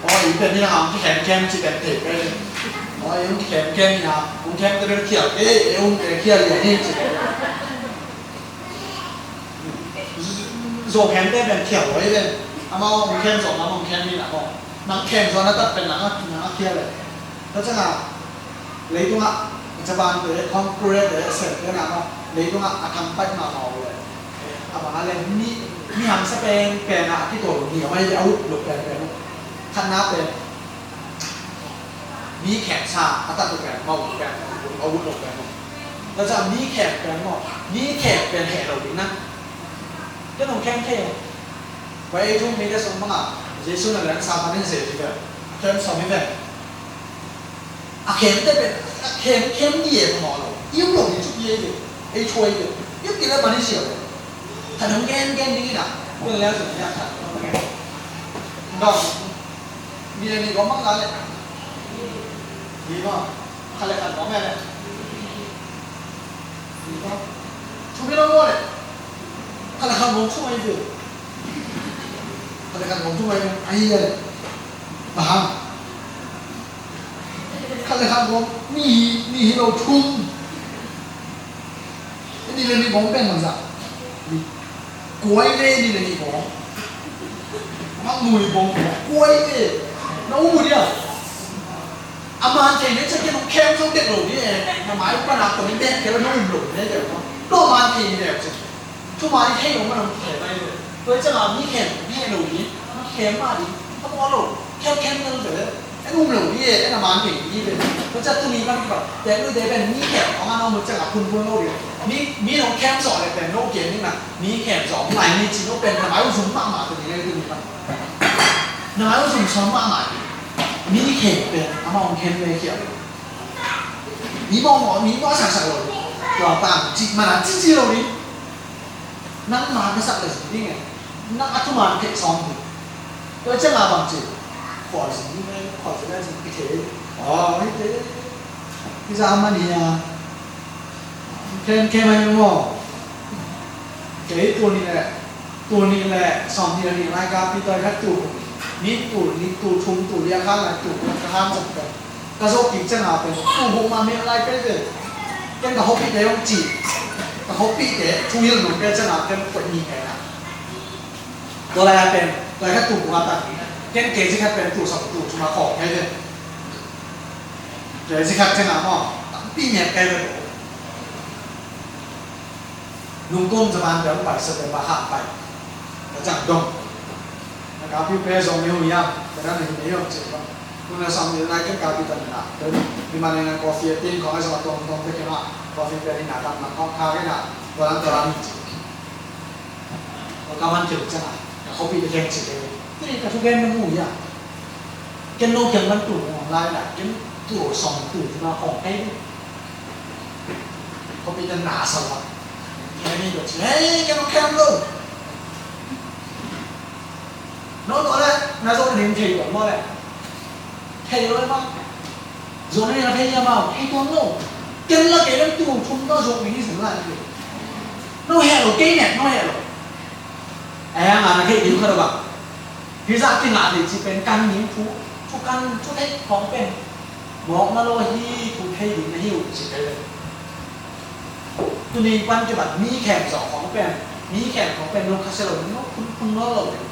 O i pen hi na hong kikhem khem ci pen thei kai hi. O i hong kikhem khem hi na, hong khem te pen khial kei, e hong te khial lian hi ci. Zo khem te pen khial lo hi pen. Amau hong khem zo, amau hong khem hi na ko. Nang khem zo na tak pen nang a, nang a khial le. Tua ciang a, leitungah Japan te, Korea te, Sen te na, leitungah a thang paih mahmah uh le. A bang a le mi, mi hamsa pen pen a kituak uh ni a mai le a ut lo pen pen uh. Khatna pen mi khemsa a tat uh pen, mau uh pen, a ut lo pen uh. Tua ciang mi khem pen maw, mi khem pen heh lo ding na. Tua nong khem khem. Vai ei thu mi te sung bang a, Jesu na leng sa pa nin se ti pen. Khem sa mi pen. A khem te pen, a khem, khem ni e phamawh lo. I um lo ni cuk i e ve. Ei thuai ve. I um ki le mani sia ve. Khat hong gen gen ding in a. Kun le zun ya khat hong gen. Dong. Ni le ni gom mang la le. Ni ma. Khat le khat gom le. Ni ma. Thu mi lo mo le. Khat le khat gom thu mai ve. Khat le khat gom thu mai ve. Ai le. Ba hang. Khat le khat gom, mi hi, mi hi lo thum. Ni le ni gom pen bang zah. Ni. Kuai ve ni le ni gom. Mang mui gom, kuai ve. Na um uh dia. A man thei ne ciang kei nong khem zong dek lo ni e. Na mai pa na kong dek kei la na um lo ni e. Lo man thei ni le ciang. Thuman i thei lo man hong thei mai lo. Tua ciang a mi khem, mi heh lo ni, mi khem mah ding, a pua lo, khem khem lo ve. En um lo ni e, en a man thei ni ve. Tua ciang tuni kan kibat, tek lo te pen mi khem, a man om ciang a phun phun lo ding. Mi, mi nong khem zawh le pen no khem ding na, mi khem zawh, lai ni ci no pen, na mai uh zum mahmah tuni le tuni kan. Na mai uh zum sawm mahmah ding. Mi khem pen, a man hong khem le khial. Mi mawh mawh, mi mawh saksak lo. Tua pan, ci, man a ci ci lo ding. Nang man na sak le zing ding e. Nang a thuman pheh sawm ding. Tua ciang a bang ci. Khual zing ding e, khual zing ding e, zing ding e. Aw, hi te. Hi za man hi a. Khen khen mai maw. Kei tul nih le, tul nih le sawm nih le nih lai ka pi toi khat tul. Nih tul, nih tul, thum tul, lia khan lai tul, ka khan zong pen. Ka zawh kik ciang a pen, tu buk ma meh lai pei ve. Ken ka hopih te hong ci. Ka hopih te, thu hilh nung pei ciang a ken koih ni kai na. Tua lai a pen, lai ka tu buk a tak. Ken kei zi khat pen tu sawm tu, tu ma khawng kai ve. Kei zi khat ciang a maw, tampi meh kai ve. Nungkum zaman deuh pai sa deuh ba hah pai. Ka cang dong. Na ka piu pe zong mei hu yam. Ka dan mei hu yam cik bang. Nung na sam ni na ken ka piu tan na. Deuh ni man na coffee a tin kong a zong a tong tong pe kena. Coffee pe ni na tam na kong ka kena. Dolan dolan ni cik. Ka man cik cang a. Ka kopi pe keng cik. Ni ka tu ken na mu yam. Ken no ken man tu mu lai na. Ken tu song tu na kong kai. Kopi tan na sa wa. Kei ni ko ci, hei, kei no kei lo. No no le, na zo ni thei ko mo le. Thei lo ma. Zo ni na thei ya ma, thei ko lo. Ken la kei lam tu thum no zo ni sa la ni. No he lo, kei ne, no he lo. Ai ang ana thei ni ko ba. Hi zah kingah ding cih pen kan ding thu, thu kan, thu theih khawng pen mawkna lo hi, thu thei ding na hi uh cih pen. Tuni pan kibat mi khem zawh khawng pen, mi khem khawng pen no khasia lo, no phun phun nawn lo ding.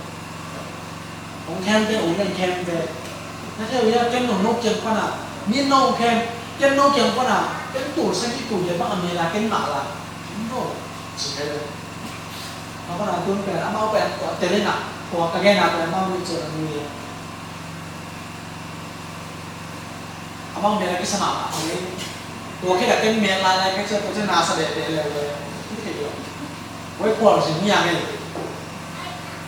Hong khem te, hong ken khem te. Na thei uh hia, ken no no kiang pan a, mi no khem, ken no kiang pan a, ken tul sagih tul giat bang a mi la, ken mah la. Ken no, cih pen. Amau na tun pen, amau pen, tua tele na, tua ka gen na pen, amau ni tua ni. Amau mel a kisa mahmah tele. Tua kei la ken mel lai lai kei tua tua na sa de de le le. Ni kei yo. Wei khual zin ni a ngei.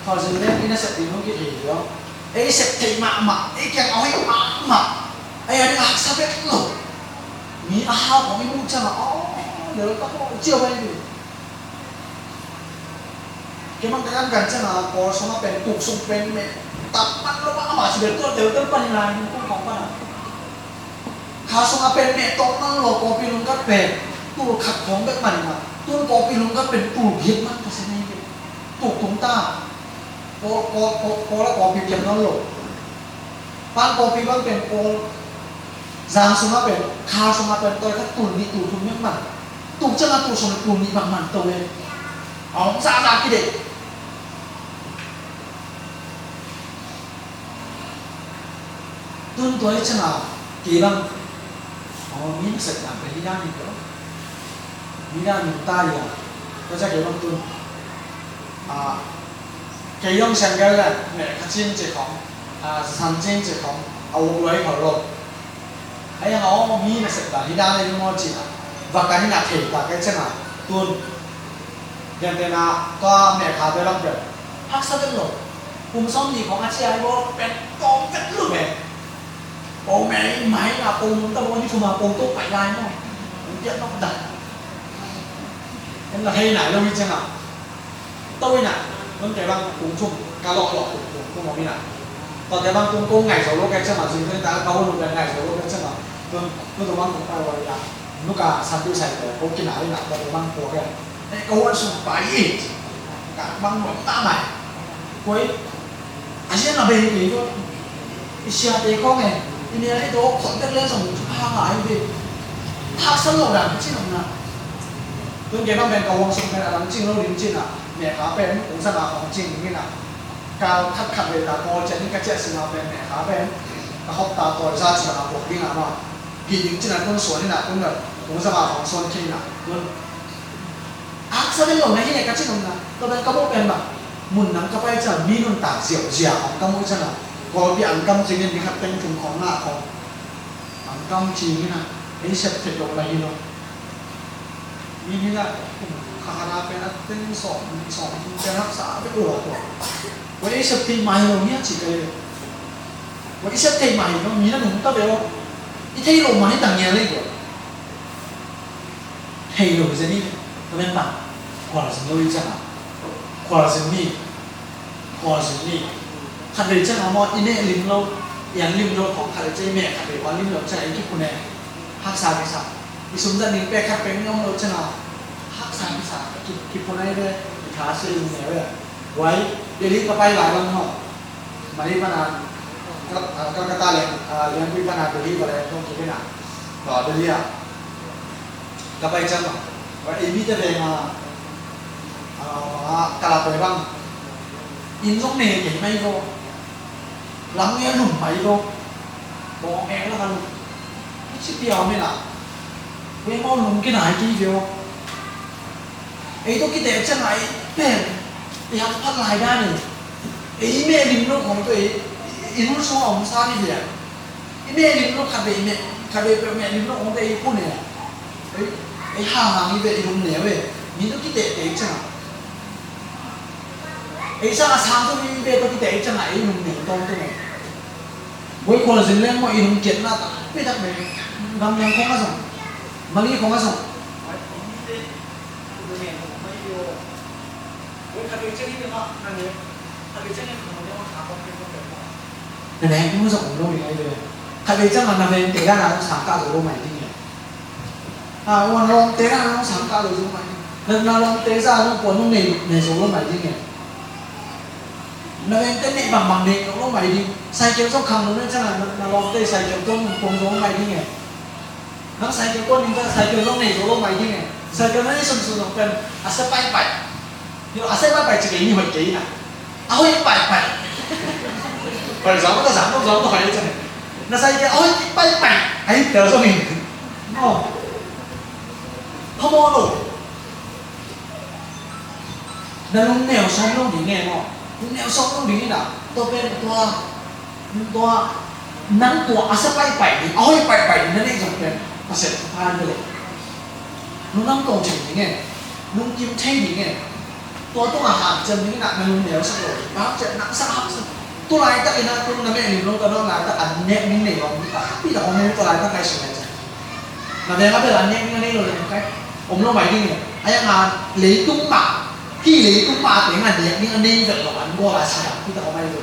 Khual zin le ni na sep di nu kei yo. Ei sep thei mahmah, ei kiang a hoih mahmah. Ei a ding a haksa bek lo. Mi a hau khong i mu ciang a, oh, le lo ta ko, ciau bai ni. Keimah ka gangan ciangah Kawl sungah pen tuk sung pen meh tam man lo mah, amah ci bel tuate lo tel pan hi lai, kong kong pan a. Kha sungah pen meh tawm man lo, Kawlpi lungkat pen tul khat khawng bek man hi na. Tun Kawlpi lungkat pen tul giat man ka sia nei bek. Tuk tung ta. Kawl, Kawl, Kawl, Kawl a Kawlpi piang nawn lo. Pan Kawlpi bang pen Kawl Zang sungah pen, kha sungah pen tawi khat tul nih tul thum bek man. Tuk ciangah tul sung tul nih bang man to ve. A hong zahzah kideih. Tun tua hi ciangah kei bang, aw, mi na sep dan pen hi dan hi ko. Mi dan hi ta hi a. Tua ciang kei bang tun, a, kei zong siang gel le, meh kha cing ci khong, a, san cing ci khong, a uk luai khol lo. Ahi hang a, aw, mi na sep dan hi dan hi maw ci a. Va kan hi na thei ta kei ciangah tun. Gentehna tua meh kha te lam pen haksa vet lo. Kum sawm ni khong a cia hi bawl pen tawm vet lo ve. Ko mei mai na ko mun ta bawl ni thuma ko to pai lai maw. Mun piak nok dan. En la hei nai lo hi ciangah. To hi na. Mun te bang kum thum ka lawh lawh kum kum kum om hi na. Tua te bang kum ko ngai zo lo kei ciangah zing te ta ka hon lo kei ngai zo lo kei ciangah. Tun tun to bang kum pai wa ya. Nu ka san tu sai te ko kina hi na tua te bang ko kei. Ka huan sung pai i. Ka bang nuam ta mai. Koi. A sia na bei kei ko. I sia te ko nge. I nia i to khon tek le song tu pa ngai ve. Thak san lo dan chin na. Tun ke bang ben ka huan sung ben a dang chin lo lim chin na. Meh kha pen ung sa na hong chin ni na. Ka khat khat ve ta ko chen ni ka chia sing a pen meh kha pen. Ka hop ta ko za chi na ko ding a ma. Ki ding chin na kun suan ni na kun na. Ung sa na hong suan chin na. Kun Haksa vet lo na hi e ka cih nopna. Tua pen ka muh pen bang, mun dang ka pai ciang mi nuntak ziauziau hong ka muh ciang a, Kawlpi angkam cing in ni khat teng thum khawng ngah khawng angkam cing in a, ei sep theih lo la hi lo. Mi ni la, kum khat khat a pen a teng sawm, sawm pen haksa vet lo a tua. Tua ei sep theih mah hi lo hi a ci ka hi lo. Tua i sep theih mah hi lo, mi na nungta ve lo. I thei lo mah hi ta ngial ei tua. Thei lo hi zen hi, tua pen bang, khualzin lo hi ciangin, khualzin mi, khualzin mi. Khatvei ciangin maw, i neh lim lo, i an lim lo khawng khatvei ciang i meh khatvei ua lim lo ciangin i kiphun e, haksa kisa. I sum zat ding pek khat pek ni om lo ciangin, haksa kisa, ki, kiphun ai ve, i tha sia i lung neu ve. Wai, Delhi ka pai lai lam maw. Mali pana, Kal-, ah, Calcutta le, ah, Liangpui pana Delhi va le, tong kikena. Tua Delhi a. Ka pai ciang ma. Wa ei mi te veng a, ah, ka la pai bang. Inn zong ne kei mai ko. Lam nge lum mai ko. Bawng ek la ka lum. Ci piau me la. Wei mau lum kinai kei veu. Ei tawh kiteh ciangin ei pen i hak phat lai dan hi. Ei meh lim lo khawng tawh ei, i, i nun sungah om sa hi ve. I meh lim lo khatvei meh, khatvei peuh meh lim lo khawng tawh ei phun e. Ei, ei hang hang hi ve, i lum neu ve. Mi tawh kiteh teh ciangin. Ei sang a sang tawh mi ve tawh kiteh ciangin ei lum neu tawng tawh. Voi khualzin leng maw i lum kiatna takpi tak ve. Gamleng khawng a zong. Mali khawng a zong. Na veng tung zong om lo hi ngai ve. Khatvei ciang a na vengte dan a zong sang kah zo lo mai ding e. A, wan lawmte dan a zong sang kah lo zo mai ding. Na, na lawmte za zong puan zong nei, nei zo lo mai ding e. Na vengte neih bangbang nei zo lo mai ding. Cycle zong khang lo na ciang a na, na lawmte cycle tuan zong puang zo lo mai ding e. Nang cycle tuan ning ta cycle zong nei zo lo mai ding e. Cycle na nei sunsun zong pen a sia paipai. Ni lo a sia paipai ci kei ni hoih kei na. A hoih paipai. For example, ka zang zong zong hoih ci. Na cycle a hoih paipai. Ai tel zong in. No. Phamawh lo. Na lungneu sawm lo ding e maw. Lungneu sawm lo ding in a. Tua pen tua. Tua, nang tua a sia paipai ding, a hoih paipai ding na neih zong pen Pasian thupha hi lo. Nunam tawng cing ding e, nungkim thei ding e. Tua tungah hanciam ding in a na lungneu sak lo ding, bang ciah nang sak hak sak. Tu laitak in a tun na meh lim lo ka dawn laitak an nek ding nei lo ding, takpi tak om lo tua laitak kai sung e ciah. Na veng a bel an nek ding a nei lo ding kai. Om lo mai ding e. A yang a leitung mah Hih leitung mah teng a nek ding a nei vet lo an gawl a si dang hi ta om ahi ve.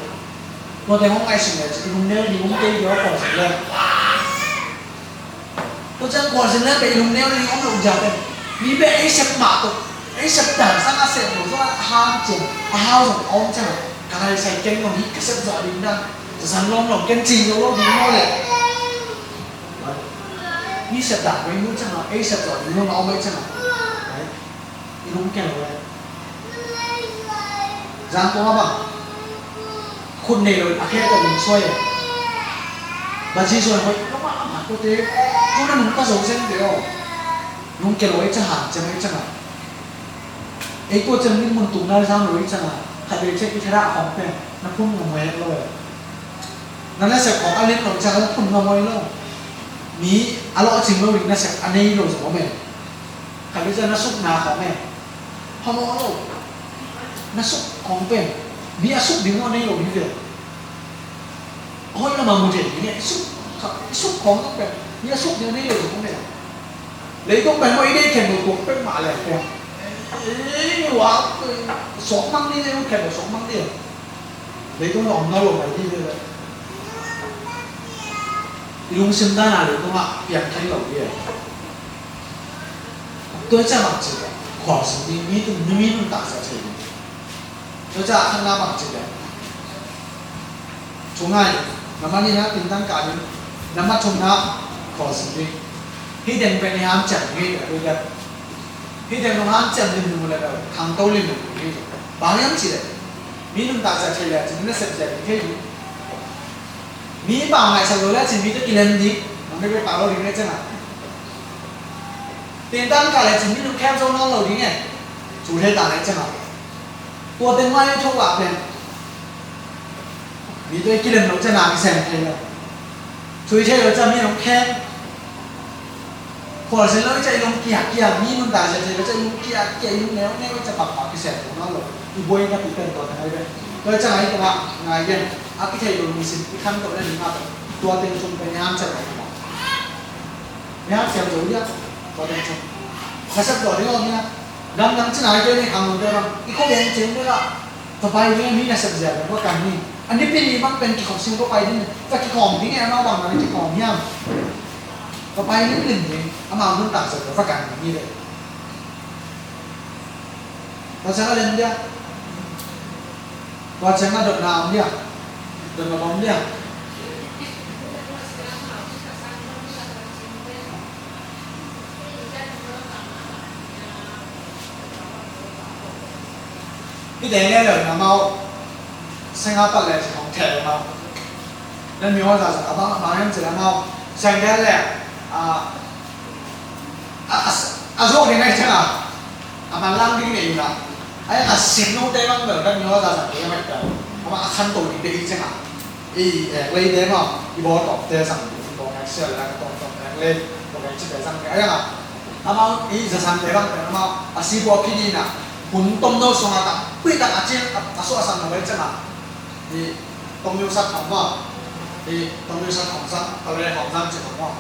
Tua teng hong ngaihsun le cin i lung neu ding hong kei ding a khualzin le. Tua ciang khualzin le pen i lung neu ding om lo dia pen. Mi pen ei sep mah tawh ei sep dan sang a sep lo zong a hanciam a hau zong a om ciang a ka laisai keng lo hi ka sep zawh ding dan. Zasan lawm lo ken cing lo lo ding maw le. Mi sep dan ko i mu ciang a ei sep zawh ding lo a om ei ciang a. I lungkia lo le. Zan kong a bang khut nei lo a khe ko lung suai e. Ba ci suai hoih lo ma a ma ko te. Ko na nung ka zo seng te aw. Lungkia lo ei ca han ciang ei ciang a. Ei tua ciang min mun tung nai zang lo ei ciang a. Khat vei ciang i thera khong pen na phun ngam hoih lo e. Na nasep khong a lim lo ciang a phun ngam hoih lo. Mi a lo a cing lo ding nasep a nei lo zong om e. Khat vei ciang na sukna khong e. Phamawh lo. Na suk khong pen mi a suk ding a nei lo ding ve. Hoih lam a mu thei ding e. I suk, i suk khong zong pen mi a suk ding a nei lo ding ve. Leitung pen maw i deih khen lo tuak pek mah leh pen. Ei, mi wa, suak mang ding e, i khen lo suak mang ding e. Leitung a om na lo mai ding ve. I lungsim dan a leitung ah piang khen lo ding e. Tua ciang bang ci leh khualzin ding, mi tun, mi nuntak zia thei ding. Tua ciang a khatna bang ci leh thu ngai ding, nambat nihna tintan kah ding, nambat thumna khualzin ding. Hih teng pen i hanciam ding hi leh, hih teng nong hanciam limlim uh leh bel khangto limlim ding hi. Bang hiam ci leh mi nuntak zia thei leh cin na sep zia ding thei ding. Mi pau ngaihsak lo le cin mi tawh kilem ding. Nang bek bek pau lo ding le ciang a. Tintan kah le cin mi lungkham zo nawn lo ding e. Cu thei ta le ciang a. Tua teng mai thok ah pen mi tawh kilem lo ciang a kisem thei lo. Cui thei lo ciang mi lungkham. Khualzin lo i ciang i lung kiakkiak, mi nuntak zia thei lo ciang i lung kiakkiak, i lung neuneu i ciang pakpak kisem lo nawn lo. I buaina pi pen tua teng ahi ve. Tua ciang a i tengah ngai gen a kithei lo lungsim i khantoh le ning a tua teng thum pen i hanciam lo. I hanciam zo dia tua teng thum. Ka sep tua ding om nia. Gamdang cina i pen i khang lo te bang i khua gen cing ding a. Ka pai ding e, mi nasep zia pen va kan ni. A nipi ni bang pen kikhop sing va pai ding e. Ka kikhawm ding e, amau bang na kikhawm hiam. Ka pai limlim ding, amau nuntak zia pen va kan ni ve. Tua ciang a lem dia. Tua ciang a dotna om dia. Dotna om dia. Hih teng le lo na mau. Seng a pat le ci hong theh lo mau. Nan mi hong za za a bang a bang hiam ci le mau. Seng le le a a a a zuak ding a hi ciang a. A man lang ding nei na. A a sing no te bang lo nan mi hong za za ding a mai ta. A bang a khan to ding te hi ciang a. I ek lei te maw, i bawl tawp te zang, i bawl ek sial la ka tawp tawp ek lei, bawl ek ci te zang te. A yang a, amau i zasan te bang pen amau a si bawl phi ni na, hun tom no sung a tak, pui tak a cil, a suah san lo lei ciang a. I tom no sat hong maw, i tom no sat hong zang, ka le hong zang ci hong maw.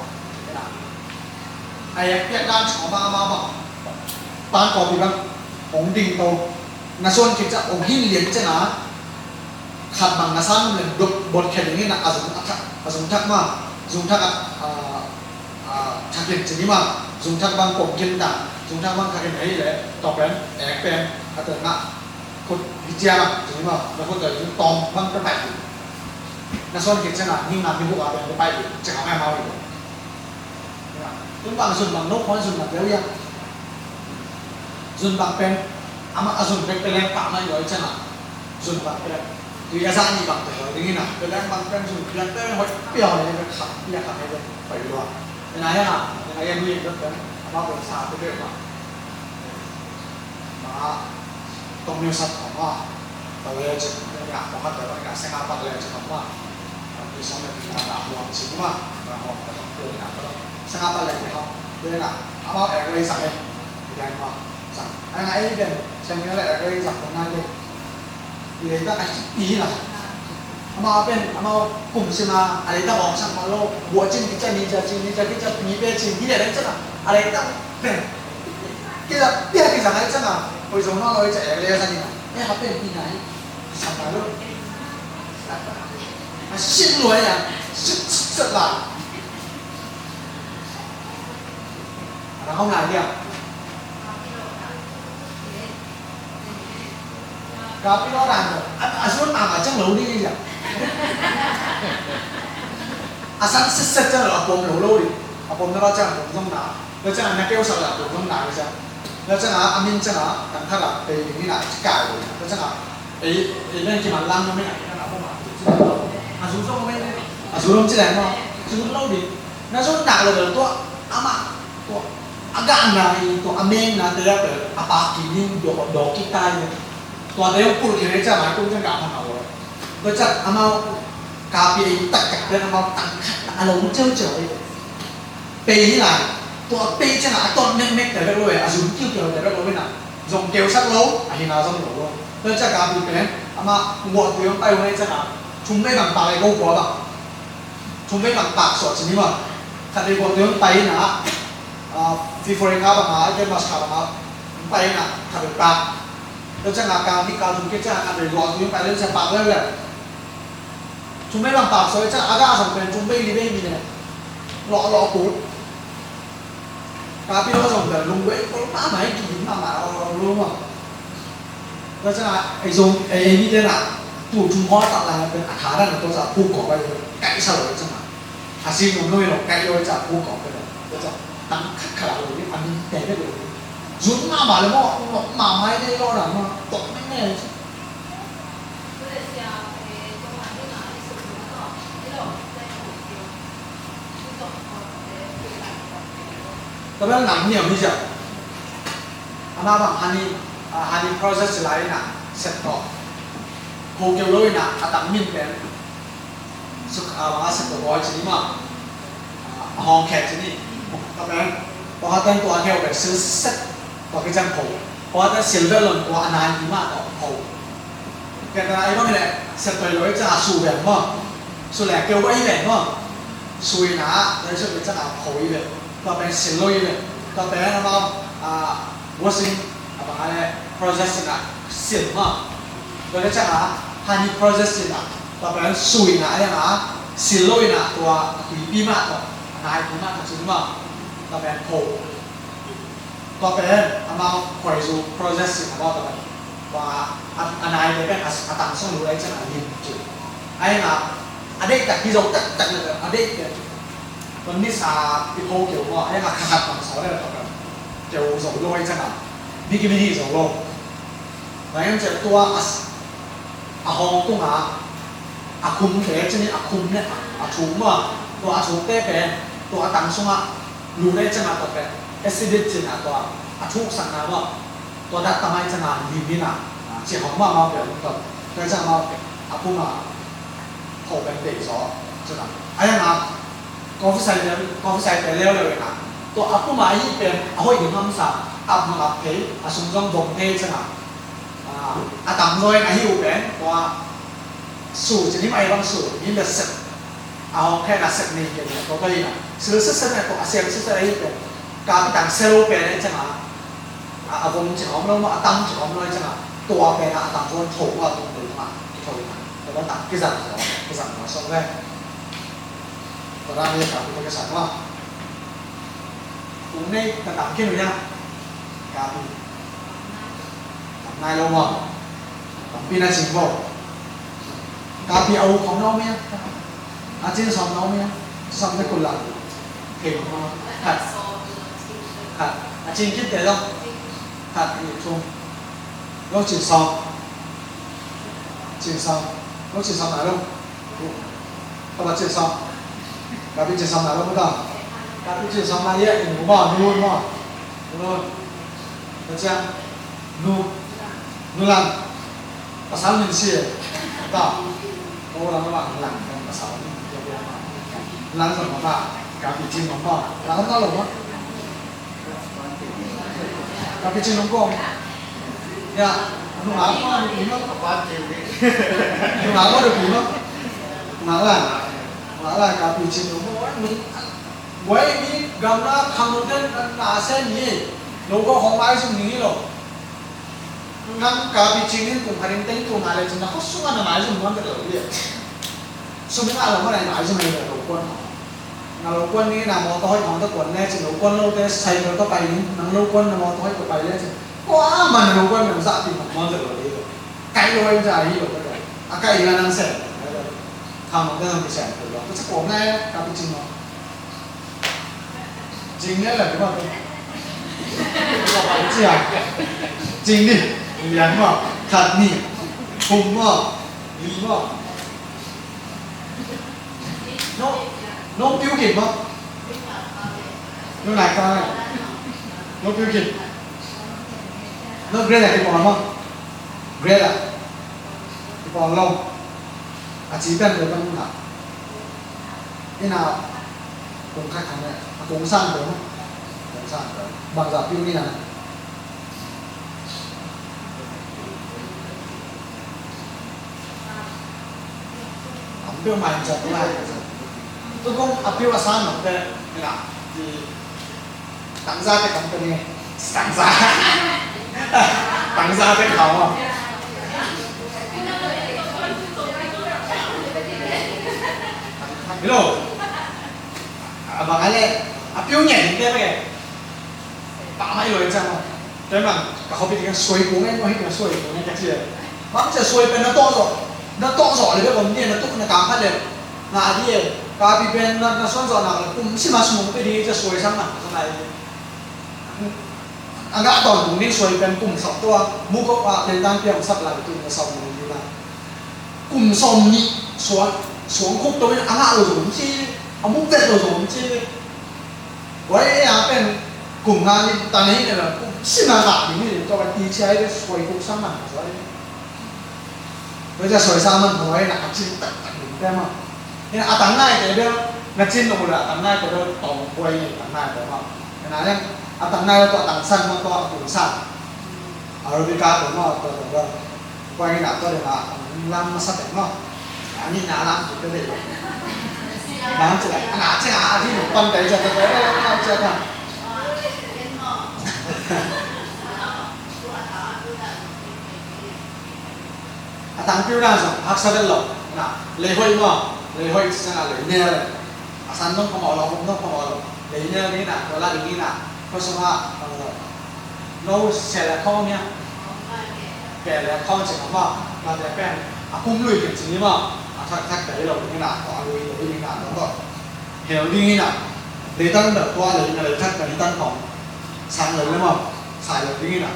A ek piak dan ci hong maw, amau maw. Pan kawpi bang, hong ding to, na suan khit ciang, hong hin lian ciang a, khat bang na sang lem dot bot khe ding in a zung a thak, a zung thak ma, zung thak a, a, a, thak in ci ni ma, zung thak bang pom kin ta, zung thak bang thak in hei le, tua pen, ek pen, a tua na, khut hi cia ma, ci ni ma, na khut tua zung tom bang ka pai ding. Na suan khit ciang a, ning na mi buk a pen ka pai ding, ciang a mai mau ding. Tun bang zun bang no khuan zun bang deuh ia. Zun bang pen, amah a zun bek peleng pah mai loi ciang a. Zun bang pen. Tui a zah nih bang pen loi ding hi na. Peleng bang pen zun piak pen hoih piak hoih pen kham piak kham pen hoih lua. Ina ia, ina ia nui bek pen. Amah pen sa pen bek ma. Ma, tong niu sat khong ma. Tau le cin, ina, tong hat le, ina, senga pat le cin khong ma. Ina, tui song le, ina, na huang cin ma. Na huang, na huang, ina, na huang. Senga pat le cin khong. Ina, amau ek lei sang e. Ina, ma, sang. Ina, ei ben, sang ina le ek lei sang khong na le. I leitak a hi hi la. Amau pen, amau kum sima, a leitak ong sang ma lo. Bua cin kica, ni ca cin, ni ca kica, ni pe cin, hi le leng cin a. A leitak pen. Kica, pia kica ngai cin a. Oi, zong na loi ca ek le sa ni na. Eh, happen pi nai. Sa ta lo. A sin loi a. Sut sut sut la. Ana kau nai dia. Ka pi lo dan. A, a sun ma ma cang lo ni ya. A san sut sut cang lo, a pom lo lo ni. A pom na lo cang, a pom zong na. Lo cang a na keu sa lo, a pom zong na lo cang. Lo cang a, a min cang a, tang khat a, pei ni na, ci ka lo. Lo cang a, pei, pei men ki man lang na men a, na pom a. A sun zong men, a sun zong ci lang ma. Sun lo ni. Na sun na lo lo tua, a ma. Tua, a gah na i, tua, a meng na te a pe, a pa ki ning, do, do ki tai. Tua te yung pul ki re ca mai kum cang ka pha na lo. Tua ca a mau ka pi ei tak tak te a mau tang khat a lo ceu ceu ei. Pei hi lai. Tua pei cang a tot mek mek te bek lo ei, a zum kiu kiu te bek lo ei na. Zong keu sak lo, a hi na zong lo lo. Tua ca ka pi pen, a ma ngua tu yung pai yung ei cang a. Chum mei bang pa ei go kua bang. Chum vei bang pak suah ci ni maw. Khat vei guak tu pai na, ah, February kha bang a, January kha bang a, pai na, khat vei pak. Tua ciang a ka ni ka zung kei ciang a khat vei guak tu pai leng sia pak lel lel. Chum vei bang pak suah ciang a ga zong pen chum vei li vei mi ne. Lawh lawh kul. Ka pi lo zong pen lungvei kul mahmah, ki dim mahmah, lawh lawh lawh maw. Tua ciang a, ei zong, ei, ei mite na, tu thum hawl tak lai pen a tha dan tua ciang a puk kawk pai, kaih sa lo ciang a. A si nung nung lo kaih lo ciang a puk kawk pai. Tua ciang a tang khat khat a lo ni, a min te bek lo ni. Zun mahmah le maw, nok mahmah i dei lo dan maw, tok meng ne. Tua bel nang niam hi ciang. Ama bang honey, ah, honey process ci lai ina, sep tawh. Ko keu lo ina, a tang min pen. Suk, ah, bang a sep tawh bawi ci ni ma. Ah, a hawng khek ci ni. Tua pen, tua khat pen tua kheu pen sil set, tua ki ciang ko. Tua pen sil vet lon tua a nai ni ma tua ko. Ken ta i bang le, sep tawh lo i ciang a su vet ma. Su le keu bai vet ma. Su ina, tua i su vet ciang a ko i vet. Tua pen sil lo i vet. Tua pen amau, ah, washing, a bang a le process ina sil ma. Tua le ciang a honey process ina. Tua pen sui na a yang a sil lo ina tua a tuipi ma tua. A naipi ma tua sui ma. Tua pen ko. Tua pen amau khuaizu process ina tua pen. Tua a, a nai pen a, a tang sung lu le ciang a lim ci. A yang a, a deih tak hi zo tak tak le a deih pen. Tua ni sa i ko keu maw, a yang a kha khat bang sa le tua kan. Keu zo lo i ciang a. Biki biki zo lo. Tua yang ciang tua a, a hong tung a, a khum te ciang i a khum ne, a thuk maw. Tua a thuk te pen, tua a tang sung a, lu le ciang a tua pen. Acid ciang a tua, a thuk sak na maw. Tua dah tamai ciang a lim hi na, a, ci hong maw maw pen, tua, tua ciang maw pen, a pum a, Kho pen deih zaw. Cuna a yang a coffee sai pen, coffee sai pen leuleu in a, tua a pum a i pen a hoih ding hamsa, ap hong ap thei, a sung zong vom thei cuna. A, a tam zaw in a hi uh pen tua su ci ni mai bang su ni le sep. A hong khen a sep ni pen tua tua in a sil sep sep ne tua a sep sep sep a hi pen. Ka pi tang sel pen e cuna. A, a vom ci om lo maw, a tam ci om lo cang a, tua pen a, a tam zuan tho a, tung dei ma, ki tho ina. Tua pen tam kizang zaw, kizang zaw song ve. Tua dan ni ka pi tua kizang ma. Tung nei ka tam ki nu ya. Ka pi. Tam nai lo maw. Tam pi na cing bo. Ka pi a u khong no mia. A cin sawm na om ia, sawm na kul la. Thei ma, khat. Khat. A cin kit te lo. Khat, nih, thum. Lo cin sawm. Cin sawm. Lo cin sawm na lo. Ka ba cin sawm. Ka bi cin sawm na lo, mu ta. Ka bi cin sawm na ia, in mu ma, nu ma. Nu. Ka cia. Nu. Nu lang. Pasal min si e. Ta. Ko lang ma lang kan pasal min si e. Lang zong ma ba. Ka pi cin ma ba. Lang ta lo ma. Ka pi cin long kong. Ya. Nu ma ko du pi ma. Nu ma ko du pi ma. Ma lang. Ma lang ka pi cin long kong. Wai mi. Wai mi gam na khang ten na sen ni. Lo ko hong mai sung ni lo. Nang kapi cing in kum khat in teng tul ngai le cin na khua sungah na maizum nuam vet lo hi. Sum i ngah lo mah na i maizum hi lo kuan. Na lo kuan ni na mawtaw hoih hong ta kuan le cin lo kuan lo te cycle tawh pai in nang lo kuan na mawtaw hoih tawh pai le cin. Kua man na lo kuan na zah ti nuam vet lo hi. Kai lo in zah hi lo ka. A kai la nang sen. Kha mawtaw nang ti sen lo. Ka sa kuan ngai kapi cing lo. Cing ne la di maw. Cing ni. Lian maw. Khat ni. Thum maw. Li maw. No, no piu khin maw. No nai ka. No piu khin. No grade a kipawl maw. Grade a kipawl lo. A ci pen grade maw na. Ina kong khat khat ne, a kong sang peuh maw. Kong sang peuh. Bangzah piu ni na. Am peuh mai zat lai. Tu kong a piu a sang no te, ina, di Tangzate company. Tangza. Tangzate khau. Hello. A bang a le. A piu ngen te pe. Pa mai lo cang. Te mang ka hobi ding suai kung en, mo hi ka suai kung en ka ci. Bang ci suai pen na to zo. Na to zo le be bom ni na tu na ka pha le. Na di e, ka pi pen na, na suan zawh nak le kum sim a sung pe ding cia suai sang nak ka lai. A ngah tawntung ding suai pen kum sawm tua, mu ko a pen dan piang sap lai tu na sawm nih ding na. Kum sawm nih suan, suang khuk to in a ngah lo zong ci, a mu vet lo zong ci. Wai e a pen kum nga ni ta nei ne la kum sim a ngah ding ni to ka ti cia i suai khuk sang nak suai. Tua ciang suai sa man huai na a cin taktak ding te maw. Ina a tang nai te bel na cin lo la a tang nai te bel tawng huai ni a tang nai te maw. Ina a tang nai lo tua a tang san maw tua a tung san. Arabica te maw tua tua bel. Huai na tua le na lam masa te maw. A ni na lam tu te le. Lam tu le. A na ciang a di pan te ciang te le lam ciang a. A tangpiu dan zong haksa vet lo. Na, lei hoih maw, lei hoih ci ciangin lei nel. A san nong phamawh lo, nong phamawh lo. Lei nel ni na, tua la ding ni na. Khua sungah, no sia le khawng nia. Pia le khawng ci maw, na te pen. A kum lui khin ci ni maw. A thak thak te lo ni na, tua lui te ni na, tua tua. Hel ding ni na. Lei tan tua lei na lei thak te ni tan khawng. Sang lei le maw. Sai lei ding ni na.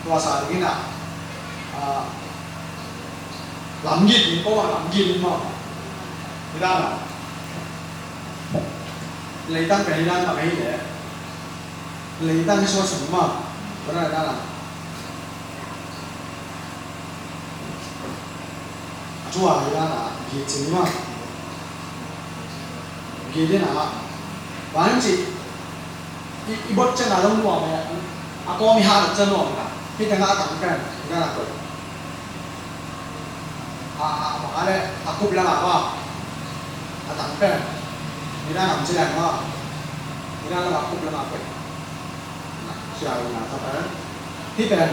Tua sa ding ni na. Ah, lamgit in ko lamgit in maw. Hi dan a. Leitang ka hi dan a ka hi le. Leitang hi suan sung maw. Ko na dan a. A tua hi dan a. Git sin maw. Git in a. Ban ci. I, i bot ciang a zong nuam e, a kawm i hah ciang nuam e. Hih tengah a tang pen, i dan a koih. A, a, a, a le, a kup lam a ba. A tang pen. I dan a om ci leng ba. I dan lam a kup lam a koih. Sia i na ta pen. Hih pen.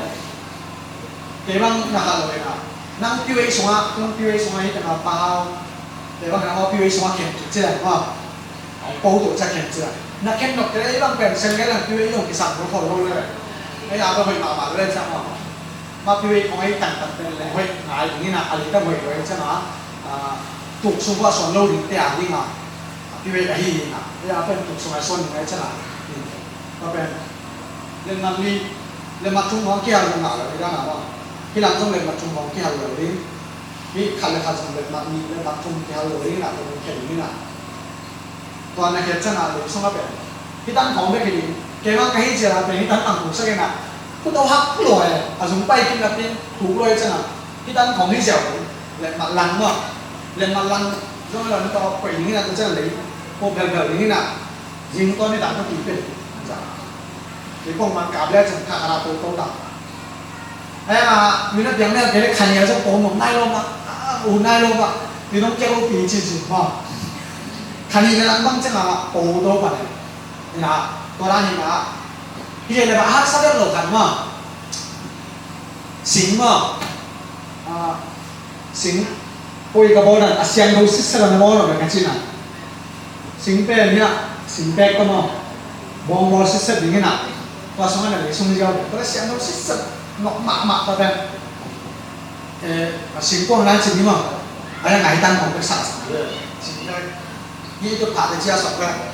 Kei bang na kha lo e na. Nang piu ei sungah, nang piu ei sungah hih tengah pa hau. Kei bang na hau piu ei sungah khen ci leng ba. Hong po to ciah khen ciah. Na khen nok te ei bang pen sen ngai lang piu ei zong kisam lo khol lo le. Ei a ba hoih mahmah lo le ciah mah. Ma piu ei khong ei tangtang pen le hoih ngai ding ina a lei tam hoih lo ei ciah na. Tuk sung khua suan lo ding te a ding a. Piu ei ahi ina. Ei a pen tuk sung a suan ding ei ciah na. Ma pen. Letmat li. Letmat thum khong kihal lo na lo ei dan a mah. Hi lam zong letmat thum khong kihal lo ding. Hi khat le khat zong letmat ni letmat thum kihal lo ding ina. Tua khen ding ina. Tua na khiat ciangin lei sungah pen hih tan khawng bek hi ding. Keimah ka hih ciangin pen hih tan ang khusak in ah. Khut a hak lua e. A zung pai khin na pen khuk lua e ciangin hih tan khawng hi ziau ding. Letmat lang maw. Letmat lang zong a lang tawh koih ding in ah tua ciangin lei. Ko phelphel ding in ah. Zing tua ni dan ka ti pen. Kei pong man kap le ciang kha kha na to to ta. Ai ma, mi na piang ne kei le khan ya zong pong mong nai lo ma. Ah, u nai lo ma. Ti nong keu pi ci ci ma. Khan i na lang bang ciang a po to pa ne. Ina, tua dan hi ma. Hi le ba haksa vet lo khan ma. Sing maw? Ah, sing poi ka bawl dan a siangtho sitset a na bawl lo ka cina. Sing pen hiah sing pek ka maw? Bawng bawl sitset ding ina. Tua sungah na lei sung ziau ding. Tua siangtho sitset nok mahmah tua pen. Eh, a singkuang nan cin ni maw? A yang ngai tan kong pek sa sa. Sing pek. Hi tu pha te cia sok pek.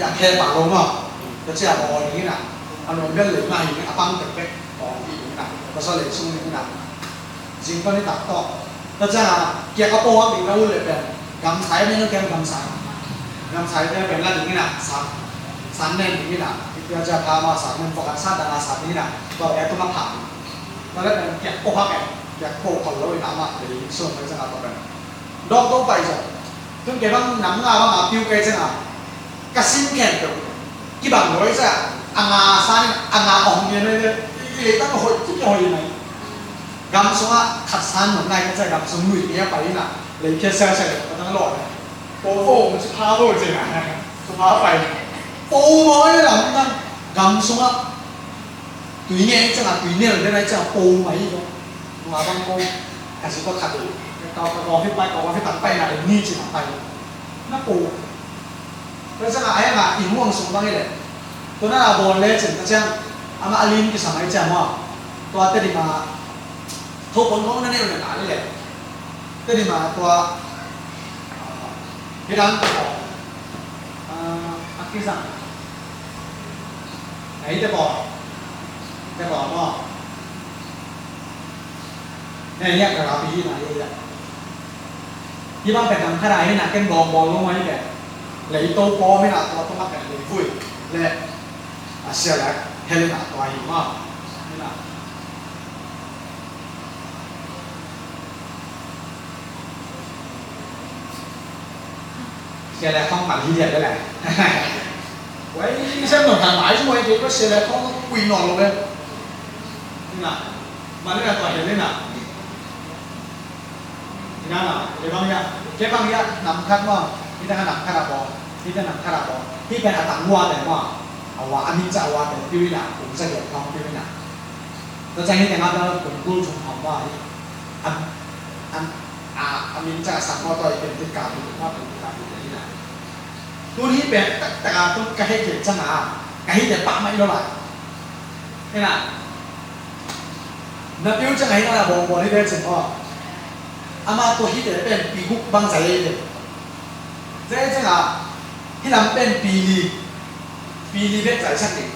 Ya khe pa lo maw? Tua cia bawl ding ina. A nuam bel lei mah hi a pang pek pek. Kong pi ding ina. Tua sa lei sung ding ina. Zing tua ni tak tawh. Tua ciang a kiak a pawh a bik na ut leh pen gamsai a bik na kiang gamsai. Gamsai te pen la ding ina san. San nen ding ina. Ipia cia pha ma san nen pawh kan san dang a san ding ina. Tua pen a tung a pha ding. Tua leh pen kiak pawh a pen kiak pawh khol lo ina mah lei sung tua ciang a tua pen. Dawk to pai zaw. Tun kei bang nam nga bang a piu kei ciang a. Ka sin khempeuh kibang lo i cia, a nga san in a nga a hong ngen mai ve. I lei tang hoih kik i hoih mai. Gam sungah khat san nong nai ka cia gam sung lui nge a pai ina lei phiat siasia le ka tang lawh le. Po po mu ci pha bo ci na. Ci pha pai. Po mawi lam na gam sungah tui nge i cia tui nel den a i cia po mai i ko. Nua bang ko ka ci ko khat i. Ka ka coffee pai ka coffee pai pai na le ni ci na pai. Na po. Tua ciang a, a yang a inn huang sung bang hi leh. Tua na a bawl lecin, tua ciang amah a lim kisam a i ciang maw. Tua Tedim a, tho pon kong na neu na na leh. Tedim a tua, ah, hi dan tua, ah, a kisam. Na hi te bawl. Te bawl maw. Na hi a ka rapi hi na hi a. Hih bang pen nam khat a hi na ken bawngbawl lo mah hi pen. Leito pawm hi na tua tungah pen leivui le a sia le hel hi na tua hi mah hi na. Sia le khong mal hi hiat le le. Wai sem lo kan mai suai ke ko sia le khong kui no lo be. Hi na. Mal hi na tua hel hi na. Hi na na, kei bang hiah, kei bang hiah nam khat maw, hih tengah nam khat a bawl, hih tengah nam khat a bawl, hih pen a tang ua pen maw, a ua, a min ca ua pen piu ina, kum za giat khawng piu ina. Tua ciang hih tengah pen kum kul thum khawng maw, hih, a, a, a, a min ca a sang maw tua hih pen hih ka pen maw, pen hih ka pen ina. Tun hih pen taktak a tun ka heh kei ciang a, ka hih pen pah mai lo lai. Hi na. Na piu ciang a hi na bawngbawl hi ve cin aw. Amah tua hite pen pi guk bang zai ei ve. Zai ei ciang a hi lam pen pi li. Pi li bek zai sak ding.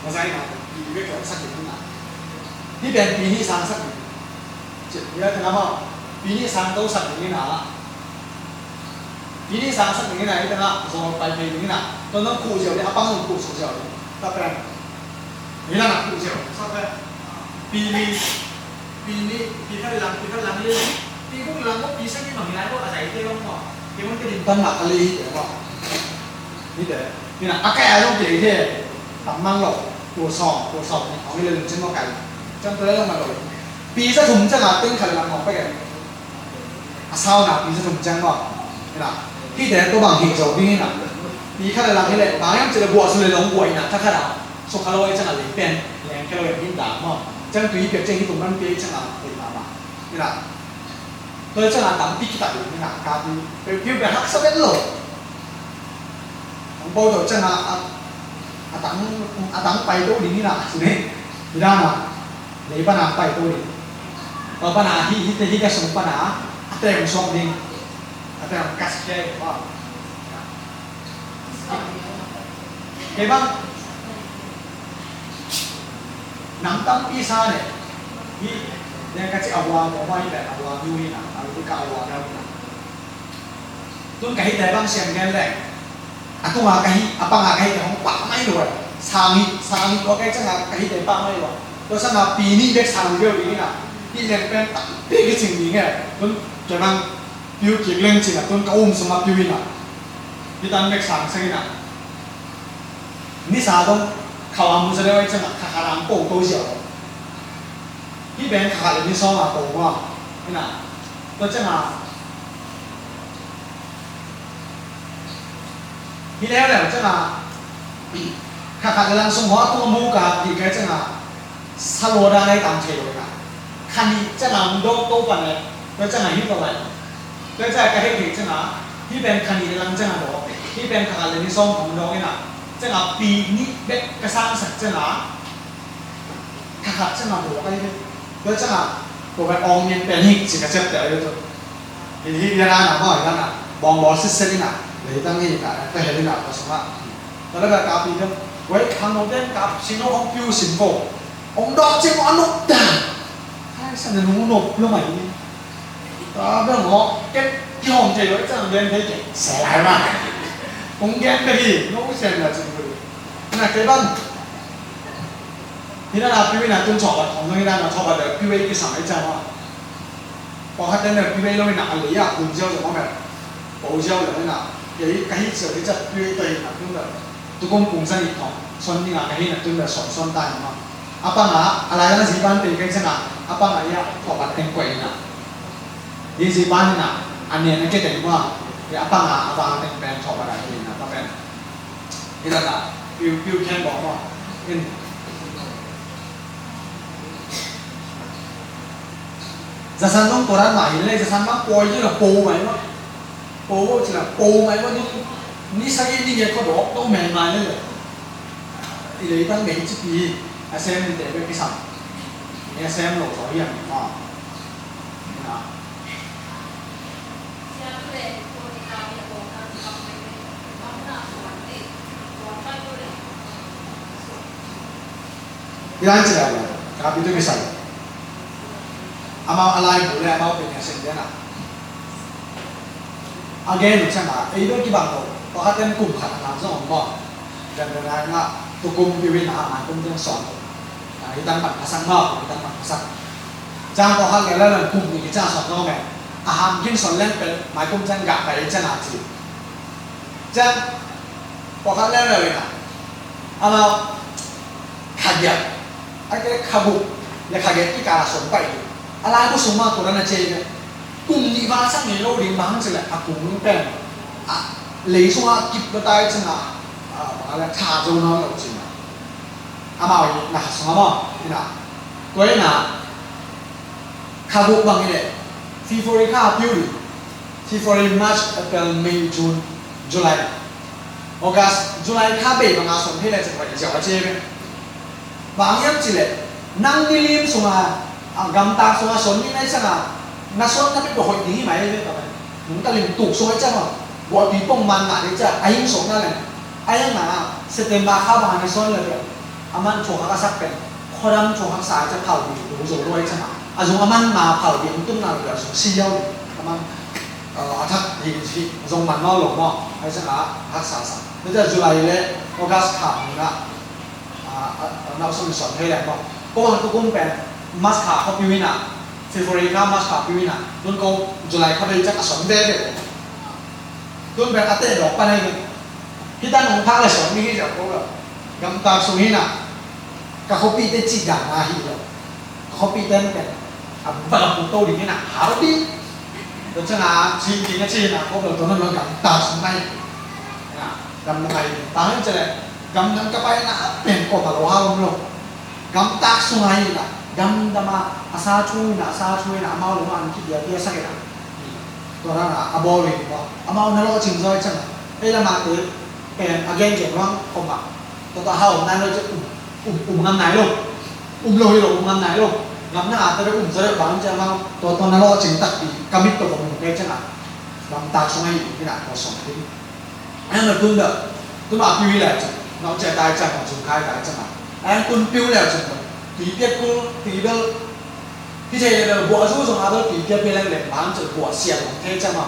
Na zai na pi li bek zai sak ding na. Hi pen pi nih sang sak ding. Cin hi a tena maw. Pi nih sang to sak ding hi na. Pi nih sang sak ding hi na, hi tena zawl pai thei ding hi na. Tua nong khuh ziau ding, a pang nong khuh suk ziau ding. Ka pen. Hi na na khuh ziau. Sa pen. Pi li. Pi nih, pi khat lang, pi khat lang hi. Pi guk lang ko, pi sagih bang hi lai ko, a zai te bang maw. Kei bang ka din pan mak a li hi te maw. Hi te. Hi na, a kai a zong kei hi te. Tam mang lo. Tua sawm, tua sawm ni. Hong hi le lung cin maw kai. Cam tua le long ma lo. Pi za thum cang a teng khat lang hong pa gen. A sau na pi za thum cang maw. Hi na. Hi te tua bang hi zo ding hi na. Pi khat lang hi le, bang yam ci le buah su le long buah hi na, khat khat a. Suk kha lo ei cang a lei pen, leng khe lo ei hin dang maw. Cang tui piak cang hi tung man piak ei cang a lei ma ma. Hi na. Tua ei cang a dang pi kitak lei hi na, ka pi, pi, pi, pi haksa bet lo. Ang pau tua cang a, a, a dang, a dang pai to ding hi na, su ne. Hi na na. Lei pan a pai to ding. Tua pan a hi, hi te hi ka sung pan a, a teng suak ding. A teng kas kia hi maw. Kei bang nam tampi sa ne. Hi, ne ka ci a hua, ko mai le a hua nu hi na, a hua ka a hua na hi na. Tun ka hite bang siang gen le. A tunga ka hi, a panga ka hite hong pah mai lo. Sang hi, sang hi, tua ka hi canga ka hite pah mai lo. Tua sanga pi nih bek sang hi lo ding hi na. Hi leng pen tampi kicing ding e. Tun kei bang piu kik leng cin a tun ka um sung a piu hi na. Hi tan bek sang seng hi na. Nisa dong khau a mu sa deuh ai canga kha kha ram po to ziau. Hi beng kha kha le ni sawng a po ma. Hi na. Tua canga. Hi leu leu canga. Kha kha le lang sung ho a tung a mu ka hi kai canga. Sa lo da nai tam thei lo na. Kha nih ciangah hong dawk to pan e. Tua ciangah hih tawh lai. Tua ciangah ka hek hek ciangah hih pen kha nih le lang ciangah dawk. Hih pen kha khat le nih sawm khawng dawk inah. Ciangah pi nih bek ka sangsak ciangah kha khat ciangah dawk ahi ve. Tua ciangah tua pen awng nih pen hik ci ka ciapteh ahi ve tua. Hih hih lian a na mah hih na bawngbawl sitset inah. Leitang hi inah ka hel inah ka sungah. Tua le ka pi pen wei khang nong den ka sino hong piu sin ko. Hong dawk ciang a nuk ta. Hai sa na nung nop lo mai. Ta bel ngawh kep kihawm thei lo i cang gen thei kei. Sai lai mah. Kong gen ka hi no sen na cin bul. Na kei bang. Hi na na piu i na tun chawk bat hong no hi na na chawk bat da piu i kisam i cang mah. Pawlkhat ten na piu i lo i na a lei a kun ziau zong mah. Pawl ziau le na. Kei ka hi ziau i cang piu i to i na tun da. Tukum kung zan i thawng son ding a ka hi na tun bel son son ta hi mah. A pang a, a lai a zi pan te kai zan a, a pang a i a thawh bat teng kuai na. Hi zi pan hi na, a nen a ke teng mah, i a pang a, a vang teng pen thawh bat a hi na, pa pen. Hi na na, piu, piu khen bawk mah. In. Zasan nong tua ran mah hi le, zasan mah kuai hi na, po mai mah. Po ci la po mai wa ni ni sa ni ni ko do to mai mai le. I le tang mai ci pi a sem ni te be ki sam. Ni a sem lo so yang ma. Na. Ilan ci la ka pi tu ki sam. Amau a lai bu le amau pen a sem de na. A gen uh ciangin ei bel kibang lo. Pakhat in kum khat a ngak zong om maw. Gan bel a ngak tukum piu in a maikum ciang sawm. A, hi tang pan phasak maw, hi tang pan phasak. Ciang pakhat le le kum nih ciang sawm zong om e. A ham kin sawm leng pen maikum ciang gah pai ciang a ci. Ciang pakhat le le in a. Amau kha giat. A ke kha guk le kha giat kikal a sawm pai. A lai bu sung maw tua na cia i ve. Kum nih val sak ngei lo ding bang ci leh a kung pen a lei sungah kip va tai cin a, a, bang a leh tha zo nawn lo cin a. Amau i na kha sungah maw, i na. Tua i na kha guk bang i leh February kha a piu ding. February, March, April, May, June, July, August, July kha bei bang a sawm hi leh cin va i ziau a cia i ve. Bang hiam cih leh nang milim sungah, a, gamtak sungah son ding na hih ciangin na son na peuh hoih ding hi mai ve ta mai. Nung ta lim tuk sungah hih ciangin buahpi pong man ngah ding ciang a hing sawk na leng. A hiang na September kha bang na son leh peuh a man thuak hak a sak pen khuadam thuak haksa hih ciang phau ding tung zo lo hih ciangin a zung a man ma phau ding tung na leh a zung si yau ding a man, a, a thak ding hi zong man nawn lo maw. Hih ciangin haksa sa. Hih ciang July le August kha ni na. A, a, a, na usun son thei leh maw. Ko bang tukum pen March kha kha piu in a, February kha March kha piu in a, tun ko July kha bei ciang a son veve. Tun pen a teh dawk pan ahi ve. Hih tan hong phak leh son ding hi ciang ko lo. Gamtak sung hi na. Ka khuapihte cih dan a hi lo. Khuapihte pen a bang a put to ding hi na, hau ding. Tua ciangin cih ding a cih na, ko bel tua na lo gamtak sung mai. Na, gamdang ai ding. Bang hiam cih leh gamdang ka pai na pen ko ta lo hau om lo. Gamtak sung ai na, gamdang a, a sa thu na, a sa thu na, amau lo ma an ki dia dia sa ke na. Tua na na, a bawl in maw. Amau na lawhcing zaw ciang. Ei lam a te pen a gen gen vang ko ma. Tua tua hau om nai lo ciang um. Um, um ngam nai lo. Um lo hi lo, um ngam nai lo. Ngam na a te um zaw bang ciang vang. Tua tua na lawhcing takpi. Ka mit tua ko mun kai ciang a. Gamtak sung ai in a ko sawm ding. Ai na tun da. Tun a piu hi lai ciang. Na ciang tai ciang a, zung kai tai ciang a. Ai tun piu lai ciang. Ti piak kul, ti bel. Hi thei le bel buah zu zong a bel ti piak piak leng leng bang ciang buah sia zong thei ciang a.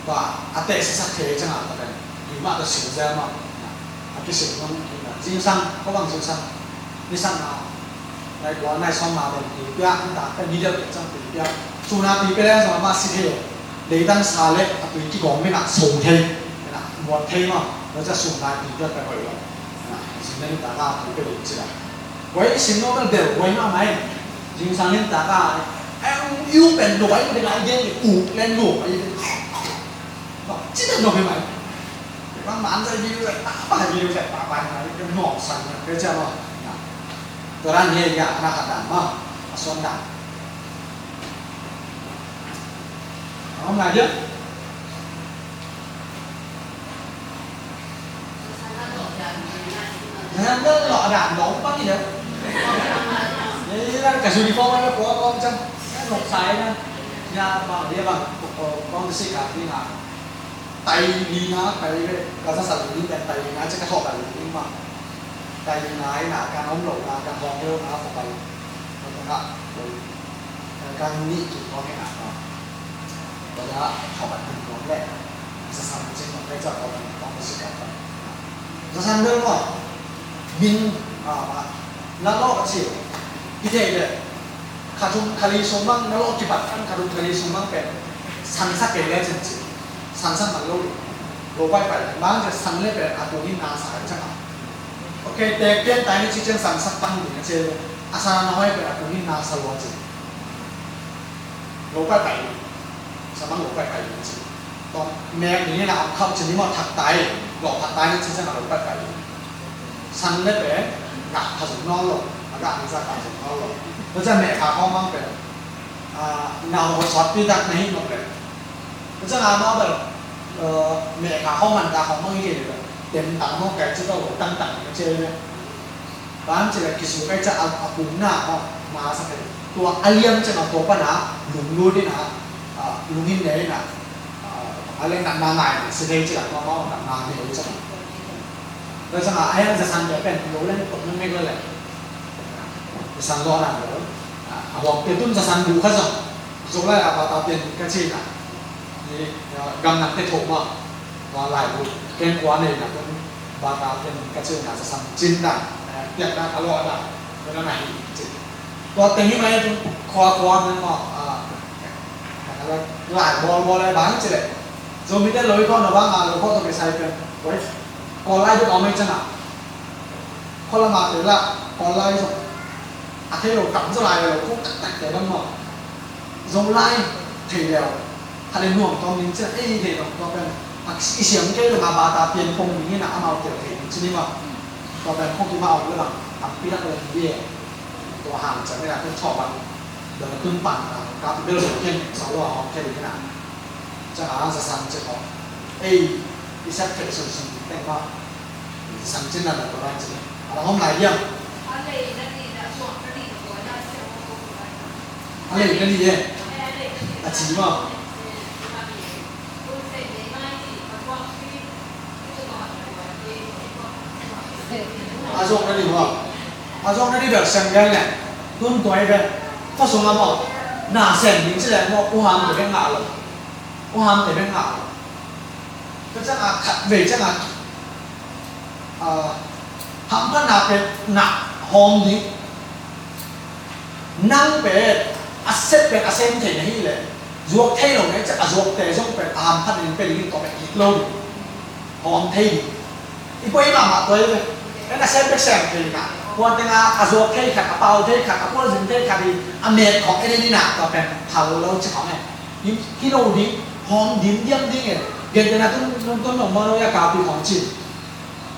Tua a teh sisak thei ciang a ta pen. Tua mah tua sil zel mah. A kisil mah. Zingsang, ko bang zingsang. Ni sang a. Nai kua, nai sawm nga pen ti pia, ni ta pen ni deuh pen cang ti pia. Suna ti pia le sawm ma si thei. Leitan sa le a tui kigawm min a so thei. Na, muat thei maw. Lo ca suna ti pia pen hoih lo. Na, sin le ni ta ka ti pia lo ci la. Wai sin lo pen bel wai ma mai. Zingsang le ni ta ka. Ai, u pen lo wai pen ai gen u len lo ai. Ba, ci pen lo pen mai. Bang man sa video sa, ta ba video sa, ta ba mai. Ken no sang na, ke ca lo. Na. Tua dan hi a, na khat dan maw, a suan dan. Om lai dia. Zasan dah lawh dah nong bang i deuh. Ni la ka uniform a kua kong cang. Ka nok sai na. Ya bang dia bang kong ka si ka ni na. Tai ni na tai ve. Ka zasan ni na tai ni na cak ka thawh ka ni ma. Tai ni na i na ka nom lo na ka hong lo na ko tai. Ko tai na lo. Ka ni ki hong na. Tua dah thawh ban hong kong leh zasan cing kong leh cak thawh ban hong kong si ka pan. Zasan bel maw? Min a ma na lawh a ci. Hi thei leh kha thum kha li sung bang na lawh kipat kan kha thum kha li sung bang pen sansak kei leh cin ci. Sansak man lo lo paipai bang ci san leh pen a tung in na sa cak a. Ok, tek pian tai ni ci ciang sansak pang ding a ci. A san a na hoi pen a tung in na sa lua ci. Lo paipai. Sa mang lo paipai ci. Tawh mek ni na om khauh ci ni maw thak tai. Lo thak tai ni ci ciang a lo paipai. San le pen ngak pha zong nawn lo. A gah ni za pha zong nawn lo. Lo ciang mek pha khawng mang pen. A, nau ho sawt pi tak na hi mawk le. Lo ciang a mau bel, eh, mek pha khawng man ta khawng mang hi le. Tem tang mawk kai ci tawh lo tang tang na ci le. Bang ci le kisu kai ca a, a pum na maw, na sa kai. Tua a liam ciang a tua pan a lunglut in a, a, lungin ne in a, a, a leng natna nai na si thei ci le maw, maw natna ne ci le. Tua ciang a, a yang zasan te pen lo leng tok mek mek le le. Zasan lo na lo. A, a huam te tun zasan bu kha zong. Zong lai a pa ta pian ka ci na. Ni, a, gam nak te thok maw. Tua laibu ken kua nei na kun bata ken ka cin na sa sam cin na, eh, piak na ka lo na, ko na na hi cin. Tua teng hi mai kun khua khua na ma, ah, lai bol bol lai bang cin le. Zomi te loi ko na bang a lo ko to ke sai pen. Wai. Ko lai du ko mai cin na. Ko la ma te la, ko lai so. A thei lo kam zo lai lo ko tak tak te bang ma. Zong lai thei leu. Khat le nuam tawm ding ciang ei thei tawm tawm pen. A i siam kei lo nga bata pian pong ding in a amau tel thei ding ci ni ma. Tua pen khawng ki ma om le bang. Tam pi lak le ding. Tua hang ciang le a pen thawh bang. Tua le tun pan a ka pi bel zo kian sa lo a hawm kei ding in a. Ciang a zasan ciang hawm. Ei i sak thei sun sun ding teng ma. Zasan ciang na la tua lai ciang. A la hawm lai diam. A lei ka ni e. A ci maw? A zawk na ni maw? A zawk na ni bel sem gel ne. Tun tuai bel. Fa sung a maw? Na sem ding ci leh maw? U ham te bek ngah lo. U ham te bek ngah lo. Ka ciang a khat vei ciang a, a, hamphatna pen na hawm ding. Nang pen a sep pen a sem thei na hi leh zuak thei lo na hi ciang a zuakte zong pen a hamphatna in pe ding in tawh pen it lo ding. Hawm thei ding. I poi mahmah tua hi ve. En a sem pen sem thei na. Puan teng a, a zuak thei khat, a pau thei khat, a puan zin thei khat hi a met khawng en in a tua pen phal lo ci khawng en. Hi, hi lo ding, hawm dim diam ding e. Gentehna tun, tun, tun nong mawh lo ya ka pi khawng ci.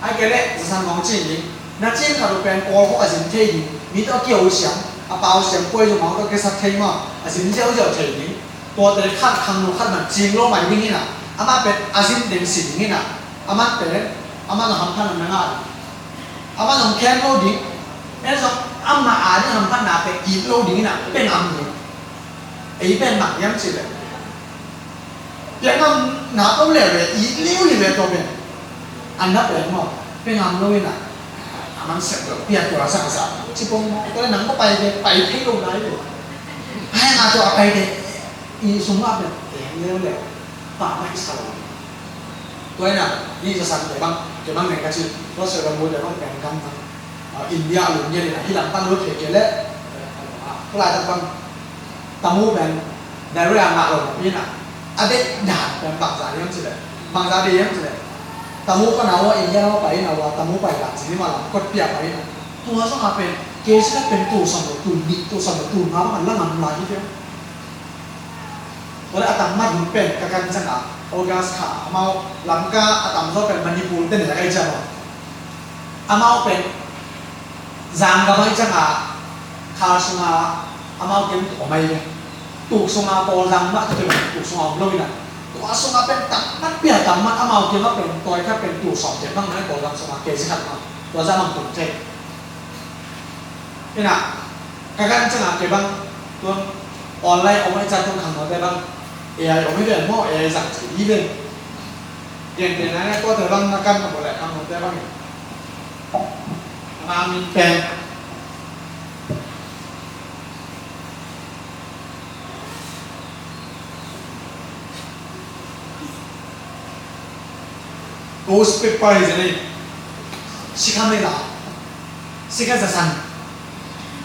Ai kei leh, zasan khawng ci ding. Na cin khat uh pen pawl khawng a zin thei ding. Mi tawh a kiau siam, a pau siam, kuai zong khawng tawh kiasak thei maw. A zin ziauziau thei ding. Tuate khat khang lo khat man cing lo mai ding in a. Amah pen a zin ding si ding in a. Amah pen, amah lo hamphatna na ngah ding. Amah lo khen lo ding. En zong amah a ding hamphatna pen it lo ding in a. Pen am ding. Ei pen bang hiam cih leh piak ngam na om leh ve, it liu hi ve tua pen. An na pen maw, piak ngam lo in a, a man sek lo, piak tua sa sa. Ci pong maw, tua leh nang ko pai ve, pai thei lo lai ve. Hai nga tua pai ve, i sung a pen, eng leu leu, pa mai sa lo. Tua in a, ni sa san ke bang, ke bang neng ka ci, tua se bang mu ke bang pen kam bang. Ah, India a lum ngiat in a, hih lam pan lut thei kei leh, ah, kulai tak bang, tamu pen, direct a ngah lo napi in a, a deih dan pen bangzah hiam cih leh, bangzah deih hiam cih leh, tamu ka na ua India na ua pai in a ua, tamu pai dan cih ni mah lam, kot pia pai in a, tua zong a pen, kei sih pen tul sawm lo, tul nih, tul sawm lo, tul nga bang a la ngam lai hi pen. Tua leh a tam mat hun pen ka kan ciang a, August kha, amau Lamka a tam zaw pen Manipur te ne ka i ciang a. Amau pen Zangkam a i ciang a, kha sung a, amau kem tua mai ve. Tuk sunga Kawlzang mah ka kei bang tuk sunga om lo ina. Tua sunga pen tam man pia tam man amau kiangah pen tawi khat pen tuk sawm pen bang nai Kawlzang sunga kei si khat mah. Tua zah bang tuk thei. Ina ka gan ciangah kei bang tuang online om ai ciang tuang khang mawte bang A I om hi ve maw, A I zang thei hi ve. Gentehna nai tuate bang na kan ka bawl leh khang mawte bang hi. Ama min pen Ghost pepper hi zen ei. Sikha mei la. Sikha zasan.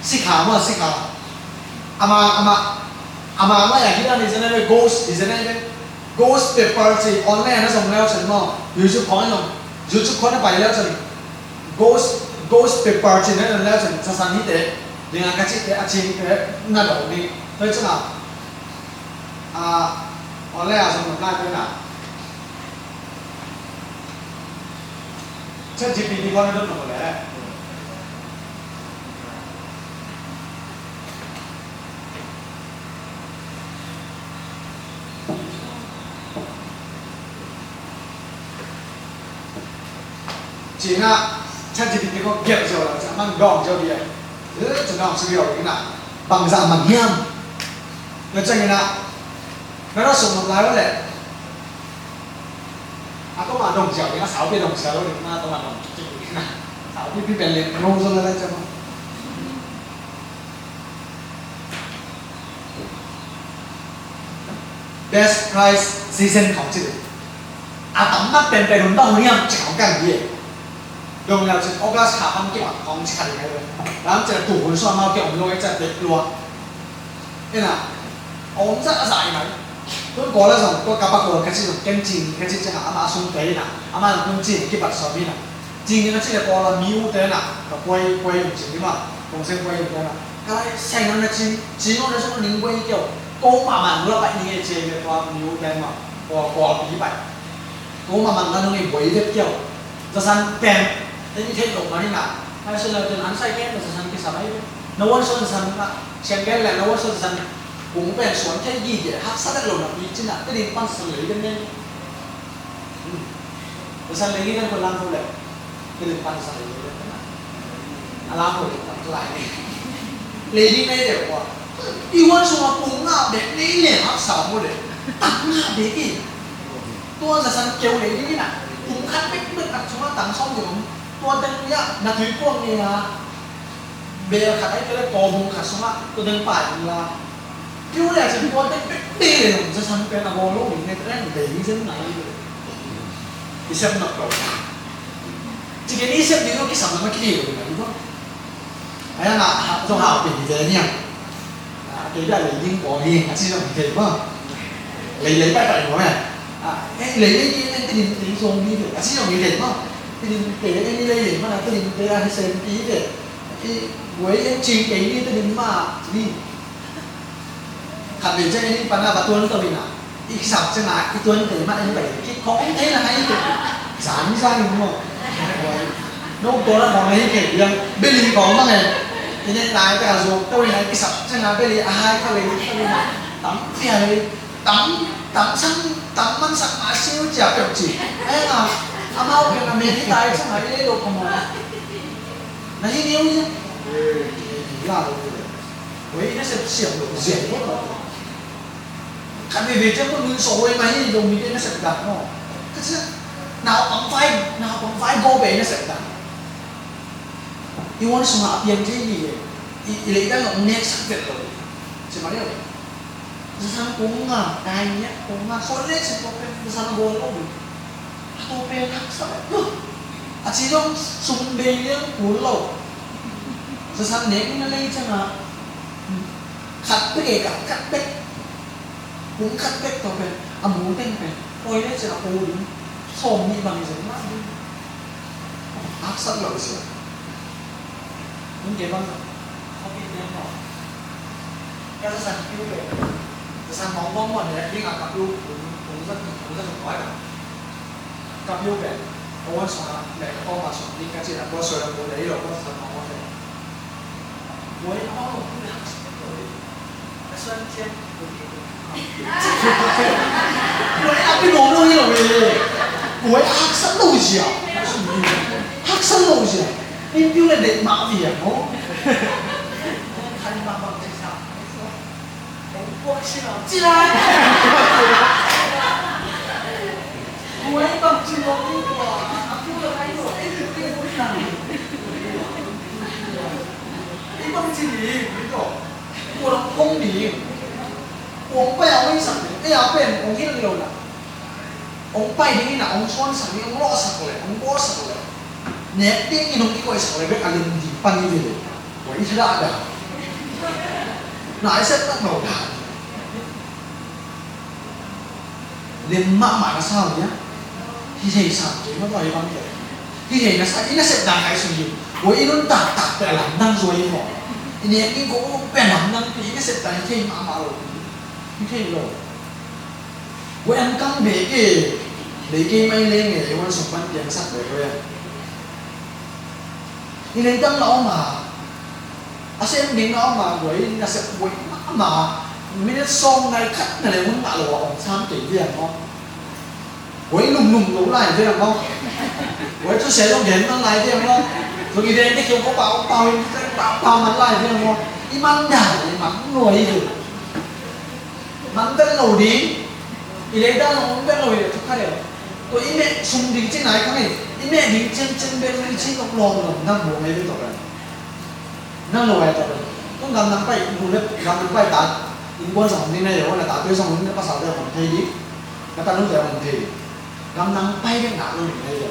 Sikha maw, sikha. Ama, ama, ama maw ya hi la ni zen ei, ghost hi zen ei. Ghost pepper ci online na zong leu cen maw. YouTube khong zong. YouTube khong na pai leu cen. Ghost, ghost pepper ci na zong leu cen. Zasan hi te. Dinga ka ci te, a ci te, na dong ni. Hoi cunga. A, online a zong nop lai peuh na. ChatGPT khawng na dot nop leh. Cina, ChatGPT khawng gelh ziau la, cina man dawng ziau dih a. Eh, cina dawng si ziau dih na. Bangzah man hiam. Na ciangin ah, na ra sung nop lai uh leh. A tawmah dong ziau ding a, saupi dong ziau ding a, tawmah dong kik ding a. Saupi pi pen lem ro zo la la ciang. Best price season khong ci ding. A tam mak pen pen hun ta hun hiam ci khong kan ding. Dong liau cin August kha pan kimat khong ci kha ding ai ve. Lam cin a tu hun sua mau ki om lo ai cin a tek lua. Ina, a om zah zah i mai. Tun Kawl a zong, tua kapa Kawl ka ci zong ken cing ka ci ciang a ama sung te ina. Ama zong tun cing kipat sawm ina. Cing ina ci le Kawl a mi u te ina. Ka puai, puai um cing i ma. Kong seng puai um te ina. Ka lai seng na cing, cing o na sung ning puai kiau. Ko ma ma nula pai ni e ci le tua mi u te ma. Kawl, Kawl pi pai. Ko ma ma nula nung i puai i vet kiau. Zasan pen, te ni thei lo ma ni na. Ai sung le pen an sai ken zasan kisa mai. Na wan sung zasan na. Siang ken le na wan sung zasan. Kung pen suan thei gige, haksa vet lo na pi cina, te ding pan san lei den nen. Hmm. Te san lei den ko lam ko le. Te ding pan san lei den na. A lam ko le pan lai ni. Lei ding nei de wa. I wan sung a kung nga bek nei le haksa mo le. Tak nga bek i. Tua za san keu lei ding i na. Kung khat bek bek tak sung a tang sawm ding om. Tua teng ya, na tui kuang ni na. Bel khat ai kele kawbung khat sungah tua deng pai ding la. Piu le cin tua deng pek te le dong zasan pen a bawl lo ding ne pen dei ding zen nai. I sep nak lo. Ci ke ni sep ding lo kisam na ma ki lo ding lo. Ai na ha zong ha pen ding zen niang. A kei da lei ding ko ni a ci zong kei ma. Lei lei pai pai ko me. A eh lei lei ding ne te ding te zong ni a ci zong kei ma. Te ding te ni lei lei ma na te ding te a he sen ti te. I buai en cing kei ni te ding ma ni. Khat vei ciang en in pan a va tuan to ina. I kisap ciang a i tuan kei ma en bai ki khong en thei na ngai te. Zan zan in mo. Buai. No ko la khong ei kei yang beli khong ma ngai. I ne nai ta zo to ina i kisap ciang a beli a hai ka lei ka lei. Tam pia lei. Tam tam sang tam man sak ma siu cia peuh ci. Ai nga. Amau kei na me ni tai ciang a i lei lo khong mo. Na hi niu ni. La lo ni. Wei na sep siam lo zian ko. Khat veve ciang ko nun so wei ma hi lo mi na sep dan no. Ka ci na pang fai na pang fai go be na sep dan. I wan sung a piang thei ni le. I i le dan lo nek sak vet lo. Ci ma le. Zasan kong nga, dai ngiat kong nga, suan le cin kong pen zasan a bawl lo. A to pen haksa lo. A ci zong sum bei liang kul lo. Zasan nek na lei ciang a. Khat bek e ka, khat bek. Kung khat bek to pen, a mu teng pen. Koi le cin a ko ding. Sawm nih bang i zong ma ding. Haksa lo sia. Kung ke bang. Kau pi pen mo. Ka zasan piu pen. Zasan mawngmawng mawh ne ding a ka piu kung, kung zat, kung zat kung koi a. Ka piu pen. Ka wan sung a, ne ka kawma sung ding ka ci a, kua soi lam kua dei lo, kua zasan mawngmawng pen. Kua i a mawng lo kua dei a. Kuai a pia nuam lo hi lo e. Kuai a haksat lo zia. Haksat lo zia. Min piu le det mah vi a maw. Khai mah bang ci sa. Ong kuak si lo ci lai. Kuai bang ci lo ni kuai. A piu le khai lo. Ei piu le khai lo. Ei bang ci ni. Ei to. Kuai lo kong ni. Ong pai a ong sak ni. Ei a pen ong hi lo na. Ong pai ding in a, ong suansak ding, ong lawhsak leh, ong bawlsak leh, nek ding in ong kikoihsak leh bek a lem ding pan hi ve leh. Wa i thadah dah. Na i sep tak lo dah. Lem mahmah na sa uh hia? Hi thei sa kei mah tua hi bang kei. Hi thei na sa, i nasep dan kai sung hi. Wa i nuntak tak peh a lamdang zua hi maw. I nek ding ko peh a lamdang peh, i nasep dan hi thei mahmah lo. Hi thei lo. Guai an kang bek e, lei kei mai leng e, i wan sung pan piangsak bek e. I leitang na om a, a sem ding na om a, guai na sep guai mahmah, minute sawm nai khat na leh hun ngah lo a om sam kei diam maw? Guai lumlum lo lai diam maw? Guai thuse zong gen man lai diam maw? Zong i den te kiang ko pau pau in, pau pau man lai diam maw? I man dan, i man nuai hi. Man vet lo ding. I lei dan lo man vet lo hi le thu kha le. Tua i meh sum ding cin nai khang hi. I meh ding ciancian bek lo i cin lok lawm lo nang buang ngai bek tawh le. Nang lo ai tawh le. Tung gam nang pai, nu le gam nang pai ta. Innkuan zong hong ding nai lo, na tate zong hong ding, na pasal te hong thei ding. Na tanu te hong thei ding. Gam nang pai bek ngah lo ding nai lo.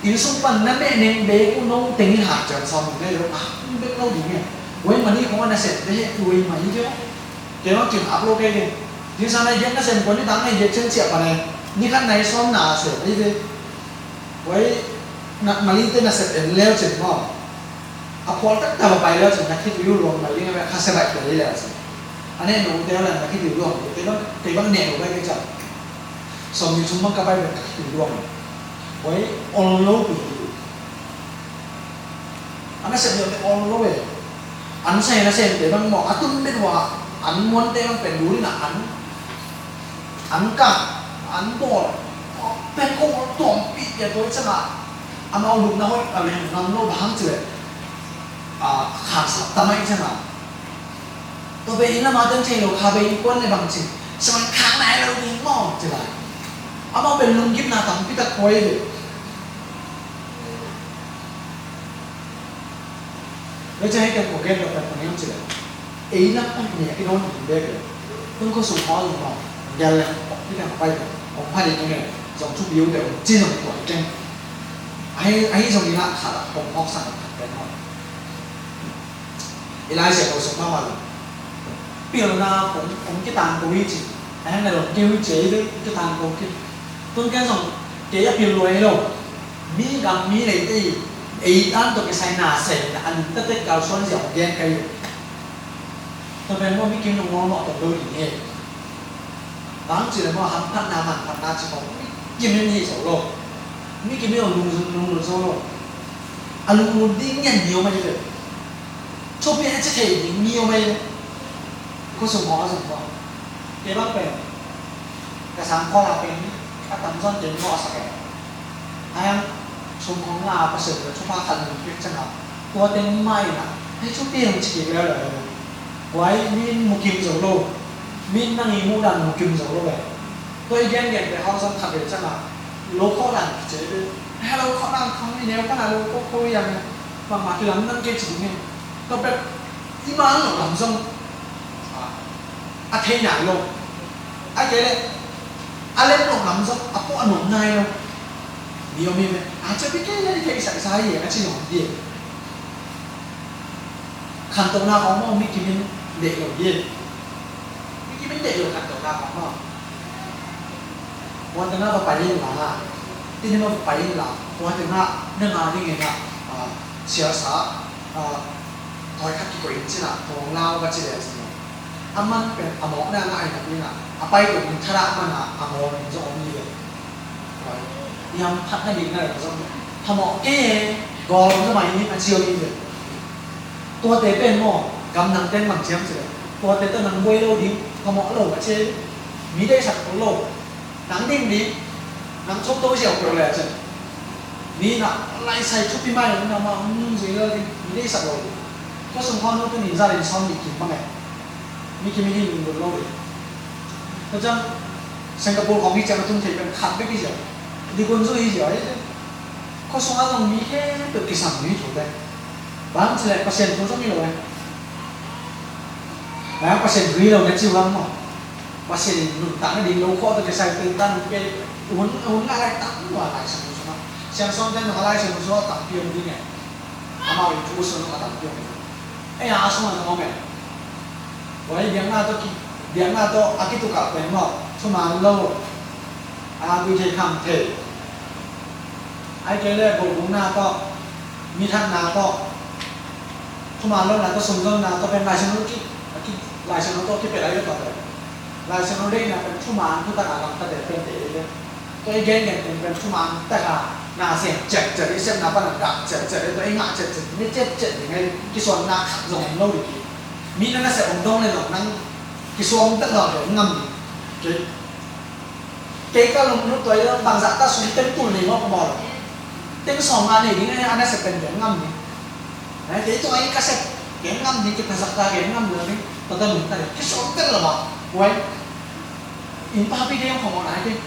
Inn sung pan na meh neng bek uh no teng i hat ciang sawm ding nai lo. Ah, bek lo ding ngai. Wei mani khong a na sep te he, wei mani te. Kei bang cin ap lo kei ding. Ding sa nai giat na sem kuan ni tang nai giat cen ciah pa nai. Ni khat nai sawm na sem ei ve. Wei na, Mali te na sep en leu cin maw. A phual tak tak a pai leu cin na khit liu luang mai ding a ve kha se baih pai leu cin. A ne no te la na khit liu luang. Kei bang, kei bang ne no bai kei cin. Sawm ni sum bang ka pai bek ka khit liu luang. Wei ol lo pi. An a sem liau te ol lo e. An sai na sem te bang maw, a tun bet uh a, an muan te bang pen lul in a an, an kah, an bawl. Pen ko ol tuampi pia tua i ciang a, amau lupna hoih a leng ngam lo bang hang ci leh. A, khan sa ta mai ciang a. Tua pen inn lam a teng thei lo kha pen innkuan le bang ci. Sa man khak nai lo ding maw ci lai. Amau pen lunggimna tampi tak kua hi ve. Lei ciang hei ken kua gen lo pen kua niam ci le. Ei lam pan nia i don ding bek le. Tun ko sung hall maw. Gel le kok pi le pai le. Kong pha ding le. Zong thupi uh le. Ci zong tua i keng. Ahi, ahi zong i ngah khat a kong hawk sang khat pen maw. I Lai Siangtho sung mahmah lo. Pilna kong, kong kitangko hi ci. A hang na lo kei hi ci, ei kitangko kei. Tun ken zong kei a pil lua hi lo. Mi gam mi leite i, ei tan tawh kisai na sem na a lungta tek kalsuan zia hong gen ka hi. Tua pen maw mi kim nong ngawng mawh tawh lo ding hi. Bang ci le maw hamphatna manphatna ci khawng mi kim in hi zo lo. Mi kim in hong lungzun lunglut zo lo. A lunglut ding ngian ni om ahi ve. Thupi a ci thei ding ni om ahi ve. Khua sung khawng a zong maw. Kei bang pen ka sang khawl a pen a tamzaw ken mawh a sak e. Ahi hang sum khawng la a Pasian le thupha khat lum kik ciang a tua teng mah in a hei thupi hong ci kik leuleu. Wai mi in mukim zo lo. Mi in nang i muh dan mukim zo lo ve. Tua i gen gen te hau zong khat ve ciang a lo khawh dan kici ve. Hei lo khawh dan khawng i neu pan a lo khawh khawh i yang bangmah kilam nang kei ci ding e. Tua pek i man lo lam zong a thei nai lo. A kei le a lem lo lam zong a puah a nuam nai lo. Mi om hi ve. A cia pi kei le i thei sak sa hi a ci nuam hi. Khantohna khawng maw mi kim in deih lo hi. Mi kim in deih lo khantohna khawng maw. Tua tengah va pai in la. Tini ma va pai in la. Tua tengah na nga ding in a, a, siasa, a, tawi khat kikoih in cin a, thawng lau va ci le cin a. A man pen a mawkna ngah in a, a pai tung in thadah man a, a mawk in zong om hi ve. Hiam phatna ding na le zong. Thamawh kei e, gawl zong mai in a ci om hi ve. Tuate pen maw, gam nang teng bang ciam ci le. Tuate tawh nang buai lo ding, phamawh lo a ci. Mi deihsak lo. Nang ding ding. Nang thokto ziau peuh le a ci. Mi na laisai thupi mai lo, na ma hong nung zui lo ding. Mi deihsak lo ding. Tua sung khuanu tu nin za ding sawm mi kim bang e. Mi kim hi lungdon lo ding. Tua ciang Singapore khawng hi ciang a tun thei pen khat bek hi ziau. Digun zu hi ziau hi. Khua sungah zong mi khempeuh kisam mi thu te. Bang ci leh Pasian thu zong hi lo e. Nang Pasian thu hi lo na ci uh hang maw. Pasian in nuntakna ding lo khawh tawh kisai te tan pe hun hun ngah lai tam lua Lai Siangtho sungah. Siang sawm ten zong a Lai Siangtho sungah tampi om ding e. Amau in thu sungah a tampi om ding. Ei a sungah zong om e. Tua hi biakna tawh ki, biakna tawh a kitukah pen maw, thuman lo, a, gui thei kham thei. Ahih kei leh golhungna tawh, mi thatna tawh, thuman lona tawh, sumzonna tawh pen Lai Siangtho ki, a ki, Lai Siangtho tawh kipelh ahi ve tua pen. Lai Siangtho deihna pen thuman thutak a gamtate pen te hi ve. Tua i gen gen pen pen thuman taka na sem ciatciat, i sepna pan a gah ciatciat, tua i ngah ciatciat, ne ciatciat ding ahi, kisuanna khat zong om lo ding hi. Mi na nasep om dong le zong nang kisuang tak lo ding ngam ding. Kei, kei ka lunglut tua i bangzah ta sum temple nei mawk maw lo. Teng sawm nga nei ding ahi, a nasep pen ding ngam ding. Kei tua i ka sep, kei ngam ding, kei phasak ta, kei ngam lo ding. Tua ta lung ta ding, kisuang tak lo maw. Wai. Inn papite hong khawm awh nai kei.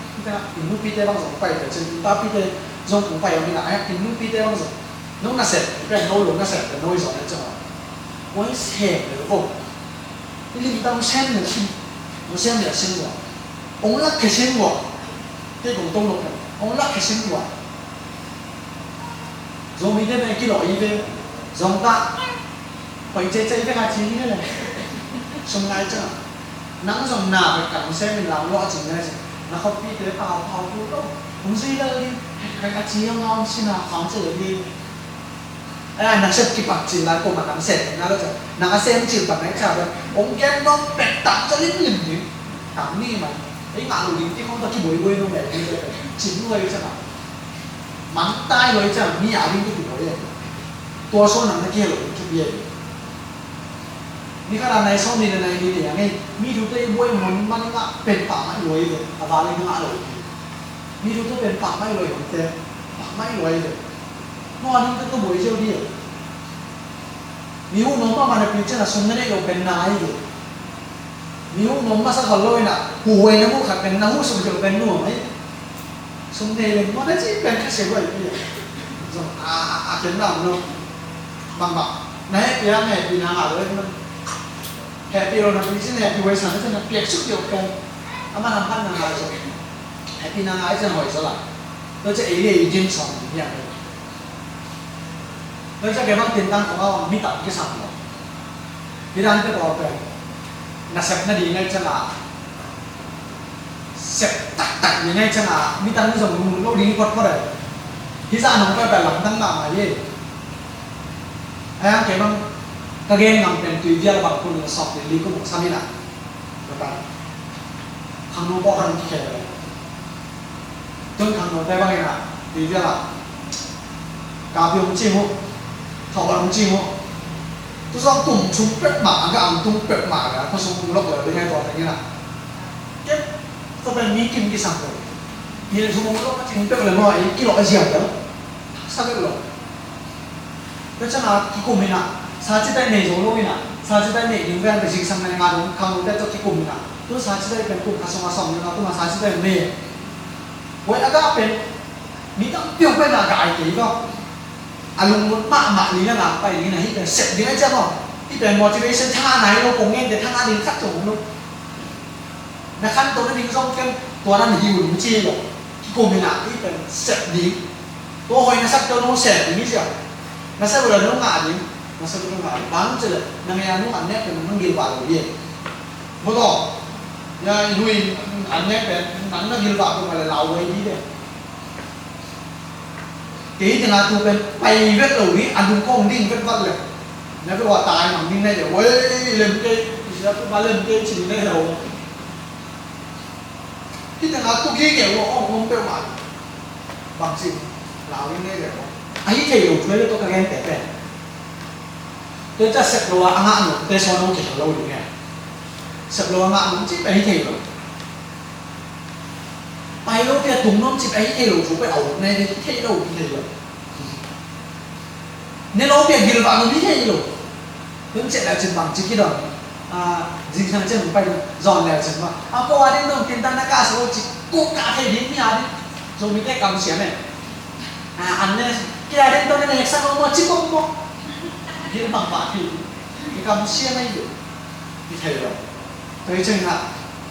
Inn nupite bang zong pai te cin, inn papite zong kong pai awh mi na ai, inn nupite bang zong. No nasep pen no lo, nasep pen no i zong na cin awh. Ong sem le vo. I lim tang sem le sin. Ong sem le sin vo. Ong lak khe sin vo. Kei kong tong lo pen. Ong lak khe sin vo. Zomite pen kilawh i ve. Zong ta. Hoih cece i ve ka ci hi le. Sum ngai cang. Nang zong na pen kan sem in lau lo a cing ngai cing. Na khawmpite pau pau tu lo. Hong zui lel ding. Pen a ci a ngawng sin a khawng ci lel ding. Ai, nang sem kipak cil lai ko ma nang sem na lo cang. Nang a sem cil pak ngai cang pen. Hong gen nong pek tam ca lim lim ding. Tam ni man. Ei ngah lo ding ti khawng ta kibuaibuai nong lel ding. Cing lo i cang a. Mangtai lo i cang. Mi a ding tu ki lo i. Tua so nang na kihel lo ding thupi a i. Ni khat a nai sawm ni le nai ni te a ngei. Mi thute i buai mun man i ngah pen pah mai luai ve. A va le ngah lo i. Mi thute pen pah mai luai hong te. Pah mai luai ve. No a ning te tu buai zeu di e. Mi hu nom ma ma na pi chen a sum na nei lo pen nai ve. Mi hu nom ma sa khol lo ina. Hu huai na mu khat pen na hu sum zeu pen nuam ai. Sum nei leng maw na ci pen kha sia guai pi a. Zong a, a, a ken na om lo. Bang bang. Na hehpih a, na hehpih na ngah lo e man. Hehpih lo na pi cin hehpih huai sa na cin na piak suk diok pen. A man hamphat na ngah zong. Hehpih na ngah i cin huai zaw la. Lo cin ei le ei din sawm ni a. Tua ciang kei bang tintang khong a mi tam kisam lo. Midang te tawh pen nasep nading ngai ciang a, sep taktak ding ngai ciang a, midang zong lunglut lo ding hi photphot a. Hih zah nong pai pen lamdang mahmah hi. Ahi hang kei bang ka gen ngam pen Tuivial bang kun sawm pen li kum uk sam in a. Khangno pawh khang kikhel. Tun khangnote bangin ah, Tuivial ah, kapi hong cing uh, thawh hong cing uh. Tu zong kum thum peuhmah, a gah hong tung peuhmah le, a khuasung hong lok le, ding ai tua tengin ah. Kep, tua pen mi kim kisam lo. Mi le thum hong lok a cing peuh le maw, i kilawh a ziau le. Sa peuh lo. Tua ciang a kikum in ah, sa citai nei zo lo in ah, sa citai nei ding vel pen zingsang nai nga dong khangnote tawh kikum in ah. Tu sa citai pen kum khat sung a sawm ding a kum a sa citai nei. Huai a gah pen, mi tampi hong pai na gah ai kei tawh. A lunglut mahmah li na ngah pai ding in ah hih pen sep ding a ciang aw. Hih pen motivation thang a nai lo, kong ngente thang a ding khat zong lo. Na khanto nading zong ken tua nan hi un ci lo. Kikum in ah, hih pen sep ding. Tua hoih na sak tua nong sep ding hi sia. Na sep uh le nong ngah ding. Na sep uh nong ngah ding. Bang ci le, na ngei a nong an nek pen nong gilvah lo hi. Maw taw. Ya, i nu in an nek pen, nang na gilvah pen ma le lau huai ding de. Kei tengah tu pen pai vet lo ding, a dung kong ding vet vat le. Na vet ua tai mang ding nei le, oi, lem kei, i sia tu ma lem kei cin nei lo. Hih tengah tu kei kei ua ong om peuhmah. Bang cin, lau ding nei le ua. A hi kei lo thuai le tawh ka gen te pen. Tua ciang sep lo a, a ngah no, te sawn ong kihel lo ding e. Sep lo a ngah nuam cih pen hi thei lo. Pai lo pi a tung nuam cih pen hi thei lo, thu pen a ut nai ding hi thei lo, hi thei lo. Ne lo pi a gilvah nuam hi thei lo. Tun ciah leu cin bang ci kidon. A, zingsang ciah nung pai ding zawn leu cin bang. A, ko a ding dong kin tan na ka sa lo ci ko ka thei ding mi a ding. Zomite kam siam e. A, an ne kia ding dong ne nek sa lo mo ci ko mo. Gil bang ba thei ding. Ki kam siam e ding. Hi thei lo. Tua hi ciangin ah,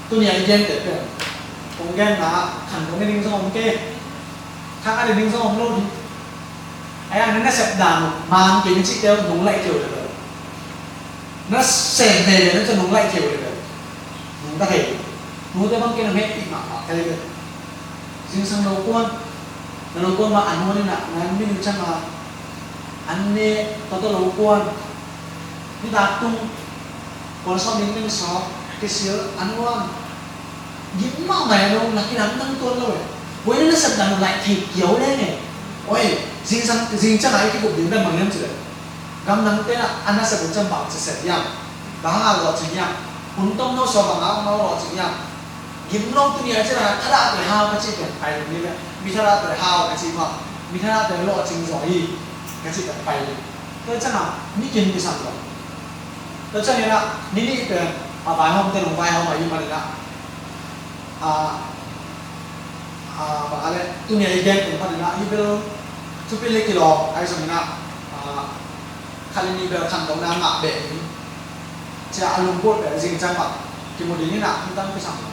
tuni a i gente pen kong genna ah khan kong i ding zong om kei. Khang a ding zong om lo ding. Ai a na nasep dan uh man kei na cihte uh nong laih kei uh le bel. Na sem thei le na cih nong laih kei uh le bel. Nong ta thei. Nute bang kei na hmeh pih mahmah thei le. Zingsang lo kuan. Na lo kuan mah an huan in ah, na min ciang a. An ne, tawh tawh lo kuan. Nitak tung, kuan sawm ning ning sawm, kisil, an uam. Gim mahmah e lo, lak in an tang tuan lo e. Oi, na nasep dan laih thei kiau leng e. Oi, zingsang, zingciang a i kikup ding pen bang hiam cih leh, gamdangte in ah a nasep uh ciang bang ci sep hiam? Bang hang a lawhcing hiam? Hun tom no sawm bang hang a lawhcing hiam? Gim lo tuni a cih leh thadah tawh hau ka cih pen pai ding hi ve. Mi thadah tawh hau ka cih mah, mi thadah tawh lawhcing zaw hi ka cih pen pai ding. Tua ciang a, mi kim kisam lo. Tua ciangin ah, ni nih pen, a, vaihawmte nong vaihawm ahih manin ah, a, a, bang a leh, tuni a i gen pen panin ah, i bel, thupi le kilawm, ahi zongin ah, a, khat le nih bel khantohna ngah beh ni. Cia a lungput pen zingciang bang, kimu ding in ah, hong tang kisam lo.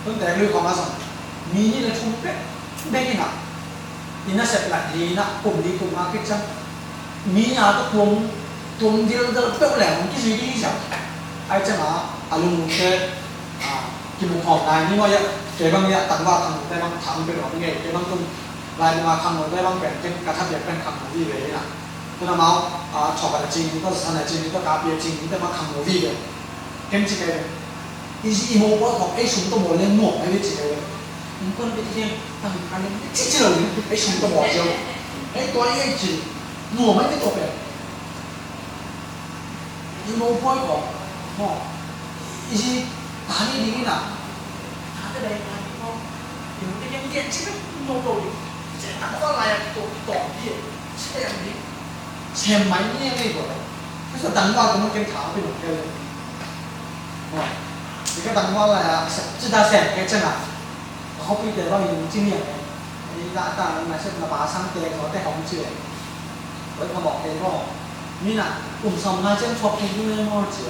Tun tek lui khawng a zong, mi nih le thum pek, pek in ah, i nasep laih ding in ah, kum li kum nga khit ciang, mi a tawh tuam, tuam dildel peuh leng hong kizui ding hi ciang. Ai ciang a, a lungte, a, kimu khawm lai ni maw, kei bang hiah tangval khangnote bang thang peuh lo ngei, kei bang tung lai nunga khangnote bang pen, ken ka thapiak pen khangno vive in ah. Tun amau, a, thawk a cing, tawh san a cing, tawh kapi a cing, tawh bang khangno vive. Ken ci kei ve. I zi i mopawi khawng ei sum tawh bawl leng nuam ahi ve ci kei ve. Innkuan bek i gen tang a leng ci ci lo ding, ei sum tawh bawl ziau. Ei tua i ei ci nuam ahi ve tua pen. I mopawi khawng maw, i zi ta ni ding in a, ta te dai ta ni maw. I mu te gen gen ci bek nuam lo ding. Ci tangval lai a tawh tawh ding. Ci leng ding. Sem mai ni a ngei ko. Ka sa tangval ko ma ken thau pin ke le. Mo. Ni ka tangval la ya, sa, ci ta sem ke cena. Ka khuapite bang in ci ni a. Ni la ta na sep na ba sang te ko te hong ci le. Ko ka mawk te ko. Ni na kum sawm nga cen thuak kik ni mo ci.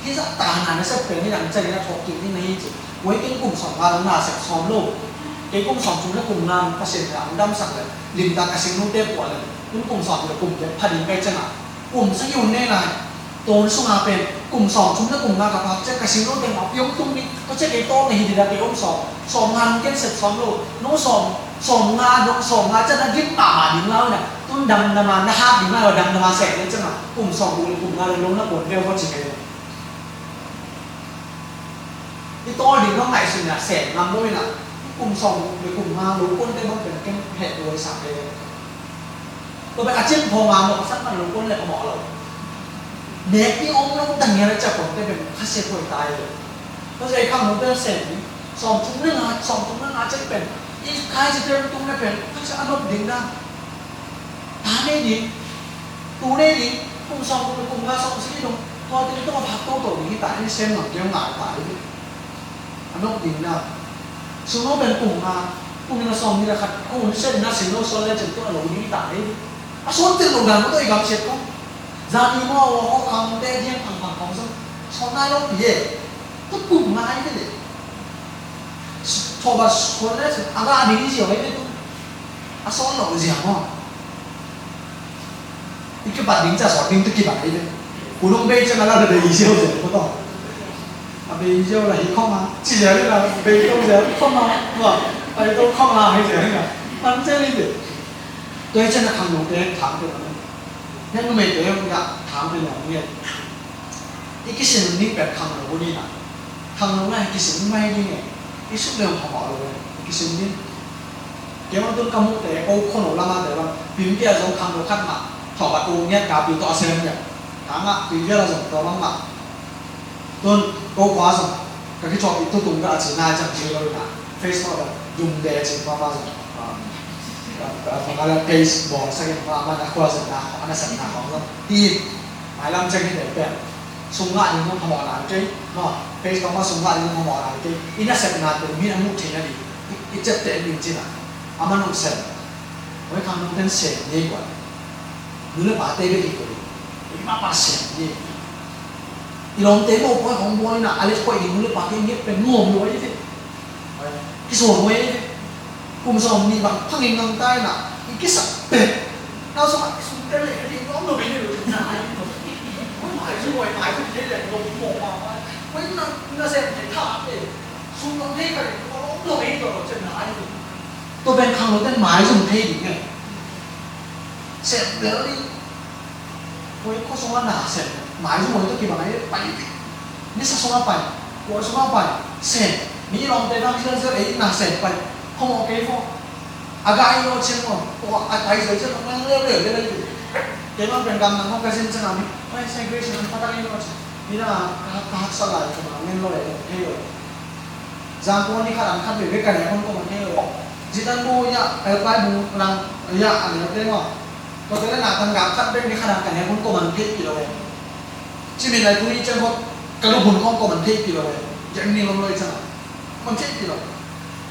Hi za ta na na sep pe ni dang cen na thuak kik ni na hi ci. Ko ken kum sawm nga na sep sawm lo. Kei kum sawm thum le kum nga ka sen na dam sak le. Lim ta ka sing nu te pua le. Kum kum sawm le kum ke pha ding kai cena. Kum sagih hun nei lai, tawn sunga pen kum sawm thum le kum nga ka phak ciang ka singno teng a piong tung ding, tua ciang kei tawn na hi ding a kei om sawm, sawm nga hun ken sep sawm lo, no sawm, sawm nga dong sawm nga ciang na gim mahmah ding lau na, tun dam na ma na hak ding lau, dam na ma sek ding ciang a, kum sawm guk le kum nga le lo na kuan vel kua ci kei. I tawn ding no ngaihsun na sek ngam lo na, kum sawm guk le kum nga lo kuan te bang pen ken heh duai sa kei. Tua pen a cin phawng a mawh a san man lo kuan le a mawh lo. Nek ding om lo dang hian a ciah pawngte pen khasia khuai ta hi lo. Tua zia i khangnote a sem ding. Sawm thum le nga, sawm thum le nga cin pen i khai ci pen tung le pen khasia a nop ding na. Ta nei ding. Tu nei ding. Kum sawm kum le kum nga sawm sigi dong. Tua tin tung a phak toto ding hi ta hi sem ngam keu ngai ta hi. A nop ding na. Sum lo pen kum nga, kum in a sawm ni le khat, a hun set na sim lo suan le cin tua lo ding ta hi. A suan tel lo dan lo i gam set ko. Zan i mo a wa ko khang te diang phang phang khong sang. Suan nai lo pi ye. Tu kum nga ai te le. Thaw ba suan le cin a ga ding i zia wai le tu. A suan lo zia mo. I kipat ding ca sawt ding tu kipat ding. Kunung bei ciang a la bei ziau ziau ko tawh. A bei ziau la hi khawng a. Ci ziau la bei to ziau khawng a. Wa, bei to khawng a hi ziau hi a. Pan ziau hi de. Tua hi ciang a khangnote thang te lo. Hian numeite hian thang te lo nge. I kisin ding pen khangno ni na. Khangno na i kisin mai ding e. I suk leng phamawh lo e. I kisin ding. Keimah tun ka muhte ko khuano lama te bang pimte a zong khangno khat mah. Thawh a tung ngiat ka pi tawh a sem ngiat. Ka ngah pi vial a zong tua bang mah. Tun ko khua zong ka kichuah pi tutung ka a ci nai ciang ci lo ina Facebook a dum de ci pa pa zong, um, ka, ka, ka, ka page bawl sakin pa man a khua zong na khong, a nasepna khong zong ti mailam ciang hi de pen sum ngah ding hong phamawh nai kei maw, Facebook ma sum ngah ding hong phamawh nai kei. I nasepna tung hi a muh theihna ding i, i ciapteh ding cina a man hong sem. Hoi khang nong ten sem ni kua. Nu le pate bek hi ko hi. Eima pa sem ni. I lawmte mawhpuai hong buai na a let koih ding nu le pate nget pen nuam lo ahi ve. Kisuam lo ahi ve. Kum sawm nih bang phangin ngangta ina i kisak pen. Nau sawm a kisum te le ni nuam lo ahi ve. Mai su mai mai su te le lo mo ma ma. Mai na na sem te tha pe. Sum nong hei ka le nuam lo ahi ve cen na ahi ve. Tua pen khang lo ten mai zong thei ding e. Sem bel ding. Koi khuasung a na sem mai zong koi tawh kibang a i pai. Nisa sung a pai. Kua sung a pai. Sem. Mi lawmte na kisan sel ei na sem pai. Khomawh kei fo. A gai lo chin mo. Kua a pai zoi chin mo. Nang leu leu leu leu. Kei ma pen gam nang mo ka sin chin a mi. Pai sai grace nang patak i lo chin. Mi na ka ka haksa lai ka ma ngen lo e. Hei lo. Zangkong ni khat an khat bebe ka ne kon ko man thei lo. Zitan bu ya, el pai bu lang ya an ne te mo. Ko te le na tan ga khat bebe ni khat an ka ne kon ko man thei pi lo. Ci min lai tu i chen ko ka lu bun kon ko man thei pi lo. Ya ni lo lo i chen man thei pi lo.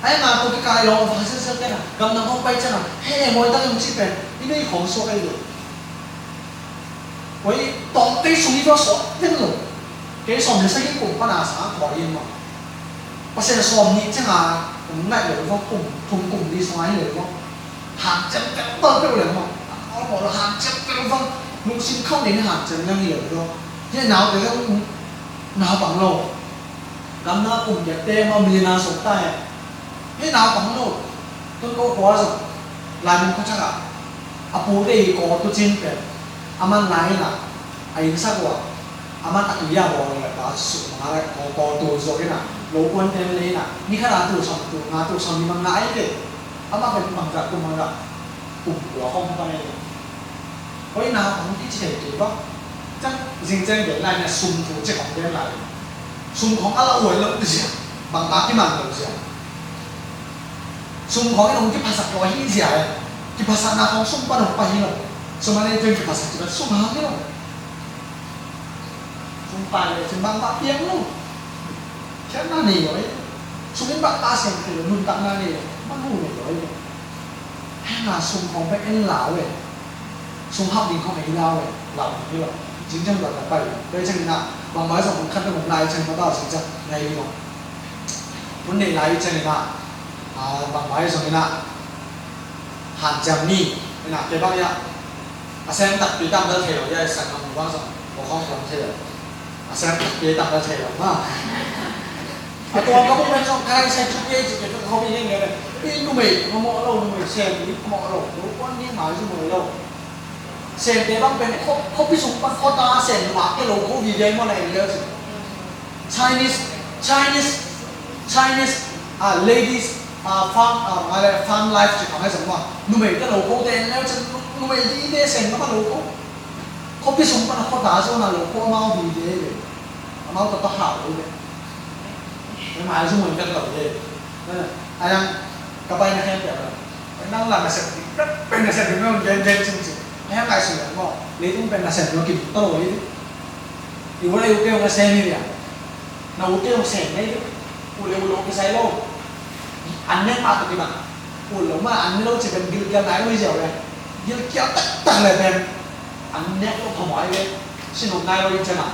Ai ma ko ki kai lo fa se se te na. Gam na ko pai chen na. He mo ta ci pen. I nei khong so ai lo. Koi tawng kei sung i va sawt ven lo. Kei sawm le sagih kum pan a sang khawi in maw. Pasian sawm nih ciang a kum naih lo va kum thum kum li sung a hi lo va. Hanciam tel tel peuh le maw. A maw lo hanciam tel va. Lungsim khauh nih hanciam leng hi lo va. Hi naute zong naupang lo. Gamna kum giat te maw mi na sawm ta e. Hih naupang lo tun ko khua zong lai mun khuathak ah a pute i kawl tu cin pen a man lai in ah a innsak uh ah a man a tui a bawl le ba suk ma le kawl kawl tu zuak in ah lo kuan tem le in ah ni khat a tu sawm tu nga tu sawm ni ma nga ai ve. Amah pen bangzah kum bangzah kum kua khawng pan ai ve. Hoih na hong kici thei kei bang. Cang zingciang gen lai na sum thu cik hong gen lai. Sum khong a la uai lo zia. Bang ta kiman lo zia. Sum khong in hong kiphasak lo hi zia e. Kiphasak na khong sum pan hong pa hi lo. Sum a nei tuin kiphasak ci ban sum hang hi lo. Sum pai le cin bang ta piang lo. Khian na nei lo e. Sum in bang ta siang thei lo. Nun tak na nei lo. Bang hu nei lo e. Hena sum khong pek en lau e. Sum hap ding khong ei lau e. Lau ding hi lo. Zingciang lau lau pai. Tua ciang ina bang mai zong hong khat dong lai ciang ma tau zingciang ngai hi lo. Mun nei lai ciang ina bang mai zong ina hanciam ni ina ke bang ia. A sem takpi tam dal thei lo ia i sang ngam bang zong ko khong khong thei lo. A sem takpi tam dal thei lo ma. A tua ka buk pen zong ka lai sai chu ke chu ke chu ka hawm i ngei ngei le. I numei ka mawh lo numei sem i ka mawh lo lo kuan ni mai zu mawh lo. Sem te bang pen kho kho pi sung pan kho ta sem ma ke lo kho vi ve mawh na en le chu. Chinese Chinese Chinese ah ladies ah farm ah ma le farm life ci khang hai zong ma numei te lo kho te en le chu numei di te sem ma lo kho. Kho pi sung pan kho ta zo na lo kho amau vi ve ve. Amau ta ta hau ve. Mai mai zu mawh en vet lo ve. Ai ang ka pai na khen pia lo. Nang la na sem ding pek pen na sem ding non gen gen cing cing. Ai ang ai su lo mo. Leitung pen na sem lo kim ta lo ve. I u le u ke u na sem hi ya. Na u ke u sem nei. U le u lo ke sai lo. An nek ma to ki ma. U lo ma an lo ci pen gil kial nai lo i ziau le. Gil kial tak tak le pen. An nek lo phamawh ai ve. Sin om nai lo i cem a.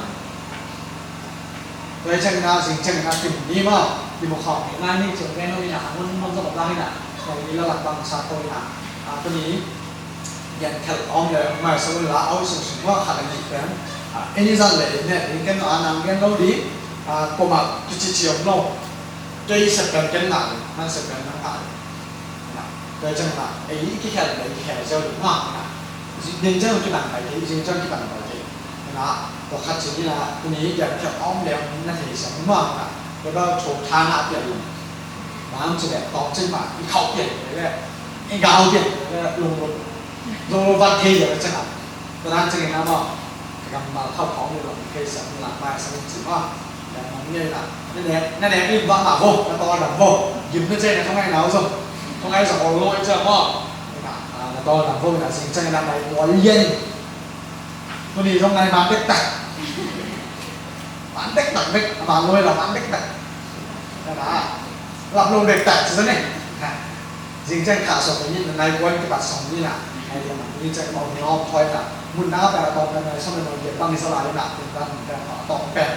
Tua i cem ina zing cem ina kim ni ma. Kim khawm ni nai ni cem pen lo ina. Mun mun zong om la ina. Tua i la lak bang sa ko ina. A, tua ni. Gen khel om le mai sa un la au sung sung ma khat a ni pen. A, ini zan le ne ni ken a nang gen lo di. A, ko ma tu ci ci om lo. Tua i sa pen ken na. Nang sa pen nang a. Na, tua ciang na, ei i kikhel, ei kikhel zeu ding ma, na. Ding ciang kibang pai thei, ding ciang kibang pai thei. Na, tua khat ci ni na, tuni kiang kiang om leng na thei siam ma, na. Tua tua tho tha na pian lung. Bang ci leh tawm cin ma, i khauh pian leh, i gau pian leh, lung lung. Lung lung vat thei leh ciang na. Tua dan ciang na ma, kammal khauh khawng leh lung thei siam na, mai siam ci ma. Nang ngei na, na nek, na nek lim vah mah vo, na tawl dam vo. Gim na cei na thong ai nau zong, thong ai zong ol lo i ciang maw. Na, ah, na tawl dam vo, na sing ciang na mai kual lian. Tuni zong nai man dektak. Man dektak bek, man lo la man dektak. Na, na, lap lo dektak ci zong ni. Na. Zing ciang khah sawm ni, nai kuan kibat sawm ni na, nai lian na, zing ciang mawh ni om thoi na, mun na pen a tawm pen nai sawm ni mawh lian bang ni sa lai na, pen bang pen a tawm pen,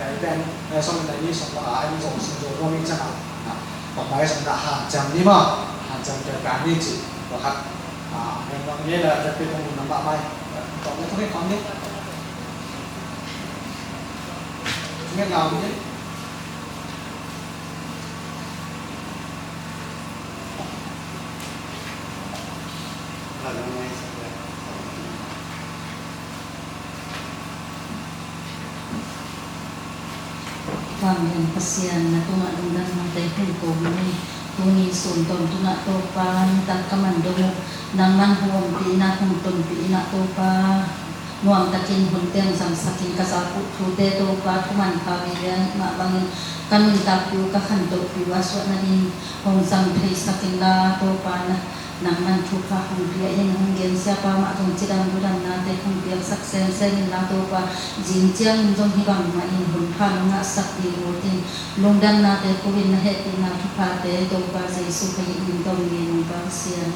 nai pen, nai sawm ni nai ni sawm bang a, ai mun zong sawm zong ni ciang a, na, tawm nai sawm na han ciang ni ma, han ciang pen kan ni ci, wa khat, a, pen bang ni la, pen pen mun na ma mai, tawm ni tawm ni tawm ni, ni na ni. Vanglian Pasian, na tungah lungdamnate hong ko ung ei. Tuni sun tawntung ah Topa, nitak ka man dong uh, nangman hong ompih in ah, hong tonpih in ah Topa. Nuamtakin hun teng zangsakin ka zak uh thute Topa, thu manpha veve a hih mah bangin ka nuntakpih uh, ka khantohpih uh a suah nading hong zang theisak inla Topa, na, nangman thupha hong pia in. Hong gen siapa mah zong cidam ludamnate hong piaksak semsem inla Topa, zing ciangin zong hih bang mah in hun pha nong ngahsak ding uh tin, lungdamnate ko in, na hehpihna thuphate Topa Jesuh Khazih min tawh ngen ung, Pasian.